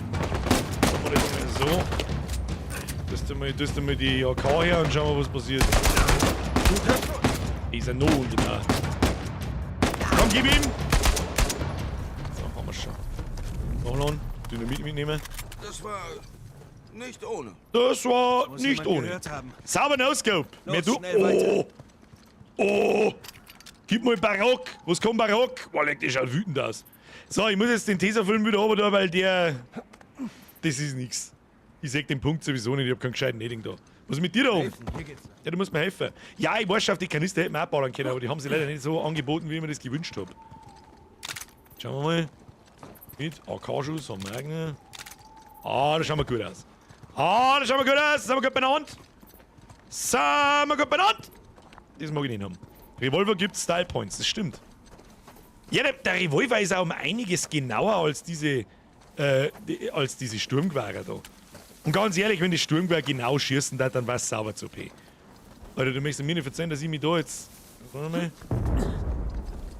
wir das mal so. Das mal die AK her und schauen wir, was passiert. Ist er noch genau. Komm, gib ihm! So, haben wir schon. Nachladen, Dynamit mitnehmen. Das war nicht ohne. Das war muss nicht ohne. Sauber No-Scope. Mehr du. Oh! Oh! Gib mal Barock! Was kommt Barock? Boah, leck, der schaut wütend aus. So, ich muss jetzt den Tesafilm wieder runter da, weil der. Das ist nix. Ich seh den Punkt sowieso nicht, ich hab keinen gescheiten Edding da. Was ist mit dir da oben? Ja, du musst mir helfen. Ja, ich weiß schon, auf die Kanister hätten wir auch ballern können, aber die haben sie leider nicht so angeboten, wie ich mir das gewünscht hab. Schauen wir mal. Mit AK-Schuss haben wir eigene. Ah, da schauen wir gut aus. Ah, da schauen wir gut aus. Sind wir gut benannt? Sind wir gut benannt? Das mag ich nicht haben. Revolver gibt Style Points, das stimmt. Ja, der Revolver ist auch um einiges genauer als diese, Sturmgewehre da. Und ganz ehrlich, wenn die Sturmgewehr genau schießen darf, dann war es sauber zu OP. Alter, du möchtest mir nicht verzeihen, dass ich mich da jetzt. Warte mal.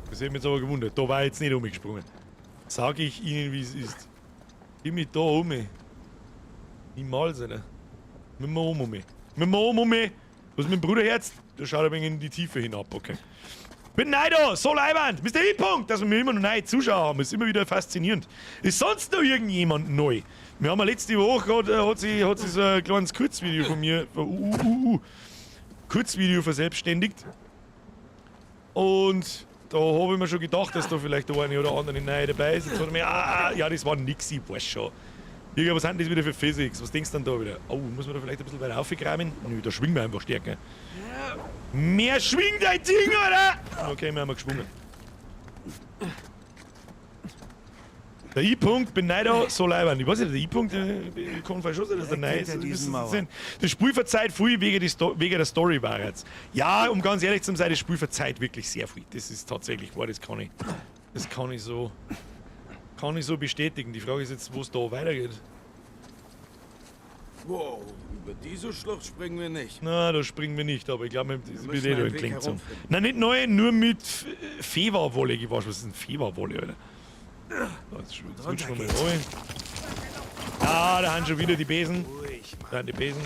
Das hätte mich jetzt aber gewundert. Da war ich jetzt nicht umgesprungen. Sag ich Ihnen, wie es ist. Ich mich da um. Niemals, Alter. Mit mir um. Mit mir um. Was ist mit dem Bruderherz? Da schaut ein wenig in die Tiefe hinab, okay. Bin neu da, so leiwand. Mr. I-Punkt, dass wir immer noch neue Zuschauer haben, ist immer wieder faszinierend. Ist sonst noch irgendjemand neu? Wir haben ja letzte Woche hat sich so ein kleines Kurzvideo von mir, Kurzvideo verselbstständigt. Und da habe ich mir schon gedacht, dass da vielleicht der eine oder andere neu dabei ist. Jetzt hat er mir, ja, das war nix, ich weiß schon. Digga, was sind das wieder für Physics? Was denkst du denn da wieder? Oh, muss man da vielleicht ein bisschen weiter aufkramen? Nö, da schwingen wir einfach stärker. Mehr schwingt dein Ding, oder? Okay, wir haben geschwungen. Der I-Punkt, bin neu da, so leibend. Ich weiß nicht, der I-Punkt, kann vielleicht schon sein, dass der neu ist. Das Spiel verzeiht viel wegen der Story war jetzt. Ja, um ganz ehrlich zu sein, das Spiel verzeiht wirklich sehr viel. Das ist tatsächlich wahr, das kann ich. Das kann ich so. Kann ich so bestätigen. Die Frage ist jetzt, wo es da weitergeht. Wow, über diese Schlucht springen wir nicht. Na, da springen wir nicht, aber ich glaube, das wird eh da klingt so. Nein, nicht neu, nur mit Fewa-Wolle. Ich weiß, was ist denn Fewa-Wolle, Alter? Jetzt rutschen wir mal rein. Ah, da haben schon wieder die Besen. Da haben die Besen.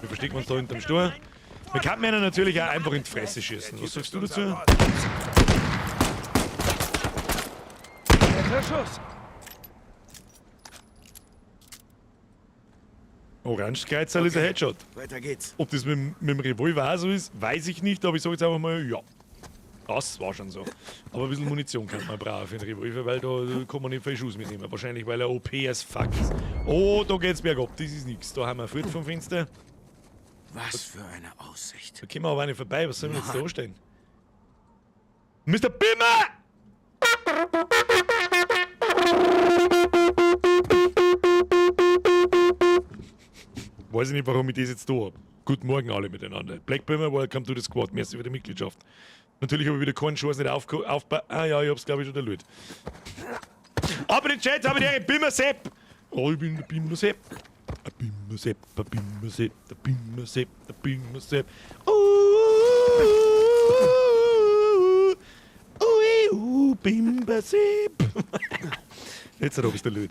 Wir verstecken uns da hinterm Stuhl. Wir könnten ihnen natürlich auch einfach in die Fresse schießen. Was sagst du dazu? Schuss. Orange Kreuzerl ist ein Headshot. Weiter geht's. Ob das mit dem Revolver auch so ist, weiß ich nicht, aber ich sag jetzt einfach mal, ja. Das war schon so. Aber ein bisschen Munition kann man brauchen für den Revolver, weil da kann man nicht viel Schuss mitnehmen. Wahrscheinlich, weil er OP as fuck ist. Oh, da geht's bergab. Das ist nix. Da haben wir Furt vom Fenster. Was für eine Aussicht. Da kommen wir aber auch nicht vorbei. Was sollen wir jetzt da anstellen? Mr. Bimmer! Weiß ich nicht, warum ich das jetzt da hab. Guten Morgen alle miteinander. Black Bimmer, welcome to the squad. Merci für die Mitgliedschaft. Natürlich habe ich wieder keinen Chance nicht aufgebaut. Ah ja, ich hab's glaube ich schon erlöst. Aber den Chat habe ich den Bimmer Sepp. Oh, ich bin der Bimmer Sepp. Der Bimmer Sepp, der Bimmer Sepp, der Bimmer Sepp, der Bimmer Sepp. Bimmer Sepp. Jetzt hab ich's der Lüd.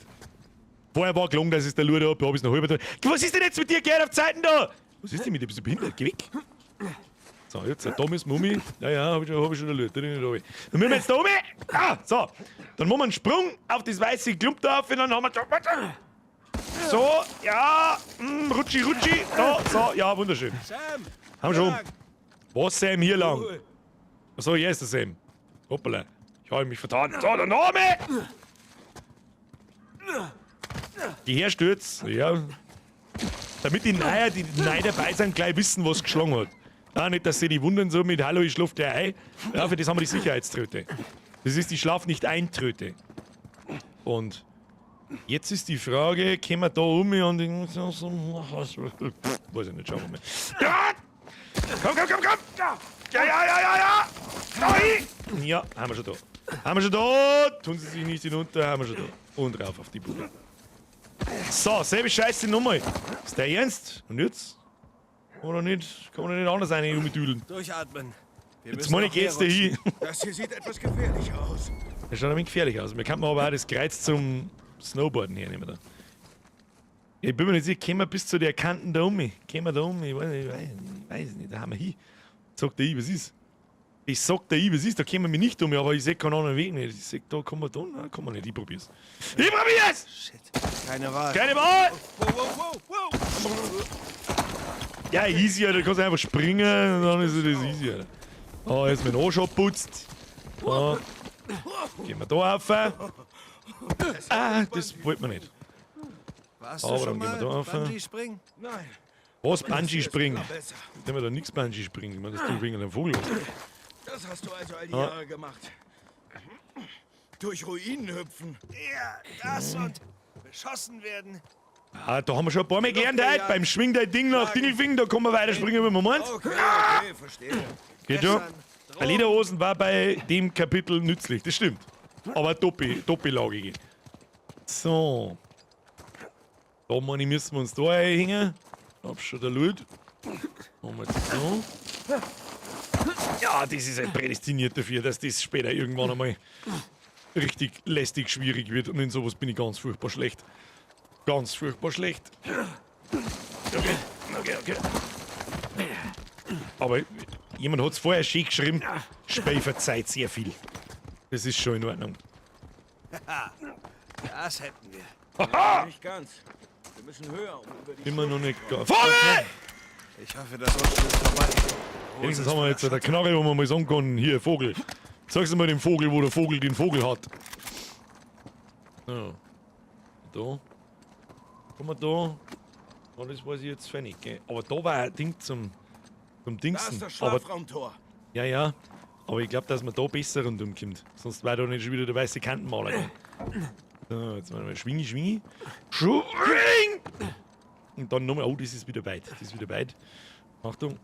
Vorher war gelungen, dass ich der Lüd hab, hab ich's noch halber. Was ist denn jetzt mit dir, Gerd, auf Zeiten da? Was ist denn mit dir? Bist du behindert? Geh weg. So, jetzt, da müssen wir um. Ja, ja, hab ich schon der Lüd. Dann müssen wir jetzt da um. Ah, so. Dann machen wir einen Sprung auf das weiße Klump da auf und dann haben wir da. Warte. So, ja, rutschi, rutschi. Da, so, ja, wunderschön. Sam! Haben wir schon. Was, Sam, hier lang? Achso, hier ist der Sam. Hoppala. Ich habe mich vertan. So, der Name! Die Herstürz, ja. Damit die Neuer, die neu dabei sind, gleich wissen, was geschlagen hat. Ah, nicht, dass sie die wundern so mit Hallo, ich schlaf dir ein. Ja, für das haben wir die Sicherheitströte. Das ist die Schlaf nicht ein Tröte. Und jetzt ist die Frage, können wir da um und weiß ich nicht, schauen wir mal. Ja! Komm, komm, komm, komm! Ja, ja, ja, ja, ja! Da hin! Ja, haben wir schon da. Haben wir schon da! Tun Sie sich nicht hinunter, haben wir schon da. Und rauf auf die Bude. So, selbe Scheiße nochmal. Ist der ernst? Und jetzt? Oder nicht? Kann man nicht anders eine umdüdeln. Durchatmen. Wir Jetzt müssen meine ich, noch mehr geht's da hin. rutschen. Das hier sieht etwas gefährlich aus. Das schaut ein wenig gefährlich aus. Wir könnten aber auch das Kreuz zum Snowboarden hernehmen da. Ich bin mir nicht sicher, kommen wir bis zu der Kanten da um? Kommen wir da um? Ich weiß nicht, ich weiß nicht, da haben wir hin. Sagt der ich, was ist? Ich sag der ich, was ist? Da kommen wir nicht um, aber ich seh keinen anderen Weg nicht. Ich sag, da kommen wir da, nein, kommen wir nicht. Ich probier's. Ich probier's! Shit. Keine Wahl. Keine Wahl! Wow, wow, wow, wow. Ja, easy, Alter. Du kannst einfach springen und dann ist das easy, Alter. Oh, jetzt mit dem Arsch abputzt. Oh. Gehen wir da rauf. Ah, das wollte man nicht. Warst du Aber schon dann gehen wir mal da rauf. Bungee springen? Nein. Was Bungee springen? Besser. Ich wir da nichts Bungee springen. Ich meine, das tut wegen einem Vogel. Das hast du also all die Ah. Jahre gemacht. Durch Ruinen hüpfen. Ja, das und beschossen werden. Ah, da haben wir schon ein paar Mal gelernt heute. Beim Schwing dein Ding nach Dingelfing, da kann man weiter springen, wenn man meint. Okay, okay, verstehe. Geht schon. Eine Lederhosen war bei dem Kapitel nützlich, das stimmt. Aber doppellagige. So. Da meine ich, müssen wir uns da einhängen. Hab schon der Lut. Machen wir jetzt so. Ja, das ist halt prädestiniert dafür, dass das später irgendwann einmal richtig lästig schwierig wird. Und in sowas bin ich ganz furchtbar schlecht. Ganz furchtbar schlecht. Okay, okay, okay. Aber jemand hat's vorher schön geschrieben. Spiel verzeiht sehr viel. Das ist schon in Ordnung. Das hätten wir. Haha! Nicht ganz. Wir müssen höher, um über die Immer noch nicht ganz. Vogel! Ich hoffe, das Rutschen ist vorbei. Wenigstens haben wir jetzt eine Knarre, wo man mal sagen kann, hier, Vogel. Sag's mal dem Vogel, wo der Vogel den Vogel hat. So. Da. Guck mal da. Oh, das weiß ich jetzt nicht, gell? Aber da war ein Ding zum Da Dingsen. ist das Aber, Schlafraumtor. ja, ja. Aber ich glaube, dass man da besser rundum kommt. Sonst war da nicht schon wieder der weiße Kantenmaler. Gell? So, jetzt machen wir Schwingi, Schwingi. Schwing! Und dann nochmal. Oh, das ist wieder weit. Das ist wieder weit. Achtung.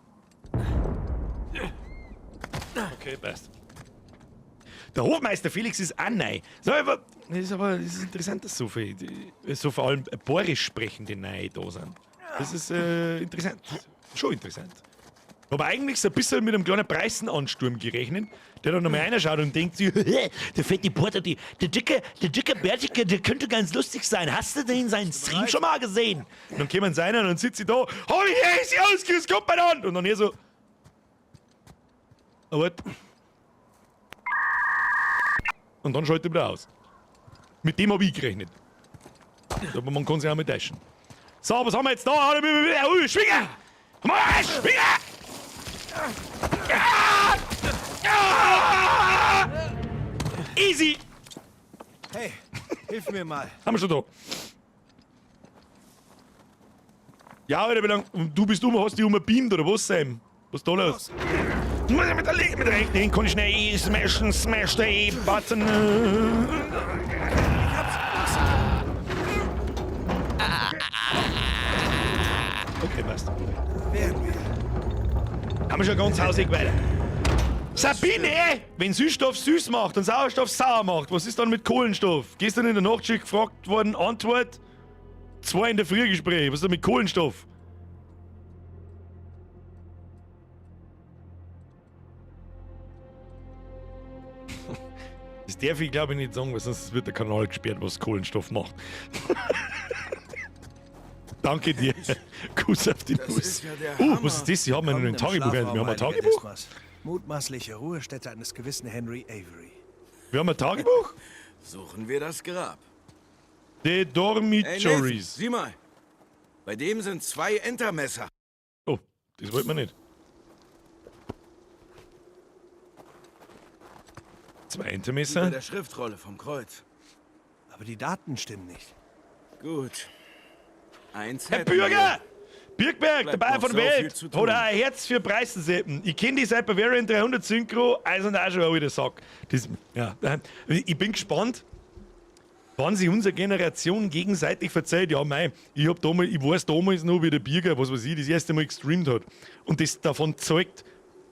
Okay, passt. Der Hofmeister Felix ist auch neu. So, aber, das ist aber das ist interessant, dass so viel, so vor allem bayerisch sprechende neu da sind. Das ist interessant. Schon interessant. Aber eigentlich so ein bisschen mit einem kleinen Preisenansturm gerechnet, der dann nochmal reinschaut und denkt sich, der fette Porter, der dicke Bärtige, der könnte ganz lustig sein. Hast du den seinen Stream schon mal gesehen? Und dann kommen sie rein und dann sitzt sie da, hab ich hey, sie aus, grüß Gott beieinander. Und dann er so, aber und dann schaltet er wieder aus. Mit dem hab ich gerechnet. Aber man kann sich auch mit täuschen. So, was haben wir jetzt da? Schwinger! Schwinger! Ah! Ah! Easy! Hey, hilf mir mal. Haben wir schon da. Ja, Alter, wie lang? Und du bist um, hast dich umgebeamt oder was, Sam? Was ist da los? Muss ich mit der linken, mit der rechten hin, kann ich schnell E smashen, smash the E-Button. Okay, passt. Werden wir. Haben wir schon ganz hausig weiter. Sabine, wenn Süßstoff süß macht und Sauerstoff sauer macht, was ist dann mit Kohlenstoff? Gestern in der Nachtschicht gefragt worden, Antwort: 2 in der Frühgespräch. Was ist denn mit Kohlenstoff? darf ich glaube ich nicht sagen, weil sonst wird der Kanal gesperrt, was Kohlenstoff macht. Danke dir. Kuss auf die Nuss. ist ja der Oh, Hammer. was ist das? Sie haben ja Willkommen ein Tagebuch. im Wir haben Schlafraum, ein heiliger Tagebuch? Dismas. Mutmaßliche Ruhestätte eines gewissen Henry Avery. Wir haben ein Tagebuch? Suchen wir das Grab. The Ey, Nathan, Dormitories. sieh mal. Bei dem sind 2 Entermesser. Oh, das wollten wir nicht. 2 Wie bei Entermesser? der Schriftrolle vom Kreuz. Aber die Daten stimmen nicht. Gut. Eins Herr hätten Bürger! wir. Birkberg, Bleibt der Bayer noch von sau viel Welt, zu hat tun. auch ein Herz für Preisenseppen. Ich kenn die seit Bavarian 300 Synchro, also und auch schon ein alter Sack. Das, ja, ich bin gespannt, wann sich unsere Generation gegenseitig verzeiht. Ja, mei, ich hab damals, ich weiß damals noch, wie der Birger, was weiß ich, das erste Mal gestreamt hat. Und das davon zeugt,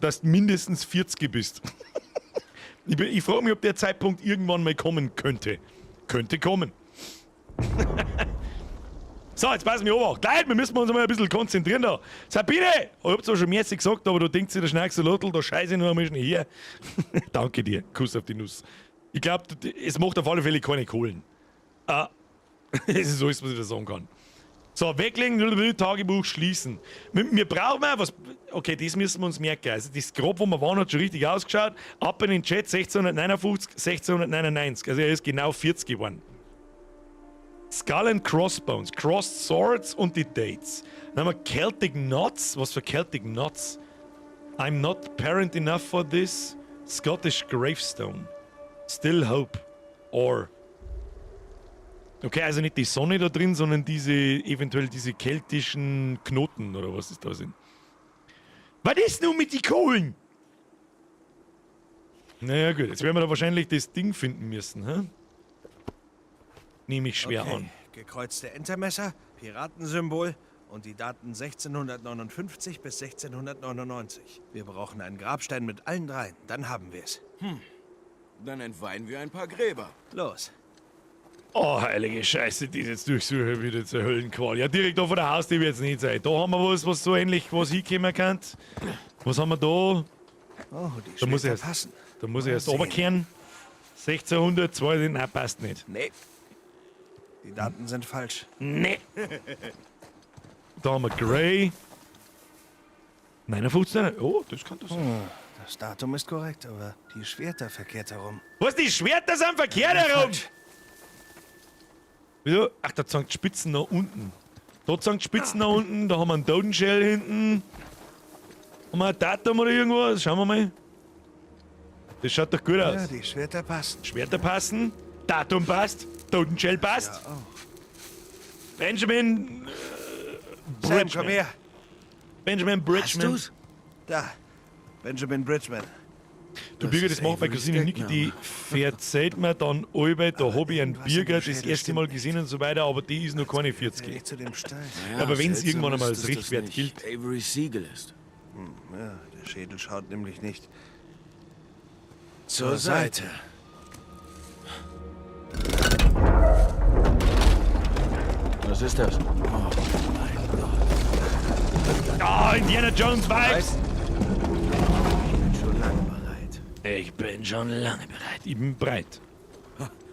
dass du mindestens 40 bist. Ich frage mich, ob der Zeitpunkt irgendwann mal kommen könnte. Könnte kommen. So, jetzt passen wir auf. Leute, wir müssen uns mal ein bisschen konzentrieren da. Sabine, ich hab zwar schon mehrfach gesagt, aber du denkst dir der Schnackselotl, da scheiße ich noch einmal schnell her. Danke dir. Kuss auf die Nuss. Ich glaub, es macht auf alle Fälle keine Kohlen. Ah, es ist alles, was ich da sagen kann. So, weglegen, Tagebuch schließen. Wir brauchen mal was. Okay, das müssen wir uns merken. Also das Grab, wo wir waren, hat schon richtig ausgeschaut. Ab in den Chat 1659, 1699. Also er ist genau 40 geworden. Skull and Crossbones, Crossed Swords und die Dates. Dann haben wir Celtic Knots. Was für Celtic Knots? I'm not parent enough for this. Scottish Gravestone. Still Hope. Or. Okay, also nicht die Sonne da drin, sondern eventuell diese keltischen Knoten oder was es da sind. Was ist nun mit den Kohlen? Naja gut, jetzt werden wir da wahrscheinlich das Ding finden müssen, hä? Nehme ich schwer Okay. an. Gekreuzte Entermesser, Piratensymbol und die Daten 1659 bis 1699. Wir brauchen einen Grabstein mit allen dreien, dann haben wir's. Dann entweihen wir ein paar Gräber. Los. Oh, heilige Scheiße, die ist jetzt durchsuche wieder zur Höllenqual. Ja, direkt da vor der Haustür wird's nicht sein. Da haben wir was, was so ähnlich, was hinkommen kann. Was haben wir da? Oh, die Da muss ich Schwerter erst, passen. da muss ich Mal erst sehen. runterkehren. 1602, nein, passt nicht. Nee. Die Daten sind falsch. Nee. Da haben wir Grey. 59, oh, das kann das sein. Das Datum ist korrekt, aber die Schwerter verkehrt herum. Was, die Schwerter sind verkehrt herum? Falsch. Wieso? Ach, da zeigen die Spitzen nach unten. Da zeigen die Spitzen nach unten, da haben wir einen Totenschädel hinten. Haben wir ein Datum oder irgendwas? Schauen wir mal. Das schaut doch gut Ja, aus. die Schwerter passen. Schwerter passen, Datum passt, Totenschädel passt. Ja, oh. Benjamin Sam, Bridgman. komm her. Benjamin Bridgman. Hast du's? Da. Benjamin Bridgman. Du Birger, das ist macht bei Averys Cousine Niki, die verzählt mir dann allweil, da hab ich einen irgendwas in Birger dem das Schädel erste Mal stimmt gesehen und so weiter, aber die ist noch keine 40. Nicht zu dem Stein. Ja, Aber wenn's seltsam irgendwann einmal ist, als dass das Richtwert nicht gilt. Averys Siegel ist. Ja, der Schädel schaut nämlich nicht Zur Seite. Was ist das? Oh mein Gott. Ah, Indiana Jones Vibes! Ich bin schon lange bereit. Ich bin schon lange bereit. Ich bin bereit.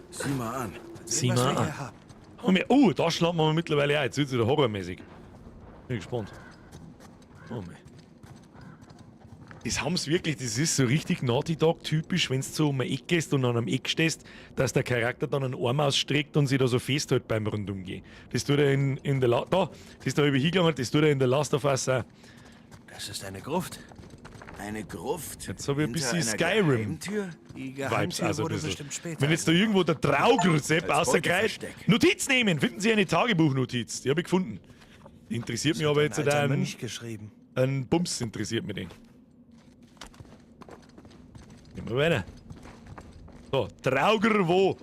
Sieh mal an. Sieh was mal wir an. hier haben. Haben wir, oh, da schlagen wir mittlerweile ein. Jetzt wird's wieder horrormäßig. Bin gespannt. Oh mei. Das haben's wirklich, das ist so richtig Naughty Dog typisch, wenn du so um ein Eck gehst und an einem Eck stehst, dass der Charakter dann einen Arm ausstreckt und sich da so festhält beim Rundumgehen. Das tut er in der da, das ist da über hingegangen, das tut er in der Last of Us auch. Das ist eine Gruft. Eine Gruft? Jetzt hab ich ein Hinter bisschen einer Skyrim. Geheimtür? Die Vibes Geheimtür also ein wurde bisschen. bestimmt später. Wenn jetzt da irgendwo der Traugrzepp Als rausgreift, Beuteversteck. Notiz nehmen, finden Sie eine Tagebuchnotiz. Die habe ich gefunden. Die interessiert mich aber jetzt ein alter ein, Mönch geschrieben. ein Bums interessiert mich den. Gehen wir weiter. So, Trauger wo?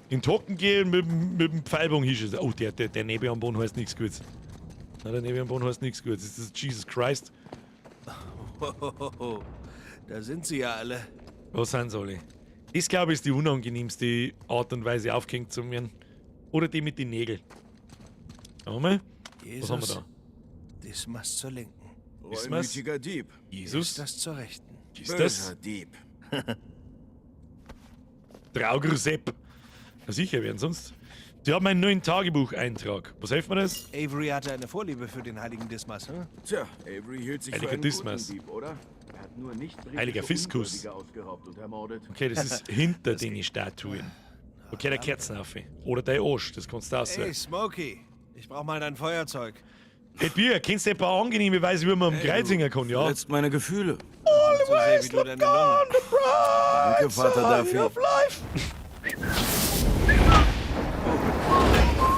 In Tocken gehen mit dem Pfeilbogen hischeln. Oh, der Nebel am Boden heißt nichts Gutes. Na, der Nebel am Boden heißt nichts Gutes. Das ist Jesus Christ. Hohoho. Da sind sie ja alle. Was sind sie alle? Das, glaube ich, ist die unangenehmste Art und Weise, aufgehängt zu werden. Oder die mit den Nägeln. Schauen wir mal. Jesus. Was haben wir da? Dismas zur Linken. Reumütiger Dieb. Jesus. Das zur Rechten. Ist das? Böser Dieb. Draugr Sepp. Na sicher, wer denn sonst? Sie haben einen neuen Tagebucheintrag. Was hilft mir das? Avery hatte eine Vorliebe für den heiligen Dismas, hm? Tja, Avery hielt sich Heiliger für einen Dismas. guten Dieb, oder? Er hat nur nicht Heiliger Fiskus. Ausgeraubt und ermordet. Okay, das ist hinter den Statuen. Okay, der Kerzen auf. Oder der Arsch, das kannst du aussuchen. Hey, Smokey, ich brauch mal dein Feuerzeug. Hey, Bier, kennst du ein paar angenehme Weise, wie man am Kreuz hängen kann, ja? Verletzt meine Gefühle. So sehr wie du deine Lunge. Danke, Vater Duffy. of life.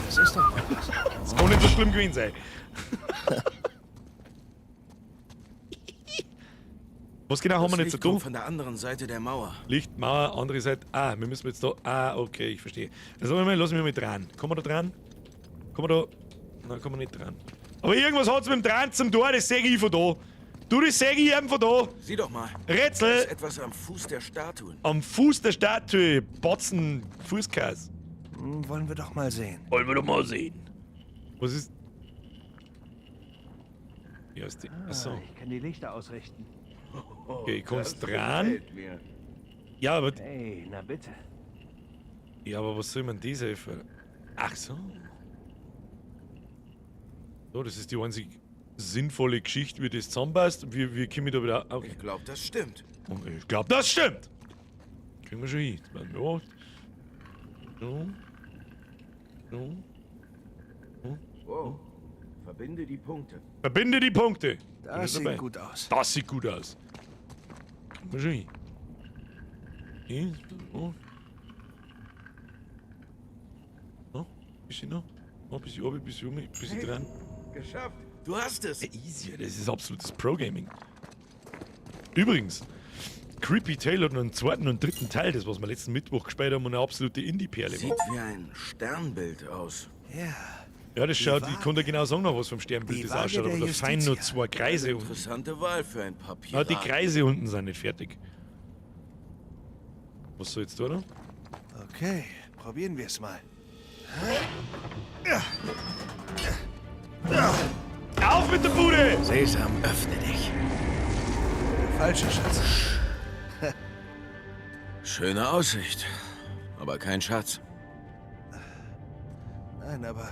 Das ist doch was. Das kann nicht so schlimm gewesen sein. Was genau haben Das wir nicht zu Licht tun? kommt von der anderen Seite der Mauer. Licht, Mauer, andere Seite. Ah, wir müssen jetzt da. Ah, okay, ich verstehe. Also, mal, lass mich mal dran. Kommen wir da dran? Kommen wir da? Nein, kommen wir nicht dran. Aber irgendwas hat's mit dem Dran zum Tor, das sehe ich von da. Du, das sehe ich eben von da. Sieh doch mal. Rätsel. Da ist etwas am Fuß der Statuen. Am Fuß der Statue. Batzen, Fußkas. Wollen wir doch mal sehen. Wollen wir doch mal sehen. Was ist. Ja, ist die. Achso. Ah, ich kann die Lichter ausrichten. Okay, kommst Das dran. gefällt mir. Ja, aber. Hey, na bitte. Ja, aber was soll man diese helfen? Ach so. So, das ist die einzig sinnvolle Geschichte, wie das zusammenpasst. Wie komme ich da wieder. Okay. Ich glaube, das stimmt. Und ich glaube, das stimmt. Kriegen wir schon hin. Ja. So. So. So. Wow. Verbinde die Punkte. Verbinde die Punkte. Das Bin sieht dabei. gut aus. Das sieht gut aus. Kriegen wir schon hin. Hier, so. So, bisschen noch. Noch ein bisschen oben, ein bisschen um, ein bisschen dran. Geschafft. Du hast es. Ja, easy, das ist absolutes Pro-Gaming. Übrigens, Creepy Tale hat noch einen zweiten und dritten Teil, das was wir letzten Mittwoch gespielt haben, und eine absolute Indie-Perle Sieht war. wie ein Sternbild aus. Ja. Ja, das Die schaut, ich Waage. konnte genau sagen, noch was vom Sternbild Die das Waage ausschaut, aber der da fein nur Justitia. zwei Kreise unten. Interessante Wahl für ein paar Na, Piraten. die Kreise unten sind nicht fertig. Was soll jetzt da noch? Okay, probieren wir es mal. Auf mit der Bude! Sesam, öffne dich. Der falsche Schatz. Schöne Aussicht, aber kein Schatz. Nein, aber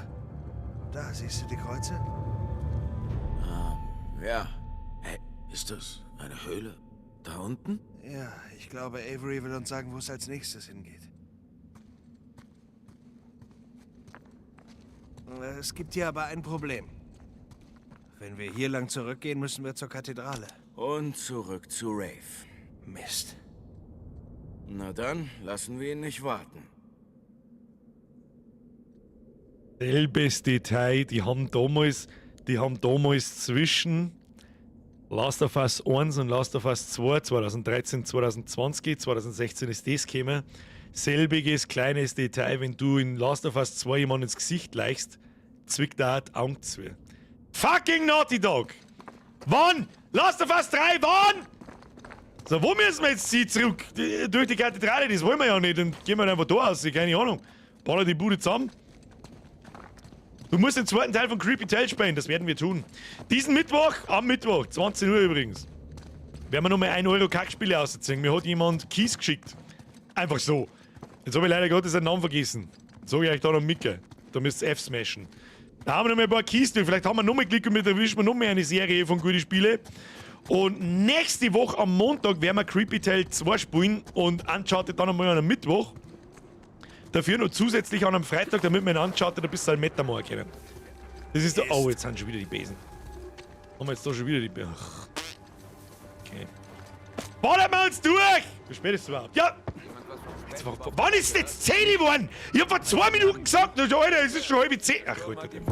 da siehst du die Kreuze? Ja. Hey, ist das eine Höhle? Da unten? Ja, ich glaube, Avery will uns sagen, wo es als nächstes hingeht. Es gibt hier aber ein Problem. Wenn wir hier lang zurückgehen, müssen wir zur Kathedrale. Und zurück zu Rafe. Mist. Na dann, lassen wir ihn nicht warten. Selbes Detail, die haben damals zwischen Last of Us 1 und Last of Us 2, 2013, 2020, 2016 ist das gekommen. Selbiges kleines Detail, wenn du in Last of Us 2 jemanden ins Gesicht leichst, zwickt er die Augen zu. Fucking Naughty Dog! Wann? Last of Us 3, wann? So, wo müssen wir jetzt sie zurück? Durch die Kathedrale, das wollen wir ja nicht. Dann gehen wir einfach da aus, keine Ahnung. Baller die Bude zusammen. Du musst den zweiten Teil von Creepy Tale spielen, das werden wir tun. Diesen Mittwoch, am Mittwoch, 20 Uhr übrigens, werden wir nochmal 1 Euro Kackspiele ausziehen. Mir hat jemand Kies geschickt. Einfach so. Jetzt habe ich leider Gottes seinen Namen vergessen. Sag ich euch da noch Micke. Da müsst ihr F smashen. Da haben wir noch mal ein paar Keys durch. Vielleicht haben wir noch mal Glück und mit erwischen wir noch mehr eine Serie von guten Spielen. Und nächste Woche am Montag werden wir Creepy Tale 2 spielen und Uncharted dann einmal an einem Mittwoch. Dafür noch zusätzlich an einem Freitag, damit wir in Uncharted ein bisschen Meta machen können. Das ist der. Oh, jetzt sind schon wieder die Besen. Haben wir jetzt da schon wieder die Besen. Okay. Ballern wir uns durch! Wie spät ist es überhaupt? Ja! Jetzt, wann ist denn jetzt 10 geworden? Ich hab vor 2 Minuten gesagt, Alter, es ist schon 9:30. Ach, Alter, dem.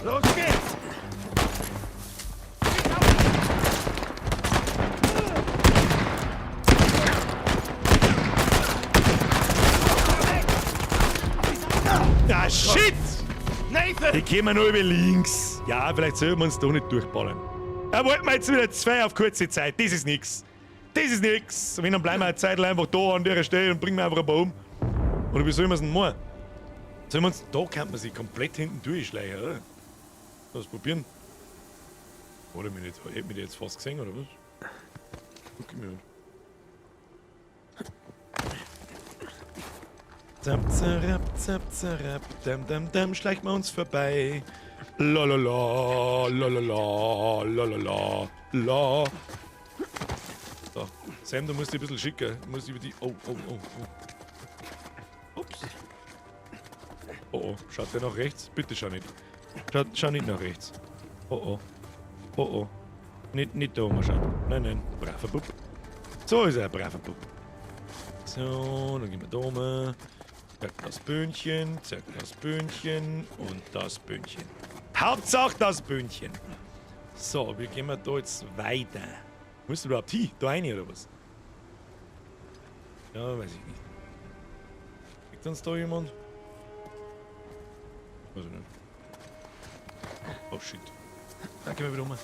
Los geht's! Ah, shit! Nathan! Die kommen nur über links. Ja, vielleicht sollten wir uns da nicht durchballern. Da wollten wir jetzt wieder zwei auf kurze Zeit. Das ist nix. Das ist nix. Wenn, dann bleiben wir eine Zeit lang einfach da an der Stelle und bringen wir einfach ein paar um. Oder wie sollen wir es denn machen? Sollen wir uns. Da kann man sich komplett hinten durchschleichen, oder? Lass probieren. Oder mich nicht. Hätte mich jetzt fast gesehen, oder was? Guck ich mir an. Zap, zarap, zap, zarap, dam, dam, dam, schleicht mal uns vorbei. La la la, la la la, la la la, la. So, Sam, du musst dich ein bisschen schicken. Du musst über die. Oh, oh, oh, oh. Ups. Oh, oh, schaut der nach rechts? Bitte schau nicht. Schau nicht nach rechts. Oh, oh. Oh, oh. Nicht da oben schauen. Nein, nein. Braver Bub. So ist er, braver Bub. So, dann gehen wir da oben. Zack, das Böhnchen, zack, das Böhnchen und das Böhnchen. Hauptsache das Böhnchen. So, wie gehen wir da jetzt weiter? Wo ist überhaupt hin? Da rein oder was? Ja, weiß ich nicht. Kriegt uns da jemand? Weiß ich nicht. Oh shit. Da gehen wir wieder um.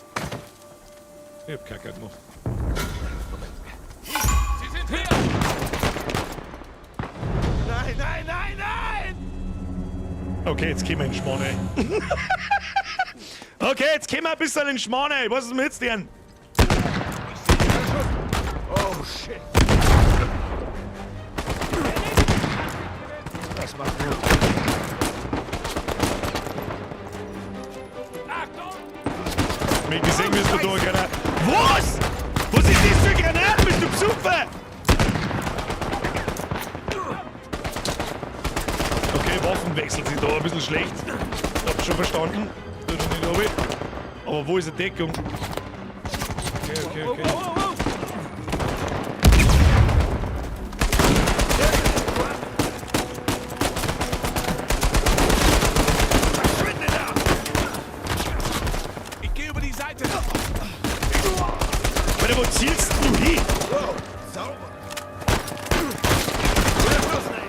Ich hab Kacke gemacht. Sie sind hier! Nein, nein, nein, nein! Okay, jetzt kommen wir in den Schmarrn, ey. Okay, jetzt kommen wir ein bisschen in den Schmarrn, ey. Was ist denn jetzt denn? Oh, shit. Das macht Mut. Mit gesehen bist du da, Granat. Was? Was ist das für Granat? Bist du besoffen? Okay, Waffenwechsel sind da ein bisschen schlecht. Hab's schon verstanden. Tut schon nicht runter. Aber wo ist die Deckung? Okay, okay, okay. Verschwinde da! Ich gehe über die Seite. Alter, wo zielst du hin? Wow, sauber. Guter Schuss, Nate.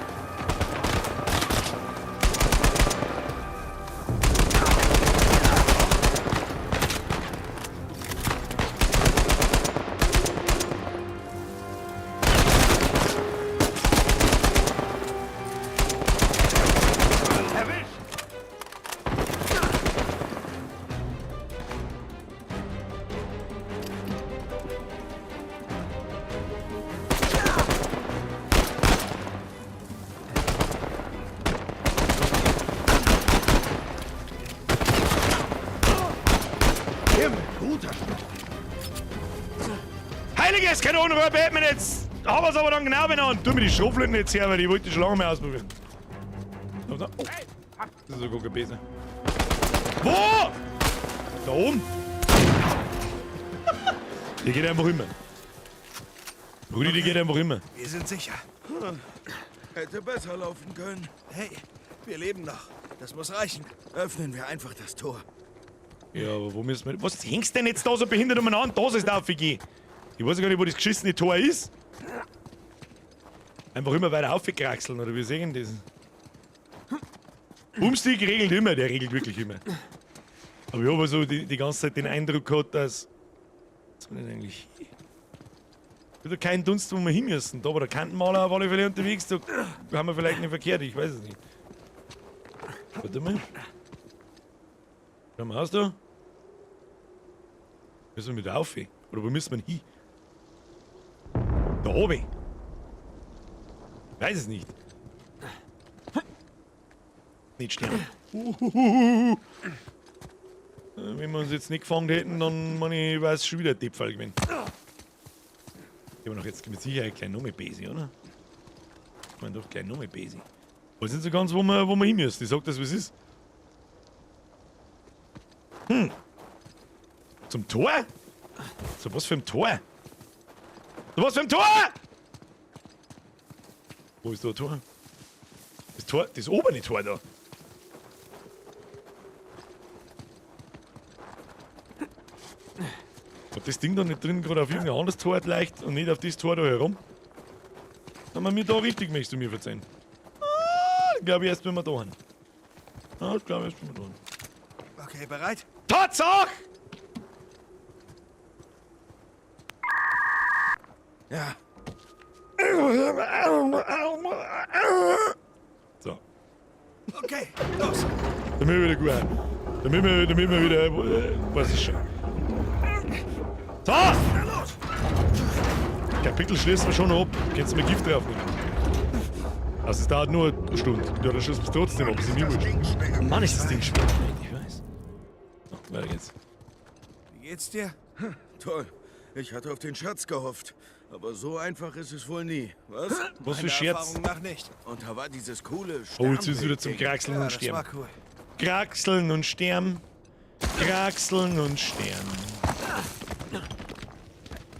Erwischt! Himmel, guter Schuss. Heiliges Kanonenrohr, Batman, jetzt haben wir's aber dann genau benannt. Tu mir die Schrotflinten jetzt her, weil die wollte ich schon lange mehr ausprobieren. Oh, das ist sogar besser. Wo? Da oben. Die geht einfach immer. Rudi, die geht einfach immer. Wir sind sicher. Hätte besser laufen können. Hey, wir leben noch. Das muss reichen. Öffnen wir einfach das Tor. Ja, aber wo müssen wir... Was hängst denn jetzt da so behindert umeinander? Da soll's da aufgehen. Ich weiß gar nicht, wo das geschissene Tor ist. Einfach immer weiter aufgekraxeln, oder wie sehen das? Boomstick regelt immer, der regelt wirklich immer. Aber ich habe so die ganze Zeit den Eindruck gehabt, dass... Was war das eigentlich? Wieder kein Dunst, wo wir hin müssen. Da war der Kantenmaler auf alle Fälle unterwegs, da haben wir vielleicht nicht verkehrt, ich weiß es nicht. Warte mal. Schauen wir aus da. Müssen wir mit auf? Oder wo müssen wir hin? Da oben. Weiß es nicht. Nicht sterben. Uhuhuhu. Wenn wir uns jetzt nicht gefangen hätten, dann meine ich, wäre es schon wieder ein Deppfall gewesen. Ich habe noch jetzt mit Sicherheit gleich noch mehr Besi, oder? Ich meine doch gleich noch mehr Besi. Weiß nicht so ganz, wo wir hin müssen. Ich sag das, wie es ist. Zum Tor? Zu was für ein Tor? Zu was für ein Tor? Wo ist da ein Tor? Das Tor, das obere Tor da. Hat das Ding da nicht drin gerade auf irgendein anderes Tor leicht und nicht auf das Tor da herum? Dann haben wir da richtig, möchtest du mir verzeihen. Ah, glaub ich erst, wenn wir da sind. Ah, das glaub ich erst, wenn wir da sind. Okay, bereit? Tatsache! Ja. So. Okay, los! Damit wir wieder gut. Damit wir wieder. Was ist schon. So! Kapitel schließen wir schon ab. Kannst du mir Gift draufnehmen? Also es dauert nur eine Stunde. Ja, dann schießt es trotzdem ab, ist mir wurscht. Mann, ist das Ding schwer. Ich weiß. So, weiter geht's. Wie geht's dir? Toll. Ich hatte auf den Schatz gehofft. Aber so einfach ist es wohl nie. Was? Was für Scherz. Erfahrung nach nicht. Und da war dieses coole Oh, jetzt ist es wieder zum Kraxeln Ja, und das Sterben. war cool. Kraxeln und Sterben. Kraxeln und Sterben.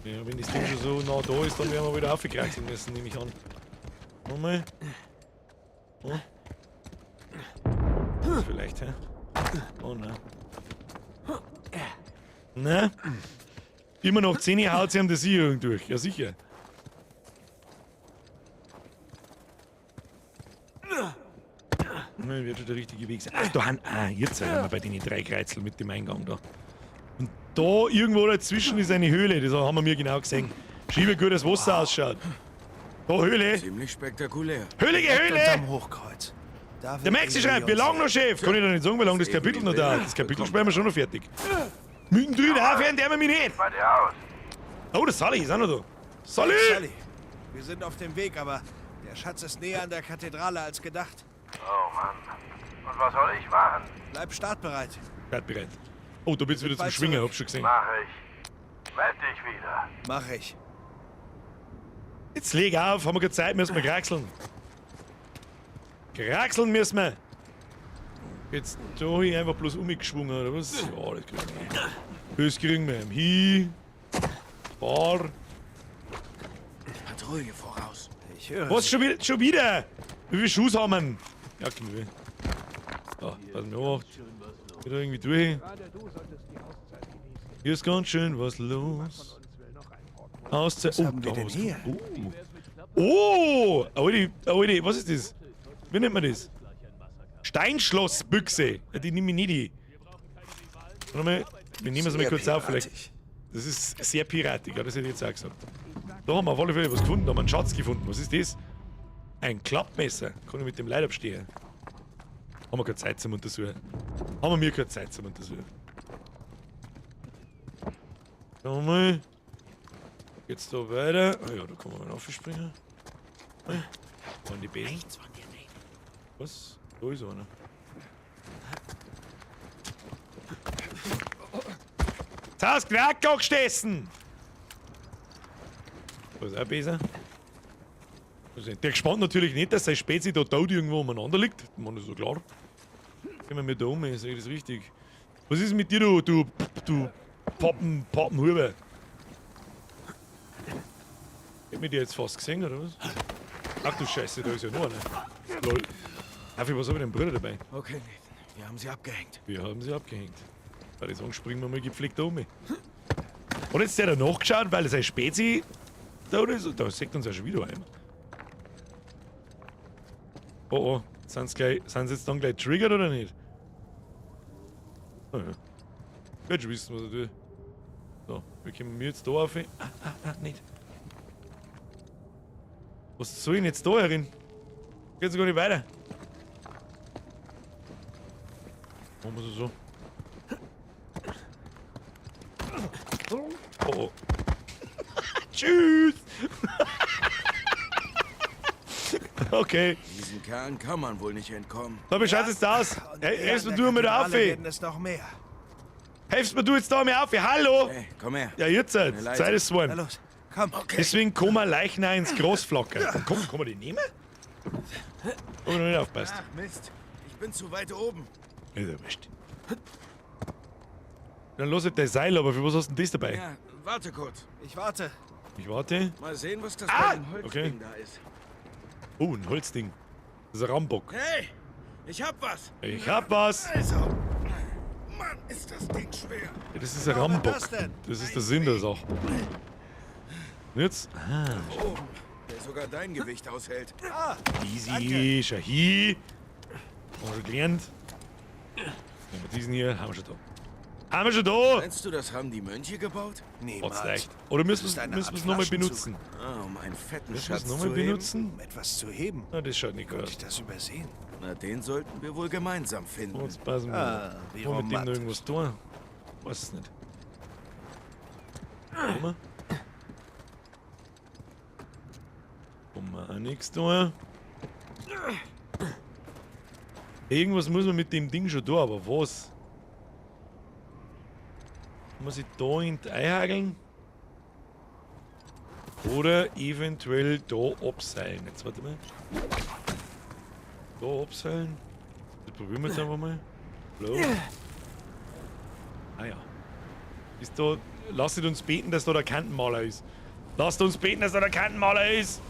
Ja, wenn das Ding schon so nah da ist, dann werden wir wieder aufgekraxeln müssen, nehme ich an. Nochmal. Oh. Das vielleicht, hä? Oh nein. Na? Immer noch 10 haut sie haben die Sicherung durch. Ja, sicher. Na, wird schon der richtige Weg sein. Ach, da haben. Ah, jetzt sind wir bei den 3 Kreuzeln mit dem Eingang da. Und da irgendwo dazwischen ist eine Höhle, das haben wir mir genau gesehen. Schiebe gut, das Wasser ausschaut. Da Höhle! Ziemlich spektakulär. Höhlige Höhle! Unterm Hochkreuz. Da Der Maxi schreibt, wie lange noch, Chef? Kann ich doch nicht sagen, wie lange das Kapitel noch dauert. Das Kapitel spielen wir schon noch fertig. Mittendrin aufhören, der wir mich nicht! Bei dir aus. Oh, der Sully ist auch noch da. Sully! Sully, wir sind auf dem Weg, aber der Schatz ist näher an der Kathedrale als gedacht. Oh Mann. Und was soll ich machen? Bleib startbereit. Startbereit. Oh, da bist du wieder zum Bald Schwingen, zurück. hab schon gesehen. Mach ich. Meld dich wieder. Mach ich. Jetzt leg auf, haben wir keine Zeit, müssen wir kraxeln. Kraxeln müssen wir. Jetzt da hier einfach bloß umgeschwungen, oder was? Ja, das kriegen wir. Das kriegen wir. Hi. Bar. Patrouille voraus. Ich höre. Was, schon wieder? Schon wieder? Wie viele Schuss haben wir? Ja, genug. So, pass mir auf. Geht da irgendwie durch. Hier ist ganz schön was los. Auszeit. Was haben wir da denn was hier? Oh, oh Alter, Alter, was ist das? Wie nennt man das? Steinschlossbüchse. Ja, die nehme ich nicht. Die. Warte mal, wir nehmen sie mal kurz auf, vielleicht. Das ist sehr piratig, ja, das hätte ich jetzt auch gesagt. Da haben wir auf alle Fälle was gefunden, da haben wir einen Schatz gefunden. Was ist das? Ein Klappmesser. Kann ich mit dem Leid abstehen? Haben wir keine Zeit zum Untersuchen. Haben wir mir keine Zeit zum Untersuchen. Schauen wir mal. Geht's da weiter? Ah ja, da kann man mal raufspringen. Waren die Besen? Was? Da ist einer. Jetzt hast du Knack angestessen! Da ist auch ein Besen. Der gespannt natürlich nicht, dass sein Spezi da tot irgendwo umeinander liegt. Man ist so klar. Gehen wir mit da um, sehe ich das richtig. Was ist mit dir, du Pappenhuber? Ich hab mich dir jetzt fast gesehen, oder was? Ach du Scheiße, da ist ja noch einer. Lol. Ach, was hab ich denn Bruder dabei? Okay, Nathan, wir haben sie abgehängt. Wir haben sie abgehängt. Bei der sagen, springen wir mal gepflegt da um. Und jetzt der da nachgeschaut, weil sein Spezi da ist. Da sieht uns ja schon wieder einer. Oh oh, sind sie jetzt dann gleich triggert oder nicht? Oh ja. Ich werd schon wissen, was ich tue. So, wie kommen wir jetzt da auf? Ah, nicht. Was soll ich denn jetzt da herin? Geht's gar nicht weiter. Machen wir so. Oh oh. Tschüss! Okay. Diesen Kerlen kann man wohl nicht entkommen. So, wie schaut's jetzt aus? Hey, helfst mir du mal da auf? Es noch mehr. Helfst mir du jetzt da mal auf? Hallo! Hey, komm her. Ja, jetzt halt. Zeit ist geworden. Na los, komm. Okay. Deswegen kann man Leichen auch ins Gras flackern. Komm, kann man die nehmen? Ob ich noch nicht aufpasst. Ach Mist, ich bin zu weit oben. Ist ja wurscht. Dann los halt dein Seil, aber für was hast du denn das dabei? Ja, warte kurz. Ich warte. Ich warte. Mal sehen, was das bei dem Holzding okay. da ist. Oh, ein Holzding. Das ist ein Rambock. Hey, ich hab was. Ich hab was. Also, Mann, ist das Ding schwer. Ja, das ist ein Rambock. Das denn? Das ist der Sinn der Sache. Und jetzt? Ah. Oben, der sogar dein Gewicht aushält. Ah, easy, schau hier. Haben wir schon gelernt. Nehmen wir diesen hier, haben wir schon da. Haben wir schon da! Meinst du, das haben die Mönche gebaut? Niemals. Leicht. Oder müssen wir es nochmal benutzen? Ah, um einen fetten Müssen wir es Schatz nochmal zu heben? benutzen? Um etwas zu heben. Na, das schaut nicht gut Konnte aus. ich das übersehen? Na, den sollten wir wohl gemeinsam finden. Jetzt passen wir. Ah, wie Wollen wir mit dem noch romantisch. irgendwas tun? Weiß es nicht. Guck mal. Kann man auch nichts tun. Irgendwas muss man mit dem Ding schon tun, aber was? Muss ich da in die einhakeln? Oder eventuell da abseilen. Jetzt warte mal. Da abseilen. Das probieren wir jetzt einfach mal. Hallo. Ah ja. Ist da. Lasst uns beten, dass da der Kantenmaler ist. Lasst uns beten, dass da der Kantenmaler ist.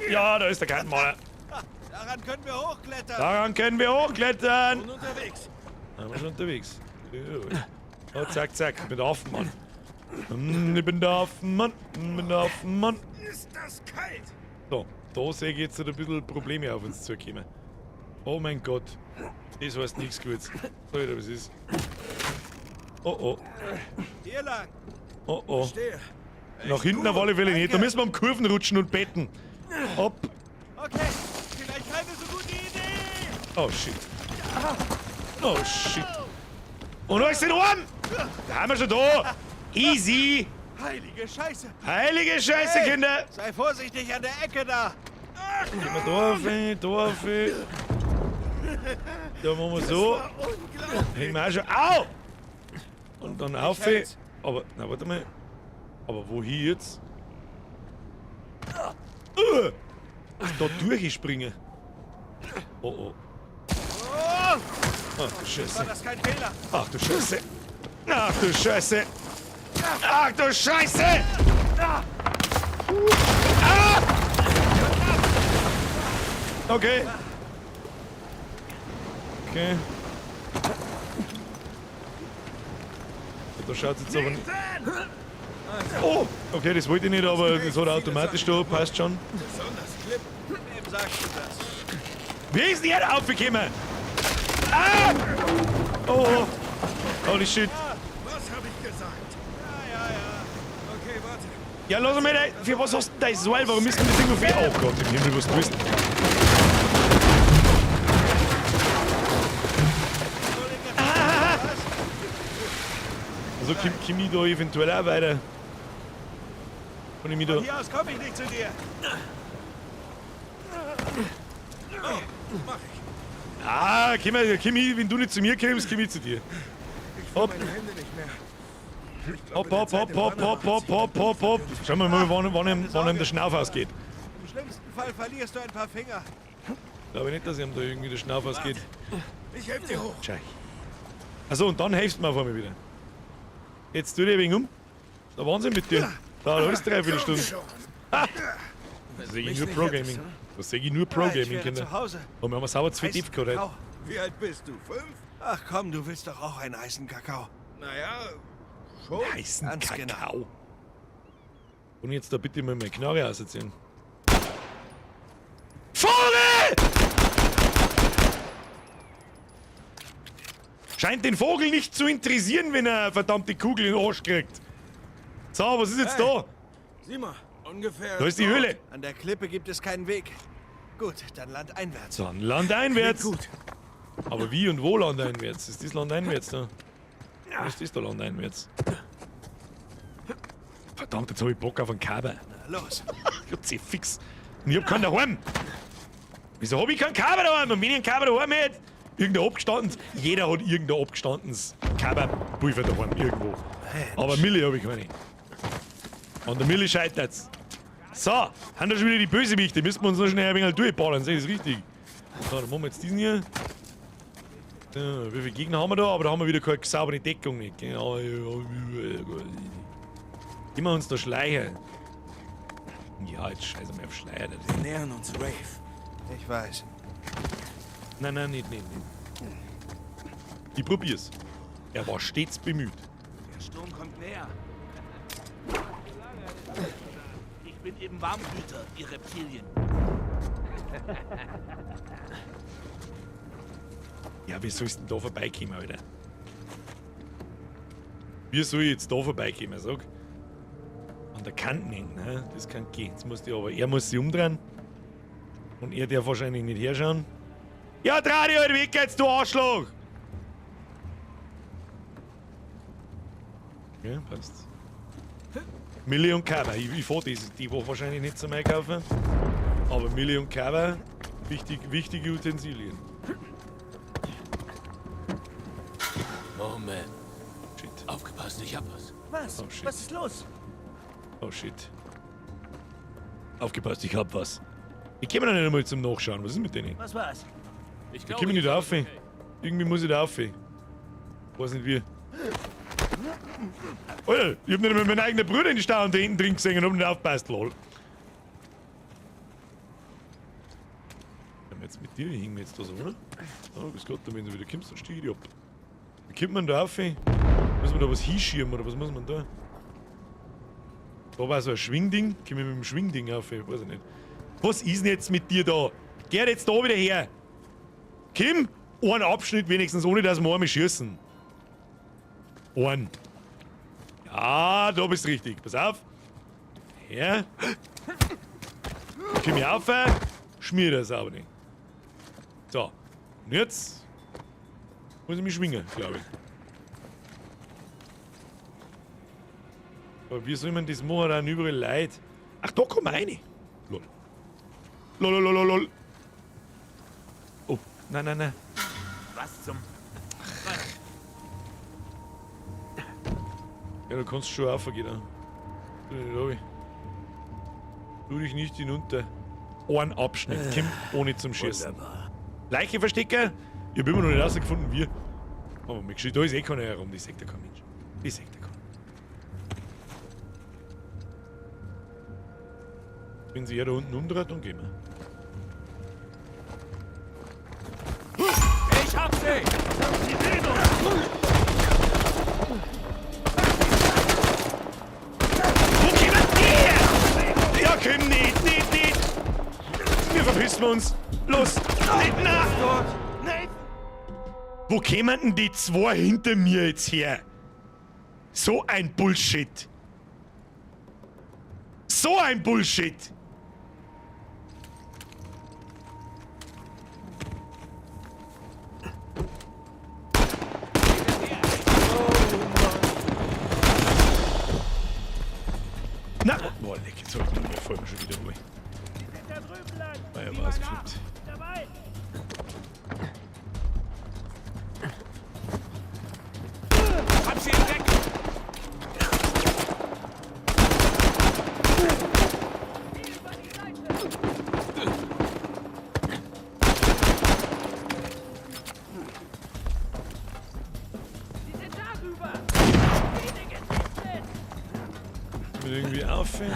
Ja, da ist der Kantenmaler. Daran können wir hochklettern. Daran können wir hochklettern. Schon unterwegs. Da sind wir schon unterwegs. Oh, zack, zack. Ich bin der Affenmann. Ich bin der Affenmann. Ich bin der Affenmann. Ist das kalt? So, da sehe ich jetzt ein bisschen Probleme auf uns zukommen. Oh mein Gott. Das heißt nichts Gutes. Sag ich dir, was ist. Oh oh. Hier lang. Oh oh. Verstehe. Nach hinten auf alle Fälle nicht. Da müssen wir am Kurven rutschen und betten. Hopp. Okay, vielleicht keine so gute Idee. Oh shit. Oh shit. Und alles in Ohren! Da haben wir schon da! Easy! Heilige Scheiße. Heilige Scheiße, Hey, Kinder! Sei vorsichtig an der Ecke da. Gehen wir da auf, da auf. Da machen wir so. Hängen wir auch schon. Au! Und dann auf. Aber, na warte mal. Aber wohin jetzt? Da durchspringen. Oh oh. Ach du Scheiße. War das kein Fehler? Ach du Scheiße. Ach du Scheiße. Ach du Scheiße! Ah! Okay. Okay. Da schaut jetzt aber nicht. Oh! Okay, das wollte ich nicht, aber das hat er automatisch da, passt schon. Besonders Klippen. Wem sagst du das? Wie ist denn er da aufgekommen? Ah! Oh! oh. Holy shit. Was habe ich gesagt? Ja, ja, ja. Okay, warte. Ja, lass mal, da, für was hast du denn dein Seil? Warum ist denn das Ding auf? Oh Gott, im Himmel, was tust du? Ah! Also komm ich da eventuell auch weiter? Kann ich mich da... Von hier aus komme ich nicht zu dir. Oh, mach ich. Ah, komm ich, wenn du nicht zu mir kommst, komm ich zu dir. Ich Hopp. meine Hände nicht mehr. Ich Hopp, glaube, hopp, der hopp, Zeit in hopp, Panama hopp, hopp, hopp, hopp, hopp. Schauen wir mal, wann ihm der Schnauf ausgeht. Im schlimmsten Fall verlierst du ein paar Finger. Glaube ich nicht, dass ihm da irgendwie der Schnauf ausgeht. Ich helfe dir hoch. Schei. Achso, und dann hilfst du mir auf einmal wieder. Jetzt tu dich ein wenig um. Der Wahnsinn mit dir. Da alles dreiviertel Stunde. Ah! Da sehe ich nur Mich Pro nicht Gaming. hättest, Da sehe ich nur Pro Ja, ich Gaming, wäre Kinder. zu Hause. Und wir haben sauber zu viel Heißen Tief gehabt. Kakao. Wie alt bist du? 5? Ach komm, du willst doch auch einen heißen Kakao. Naja, schon. Heißen Ganz Kakao. genau. Und jetzt da bitte mal meine Knarre ausziehen. Vogel! Scheint den Vogel nicht zu interessieren, wenn er eine verdammte Kugel in den Arsch kriegt. So, was ist jetzt Hey. da? Sieh mal, ungefähr. Da ist die Höhle. An der Klippe gibt es keinen Weg. Gut, dann landeinwärts. Dann landeinwärts. Gut. Aber wie und wo landeinwärts? Ist das landeinwärts da? Wo ist das da landeinwärts? Verdammt, jetzt hab ich Bock auf einen Kaber. Na los. Ich hab sie fix. Und ich hab keinen daheim. Wieso hab ich keinen Kaber daheim? Und wenn ich einen Kaber daheim hätte, irgendein abgestandenes. Jeder hat irgendein abgestandenes Kaberpulver daheim, irgendwo. Aber Mille hab ich keine. An der Mille scheitert's. So, haben da schon wieder die Bösewichte. Müssen wir uns noch schnell ein wenig durchballern, sehe ich das richtig? So, dann machen wir jetzt diesen hier. So, wie viele Gegner haben wir da? Aber da haben wir wieder keine saubere Deckung nicht. Genau. Immer uns da schleichen. Ja, jetzt scheiße mal auf Schleier. Wir nähern uns Rafe. Ich weiß. Nein, nein, nicht, nicht, nicht. Ich probier's. Er war stets bemüht. Der Sturm kommt näher. Ich bin eben Warmblüter, ihr Reptilien. Ja, wie sollst du denn da vorbeikommen, Alter? Wie soll ich jetzt da vorbeikommen, sag? An der Kante hängen, ne? Das kann gehen. Jetzt muss die aber, er muss sich umdrehen. Und er darf wahrscheinlich nicht herschauen. Ja, dreh dich halt weg jetzt, du Arschloch! Ja, passt. Mille und Cover. Ich fahr die Woche wahrscheinlich nicht zum Einkaufen. Aber Mille und Cover Wichtige Utensilien. Moment. Shit. Aufgepasst, ich hab was. Was? Oh, shit. Was ist los? Oh shit. Aufgepasst, ich hab was. Ich komme noch nicht einmal zum Nachschauen. Was ist mit denen? Was war's? Ich komme nicht auf. Irgendwie muss ich da auf. Weiß nicht wie. Alter, ich hab nicht einmal meinen eigenen Bruder in die Stau und da hinten drin gesehen und hab nicht aufgepasst, lol. Jetzt mit dir, ich häng mir jetzt da so, oder? Oh, grüß Gott, wenn du wieder kommst, dann stehe ich dich ab. Wie kommt man da auf? Muss man da was hinschieben oder was muss man da? Da war so ein Schwingding. Komm ich mit dem Schwingding auf? Ich weiß ich nicht. Was ist denn jetzt mit dir da? Geh jetzt da wieder her! Kim, einen Abschnitt wenigstens, ohne dass wir einmal schießen. Einen. Ja, da bist du richtig. Pass auf. Her. Komm ich auf, schmier das aber nicht. So. Und jetzt muss ich mich schwingen, glaube ich. Aber wie soll man das machen? Da überall Leid. Ach, da kommen rein. Lol. Lol, lol, lol, lol. Oh, nein, nein, nein. Was zum... Ja, du kannst schon raufgehen. Tu dich nicht hinunter. Ein Abschnitt. Komm, ohne zum Schießen. Wunderbar. Leiche verstecken? Ich hab immer noch nicht rausgefunden, wie. Aber mir geschieht, da ist eh keiner herum, die sagt ja kein Mensch. Die sagt ja keiner. Wenn sie ja da unten umdreht, dann gehen wir. Ich hab sie! Wo kommen die her? Ja, komm nicht, nicht, nicht! Wir verpissen uns! Los! Nicht, na! Nein! Wo kämen denn die zwei hinter mir jetzt her? So ein Bullshit! So ein Bullshit! Na! Boah, leck, jetzt hab ich mir voll schon wieder ruhig. Ah, ja, war ausgeflippt. Hab sie entdeckt! Mit irgendwie auf. Ja.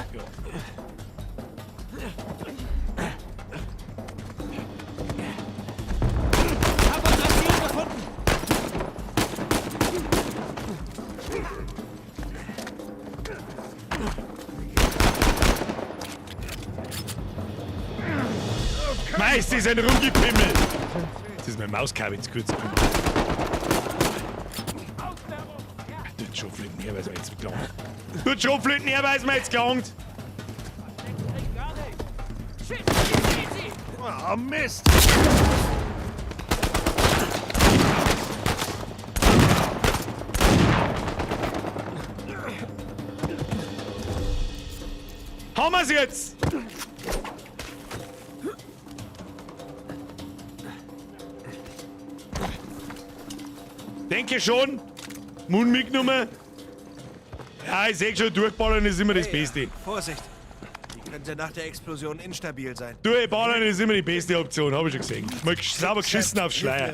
Hab unser Ziel gefunden! Meist ist ein Rumgepimmel! Das ist mein Mauskabel zu kurz gekommen. Tut Schrotflinten her, weil es mir jetzt gelangt. Tut Schrotflinten her, weil es mir jetzt gelangt! Oh, Mist! Haben wir's jetzt! Denke schon. Moon mitgenommen. Ja, ich seh schon, durchballern ist immer das Beste. Vorsicht! Die könnte nach der Explosion instabil sein. Durchballern ist immer die beste Option, hab ich schon gesehen. Mal sauber geschissen aufs Schleier.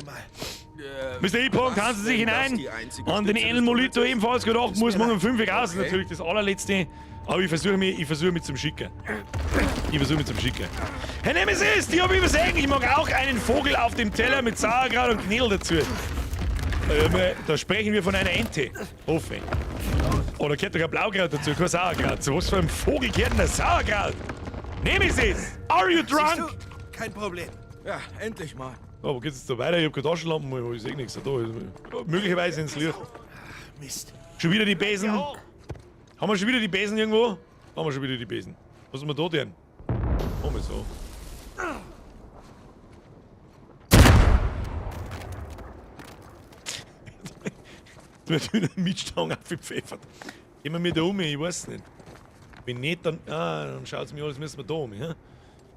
Mr. E-Punkt, tanzen Sie sich hinein. An den El Molito ebenfalls gedacht, muss morgen um 5 Uhr raus. Okay. Natürlich das allerletzte. Aber ich versuche mich, zum Schicken. Ich versuche mich zum Schicken. Herr Nemesis, die hab ich übersehen. Ich mag auch einen Vogel auf dem Teller mit Sauerkraut und Knödel dazu. Da sprechen wir von einer Ente. Hoffe ich. Oder gehört doch ein Blaukraut dazu, kein Sauerkraut. Zu was für einem Vogel gehört denn der Sauerkraut? Nemesis, are you drunk? Siehst du? Kein Problem. Ja, endlich mal. Oh, wo geht's jetzt da weiter? Ich hab keine Taschenlampen, aber ich seh nichts. Da ist möglicherweise ins Licht. Mist. Schon wieder die Besen. Haben wir schon wieder die Besen irgendwo? Haben wir schon wieder die Besen. Was haben wir da denn? Machen wir so. Jetzt wird wieder Mitstange aufgepfeffert. Gehen wir mir da um, ich weiß nicht. Wenn nicht, dann. Ah, dann schaut's mir an, als müssen wir da um. Ja?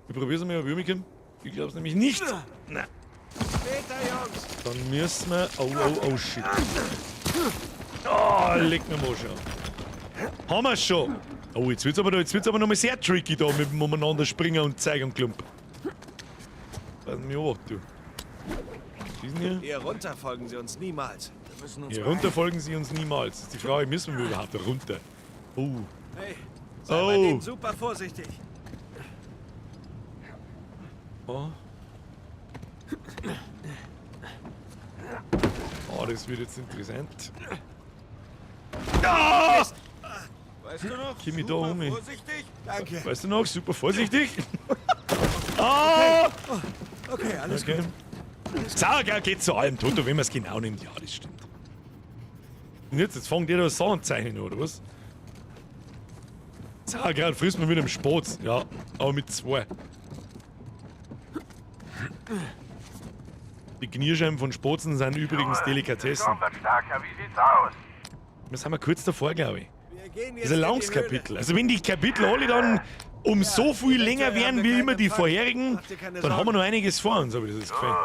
Ich probier's mal, ob ich rumkomme. Ich glaub's nämlich nicht. Na. Später, Jungs. Dann müssen wir. Oh, oh, oh, shit. Oh, leck mir mal schon. Haben wir's schon. Oh, jetzt wird's aber noch mal sehr tricky da mit dem Umeinander springen und zeigen und Klump. Pass mich auf, du. Was ist denn hier? Hier runter folgen sie uns niemals. Wir müssen uns Hier runter folgen sie uns niemals. Das ist die Frage, müssen wir überhaupt runter? Oh. Hey, sei bei Oh. denen super vorsichtig. Oh. Oh, das wird jetzt interessant. Ah! Weißt du noch? Komm ich da Super um mich. vorsichtig. Danke. Weißt du noch? Super vorsichtig. Ah! Okay, alles Okay. gut. Sauerkraut geht zu allem, Toto, wenn man es genau nimmt. Ja, das stimmt. Und jetzt fangen die da Sachen zeichnen, oder was? Sauerkraut frisst man mit einem Spatz. Ja, aber mit zwei. Die Knierscheiben von Spatzen sind übrigens Delikatessen. Starker, wie sieht's aus? Wir sind wir kurz davor, glaube ich. Wir gehen Das jetzt ist ein in die langes Höhle. Kapitel. Also wenn die Kapitel alle dann um so viel länger Eventuell werden haben wir wie keinen immer die Empfang. vorherigen, Macht dir keine dann haben wir Sorgen. noch einiges vor uns, habe ich das Gefühl. Gut.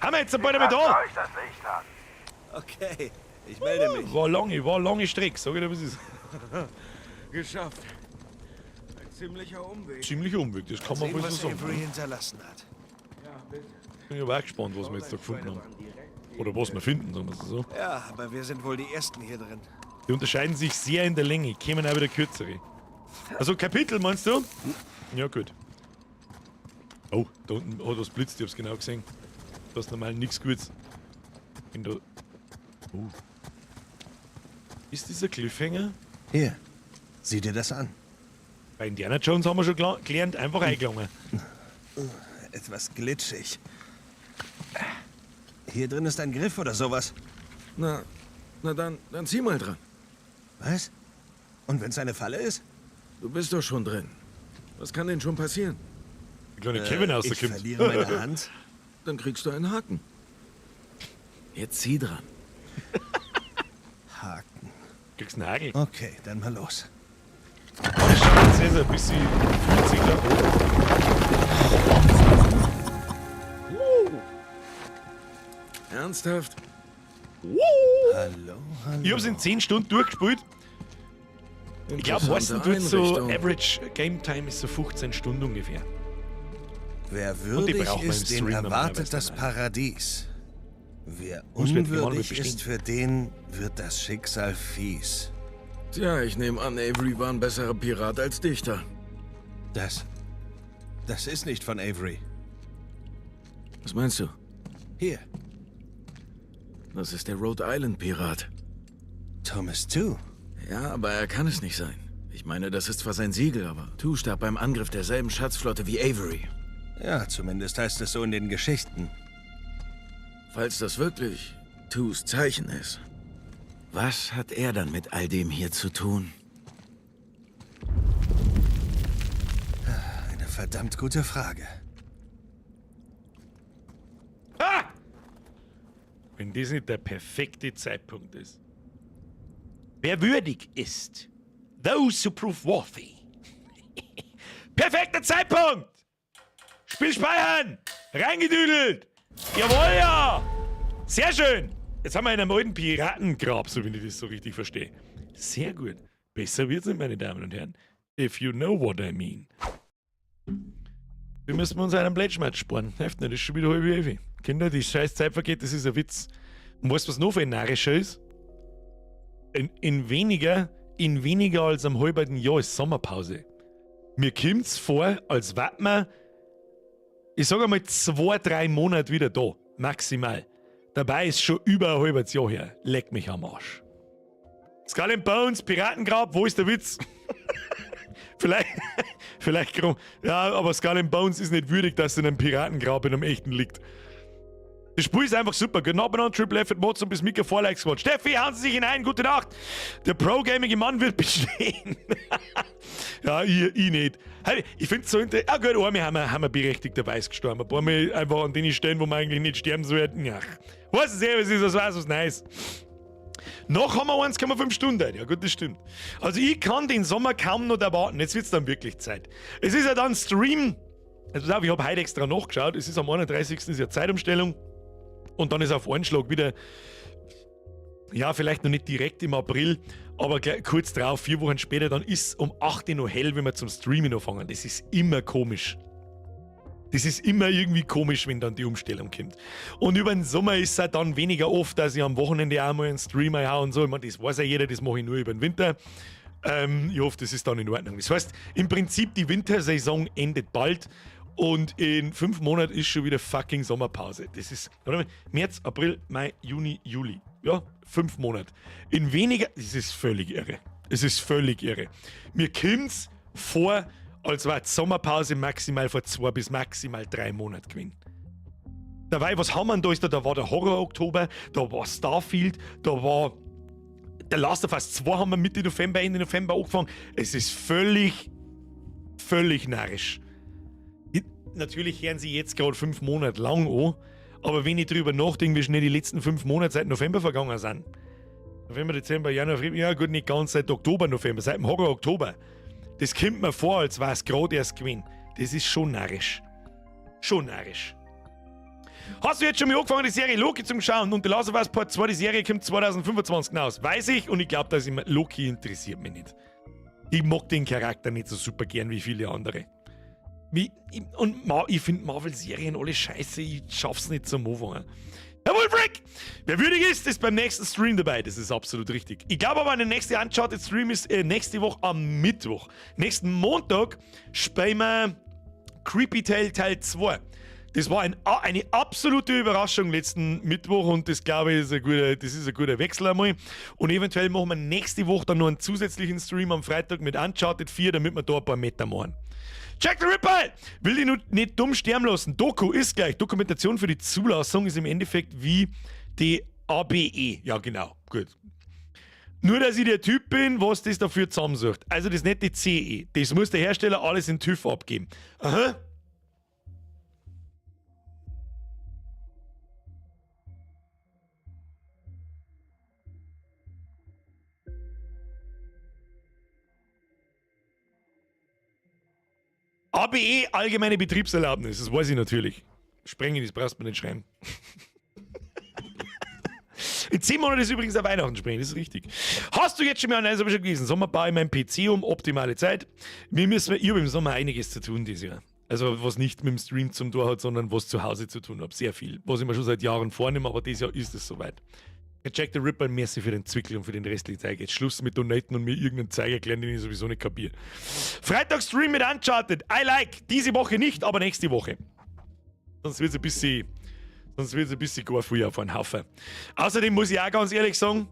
Haben wir jetzt bald einmal da? Euch das Licht an. Okay, ich melde mich. War lange Strecke, sag ich dir, was ist. Geschafft. Ein ziemlicher Umweg. Ziemlicher Umweg, das kann man Sehen, wohl so was sagen. Avery hinterlassen hat. Ja, bitte. Bin ich aber auch gespannt, was wir jetzt da gefunden haben. Oder was wir finden, sagen wir es so. Ja, aber wir sind wohl die Ersten hier drin. Die unterscheiden sich sehr in der Länge, kämen auch wieder kürzere. Also Kapitel, meinst du? Ja, gut. Oh, da unten, oh, das blitzt, ich hab's genau gesehen. Da ist normal nichts Gutes. In der. Oh. Ist dieser Cliffhanger? Hier, sieh dir das an. Bei Indiana Jones haben wir schon gelernt, einfach eingelangen. Etwas glitschig. Hier drin ist ein Griff oder sowas. Na, na dann, dann zieh mal dran. Was? Und wenn's eine Falle ist? Du bist doch schon drin. Was kann denn schon passieren? Der kleine Kevin Ich rauskommt. verliere meine Hand. Dann kriegst du einen Haken. Jetzt zieh dran. Haken. Kriegst einen Hagel. Okay, dann mal los. Das schaut sehr, sehr ein bisschen. Fühlt sich da. Oh. Ernsthaft? Hallo, hallo. Ich hab's in 10 Stunden durchgespielt. Ich glaube, meistens tut so Einrichtung. Average Game Time ist so 15 Stunden ungefähr. Wer Und die würdig braucht man im ist, den Stream erwartet normalerweise das nicht. Paradies. Wer Muss wird genau unwürdig bestehen. ist, für den wird das Schicksal fies. Tja, ich nehme an, Avery war ein besserer Pirat als Dichter. Das. Das ist nicht von Avery. Was meinst du? Hier, Das ist der Rhode Island Pirat. Thomas Tew. Ja, aber er kann es nicht sein. Ich meine, das ist zwar sein Siegel, aber Tew starb beim Angriff derselben Schatzflotte wie Avery. Ja, zumindest heißt es so in den Geschichten. Falls das wirklich Tews Zeichen ist, was hat er dann mit all dem hier zu tun? Eine verdammt gute Frage. Ah! Wenn das nicht der perfekte Zeitpunkt ist. Wer würdig ist, those who prove worthy. Perfekter Zeitpunkt! Spiel speichern! Reingedüdelt! Jawohl, ja! Sehr schön! Jetzt haben wir in einem alten Piratengrab, so wenn ich das so richtig verstehe. Sehr gut. Besser wird's nicht, meine Damen und Herren. If you know what I mean. Wir müssen uns einen Pledge-Match sparen. Hilft nicht, das ist schon wieder 10:30. Kinder, die scheiß Zeit vergeht, das ist ein Witz. Und weißt du, was noch viel narrischer ist? In weniger als einem halben Jahr ist Sommerpause. Mir kommt's vor, als wären wir, ich sag einmal, 2, 3 Monate wieder da. Maximal. Dabei ist schon über ein halbes Jahr her. Leck mich am Arsch. Skull and Bones, Piratengrab, wo ist der Witz? Vielleicht, ja, aber Skull and Bones ist nicht würdig, dass es in einem Piratengrab in einem echten liegt. Das Spiel ist einfach super. Genau benannt, Triple F Mods und bis Mika Vorlikes geworden. Steffi, hauen Sie sich hinein, gute Nacht. Der Pro-Gaming Mann wird bestehen. Ja, ich nicht. Hey, ich finde es so interessant. Ah, gut, einmal haben wir berechtigterweise gestorben. Ein paar Mal einfach an den Stellen, wo man eigentlich nicht sterben sollten. Ja. Was ist eh, was ist, was weiß, was nice. Noch haben wir 1,5 Stunden. Ja, gut, das stimmt. Also, ich kann den Sommer kaum noch erwarten. Jetzt wird es dann wirklich Zeit. Es ist ja dann Stream. Also pass auf, ich habe heute extra nachgeschaut. Es ist am 31. ist ja Zeitumstellung. Und dann ist auf einen Schlag wieder, ja, vielleicht noch nicht direkt im April, aber gleich, kurz drauf, 4 Wochen später, dann ist um 8 Uhr noch hell, wenn wir zum Streamen anfangen. Das ist immer komisch. Das ist immer irgendwie komisch, wenn dann die Umstellung kommt. Und über den Sommer ist es halt dann weniger oft, dass ich am Wochenende auch mal einen Stream hau und so. Ich meine, das weiß ja jeder, das mache ich nur über den Winter. Ich hoffe, das ist dann in Ordnung. Das heißt, im Prinzip, die Wintersaison endet bald und in 5 Monaten ist schon wieder fucking Sommerpause. Das ist, warte mal, März, April, Mai, Juni, Juli. Ja, 5 Monate. In weniger, das ist völlig irre. Es ist völlig irre. Mir kommt's vor, als war die Sommerpause maximal vor 2 bis maximal 3 Monaten gewesen. Dabei, was haben wir denn da? Ist da, da war der Horror-Oktober, da war Starfield, da war der Last of Us 2 haben wir Mitte November, Ende November angefangen. Es ist völlig, völlig narrisch. Natürlich hören sie jetzt gerade 5 Monate lang an, aber wenn ich drüber nachdenke, wie schnell die letzten 5 Monate seit November vergangen sind. November, Dezember, Januar, Februar, ja gut, nicht ganz seit Oktober, November, seit dem Horror Oktober. Das kommt mir vor, als wäre es gerade erst gewesen. Das ist schon narrisch. Schon narrisch. Hast du jetzt schon mal angefangen, die Serie Loki zum Schauen? Und The Last of Us Part 2, die Serie kommt 2025 raus. Weiß ich und ich glaube, dass ich Loki interessiert mich nicht. Ich mag den Charakter nicht so super gern wie viele andere. Und ich finde Marvel-Serien alle scheiße, ich schaff's nicht zum Anfangen. Herr Wolfric! Wer würdig ist, ist beim nächsten Stream dabei. Das ist absolut richtig. Ich glaube aber, der nächste Uncharted Stream ist nächste Woche am Mittwoch. Nächsten Montag spielen wir Creepy Tale Teil 2. Das war eine absolute Überraschung letzten Mittwoch und das, glaube ich, das ist ein guter Wechsel einmal. Und eventuell machen wir nächste Woche dann noch einen zusätzlichen Stream am Freitag mit Uncharted 4, damit wir da ein paar Meter machen. Jack the Ripper! Will dich nur nicht dumm sterben lassen. Doku ist gleich. Dokumentation für die Zulassung ist im Endeffekt wie die ABE. Ja, genau. Gut. Nur, dass ich der Typ bin, was das dafür zusammensucht. Also, das ist nicht die CE. Das muss der Hersteller alles in TÜV abgeben. Aha. ABE, allgemeine Betriebserlaubnis, das weiß ich natürlich. Sprengen, das brauchst du mir nicht schreiben. In 10 Monaten ist übrigens auch Weihnachten, sprengen, das ist richtig. Hast du jetzt schon mal, nein, das habe ich schon gelesen, Sommer baue ich meinen PC um, optimale Zeit. Ich habe im Sommer einiges zu tun dieses Jahr. Also was nicht mit dem Stream zum tun hat, sondern was zu Hause zu tun habe. Sehr viel. Was ich mir schon seit Jahren vornehme, aber dieses Jahr ist es soweit. Jack the Ripper, merci für den Zwickel und für den restlichen Zeug. Jetzt Schluss mit Donaten und mir irgendeinen Zeug erklären, den ich sowieso nicht kapiere. Freitag Stream mit Uncharted. I like. Diese Woche nicht, aber nächste Woche. Sonst wird's ein bisschen gar früh auf einen Haufen. Außerdem muss ich auch ganz ehrlich sagen,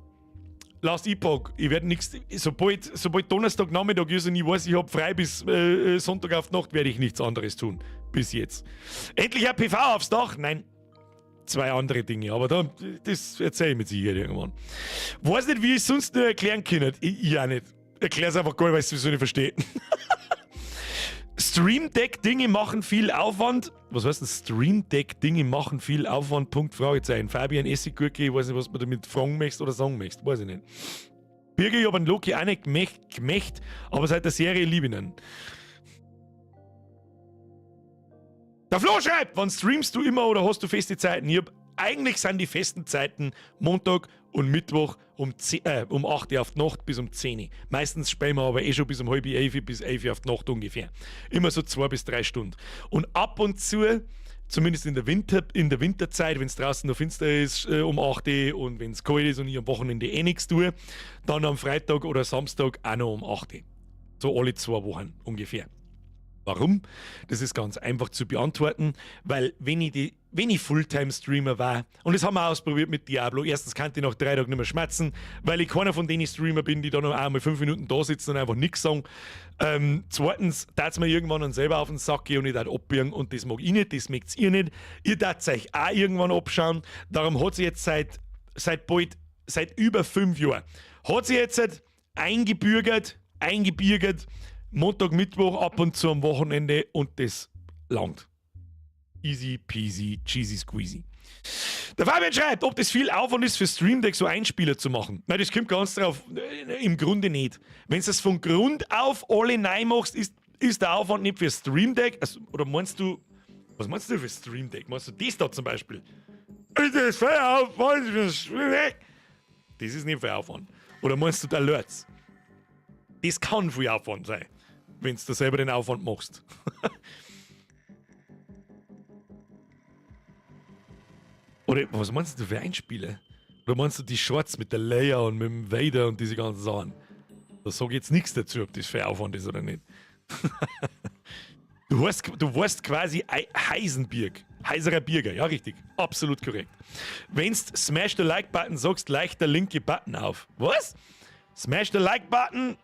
Last Epoch, ich werde nichts, sobald Donnerstagnachmittag ist und ich weiß, ich habe frei bis Sonntag auf die Nacht, werde ich nichts anderes tun. Bis jetzt. Endlich ein PV aufs Dach? Nein. Zwei andere Dinge, aber das erzähle ich mit Sicherheit irgendwann. Weiß nicht, wie ich es sonst nur erklären kann. Ich auch nicht. Erklär's einfach gar nicht, weil ich es sowieso nicht verstehe. Stream Deck Dinge machen viel Aufwand. Was heißt denn Stream Deck Dinge machen viel Aufwand? Punkt Fragezeichen. Fabian Essiggurke, ich weiß nicht, was man damit fragen möchtest oder sagen möchtest. Weiß ich nicht. Birger, ich habe einen Loki auch nicht gemächt, aber seit der Serie liebe ich ihn. Der Flo schreibt, wann streamst du immer oder hast du feste Zeiten? Eigentlich sind die festen Zeiten Montag und Mittwoch um 10, um 8 Uhr auf die Nacht bis um 10 Uhr. Meistens spielen wir aber eh schon bis um halb elf bis 11 Uhr auf die Nacht ungefähr. Immer so 2 bis 3 Stunden. Und ab und zu, zumindest in der Winterzeit, wenn es draußen noch finster ist, um 8 Uhr und wenn es kalt ist und ich am Wochenende eh nichts tue, dann am Freitag oder Samstag auch noch um 8 Uhr. So alle 2 Wochen ungefähr. Warum? Das ist ganz einfach zu beantworten, weil wenn ich Fulltime-Streamer war, und das haben wir ausprobiert mit Diablo, erstens kann ich nach 3 Tagen nicht mehr schmatzen, weil ich keiner von denen Streamer bin, die da noch einmal 5 Minuten da sitzen und einfach nichts sagen. Zweitens, tat's mir irgendwann dann selber auf den Sack gehen und ich tät abbirgen und das mag ich nicht, das mögt ihr nicht. Ihr tat euch auch irgendwann abschauen. Darum hat sie jetzt seit über 5 Jahren, hat sie jetzt eingebürgert, Montag, Mittwoch, ab und zu am Wochenende und das langt. Easy peasy, cheesy squeezy. Der Fabian schreibt, ob das viel Aufwand ist für Stream Deck so Einspieler zu machen. Nein, das kommt ganz drauf. Im Grunde nicht. Wenn du das von Grund auf alle neu machst, ist Ist der Aufwand nicht für Stream Deck? Also, oder meinst du, was meinst du für Stream Deck? Meinst du das da zum Beispiel? Ist das viel Aufwand für Stream Deck? Das ist nicht viel Aufwand. Oder meinst du die Alerts? Das kann viel Aufwand sein, wenn du selber den Aufwand machst. Oder was meinst du für Einspiele? Oder meinst du die Shorts mit der Leia und mit dem Vader und diese ganzen Sachen? Da sag ich jetzt nichts dazu, ob das viel Aufwand ist oder nicht. Du weißt quasi Heisenberg. Heiserer Birger, ja richtig. Absolut korrekt. Wenn's Smash the Like Button sagst, leicht der linke Button auf. Was? Smash the Like Button,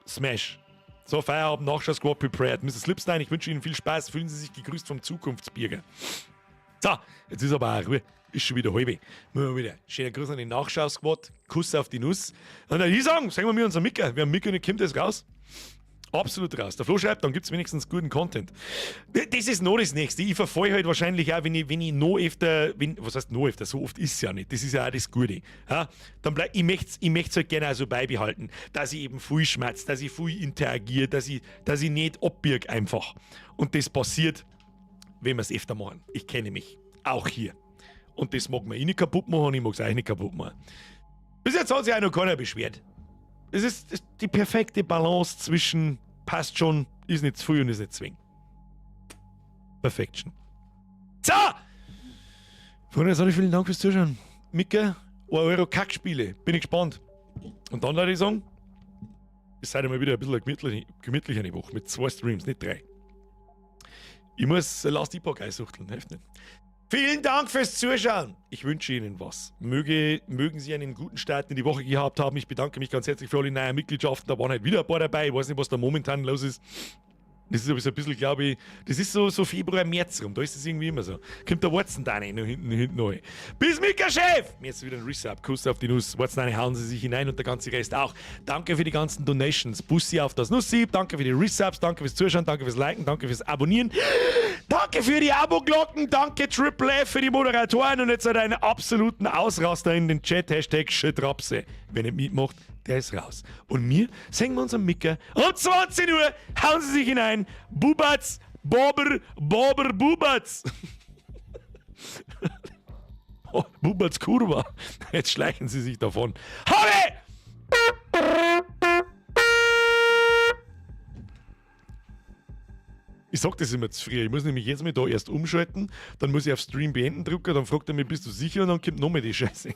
Smash. So, Feierabend, Nachschau Squad prepared. Mr. Slipstein, ich wünsche Ihnen viel Spaß. Fühlen Sie sich gegrüßt vom Zukunftsbürger. So, jetzt ist aber auch Ruhe. Ist schon wieder halb. Müssen wir wieder. Schöner Gruß an den Nachschau-Squad. Kuss auf die Nuss. Und dann ich sagen, sagen wir mir unser Micker. Wer Micker nicht kommt, ist raus. Absolut raus. Der Flo schreibt, dann gibt's wenigstens guten Content. Das ist noch das Nächste. Ich verfalle halt wahrscheinlich auch, wenn ich noch öfter, was heißt noch öfter, so oft ist es ja nicht. Das ist ja auch das Gute. Ja? Dann bleib, ich möcht's halt gerne auch so beibehalten, dass ich eben viel schmerz, dass ich viel interagiere, dass ich nicht abbirg einfach. Und das passiert, wenn wir's öfter machen. Ich kenne mich. Auch hier. Und das mag man eh nicht kaputt machen, ich mag's auch nicht kaputt machen. Bis jetzt hat sich auch noch keiner beschwert. Es ist die perfekte Balance zwischen passt schon, ist nicht zu früh und ist nicht zwingend. Perfection. So! Freunde, sage ich vielen Dank fürs Zuschauen. Micke, 1 Euro Kackspiele. Bin ich gespannt. Und dann würde ich sagen, es sei mal wieder ein bisschen eine gemütliche Woche mit 2 Streams, nicht 3. Ich muss Last Epoch einsuchteln, hilft nicht. Vielen Dank fürs Zuschauen. Ich wünsche Ihnen was. Mögen Sie einen guten Start in die Woche gehabt haben. Ich bedanke mich ganz herzlich für alle neuen Mitgliedschaften. Da waren halt wieder ein paar dabei. Ich weiß nicht, was da momentan los ist. Das ist sowieso ein bisschen, glaube ich, das ist so Februar, März rum. Da ist es irgendwie immer so. Kommt der Watson da noch hinten neu. Bis Mika, Chef! Mir jetzt wieder ein Resub. Kuss auf die Nuss. Watson, hauen Sie sich hinein und der ganze Rest auch. Danke für die ganzen Donations. Bussi auf das Nussi. Danke für die Resubs. Danke fürs Zuschauen. Danke fürs Liken. Danke fürs Abonnieren. Danke für die Abo-Glocken. Danke Triple F für die Moderatoren. Und jetzt halt einen absoluten Ausraster in den Chat. Hashtag Schtrapse. Wer nicht mitmacht, der ist raus. Und mir sehen wir uns am Micker. Um 20 Uhr hauen Sie sich hinein. Bubatz, Bober, Bober, Bubatz. Oh, Bubatz Kurva. Jetzt schleichen Sie sich davon. Habe! Ich sag das immer zu früh. Ich muss nämlich jetzt mal da erst umschalten, dann muss ich auf Stream beenden drücken, dann fragt er mich, bist du sicher? Und dann kommt nochmal die Scheiße.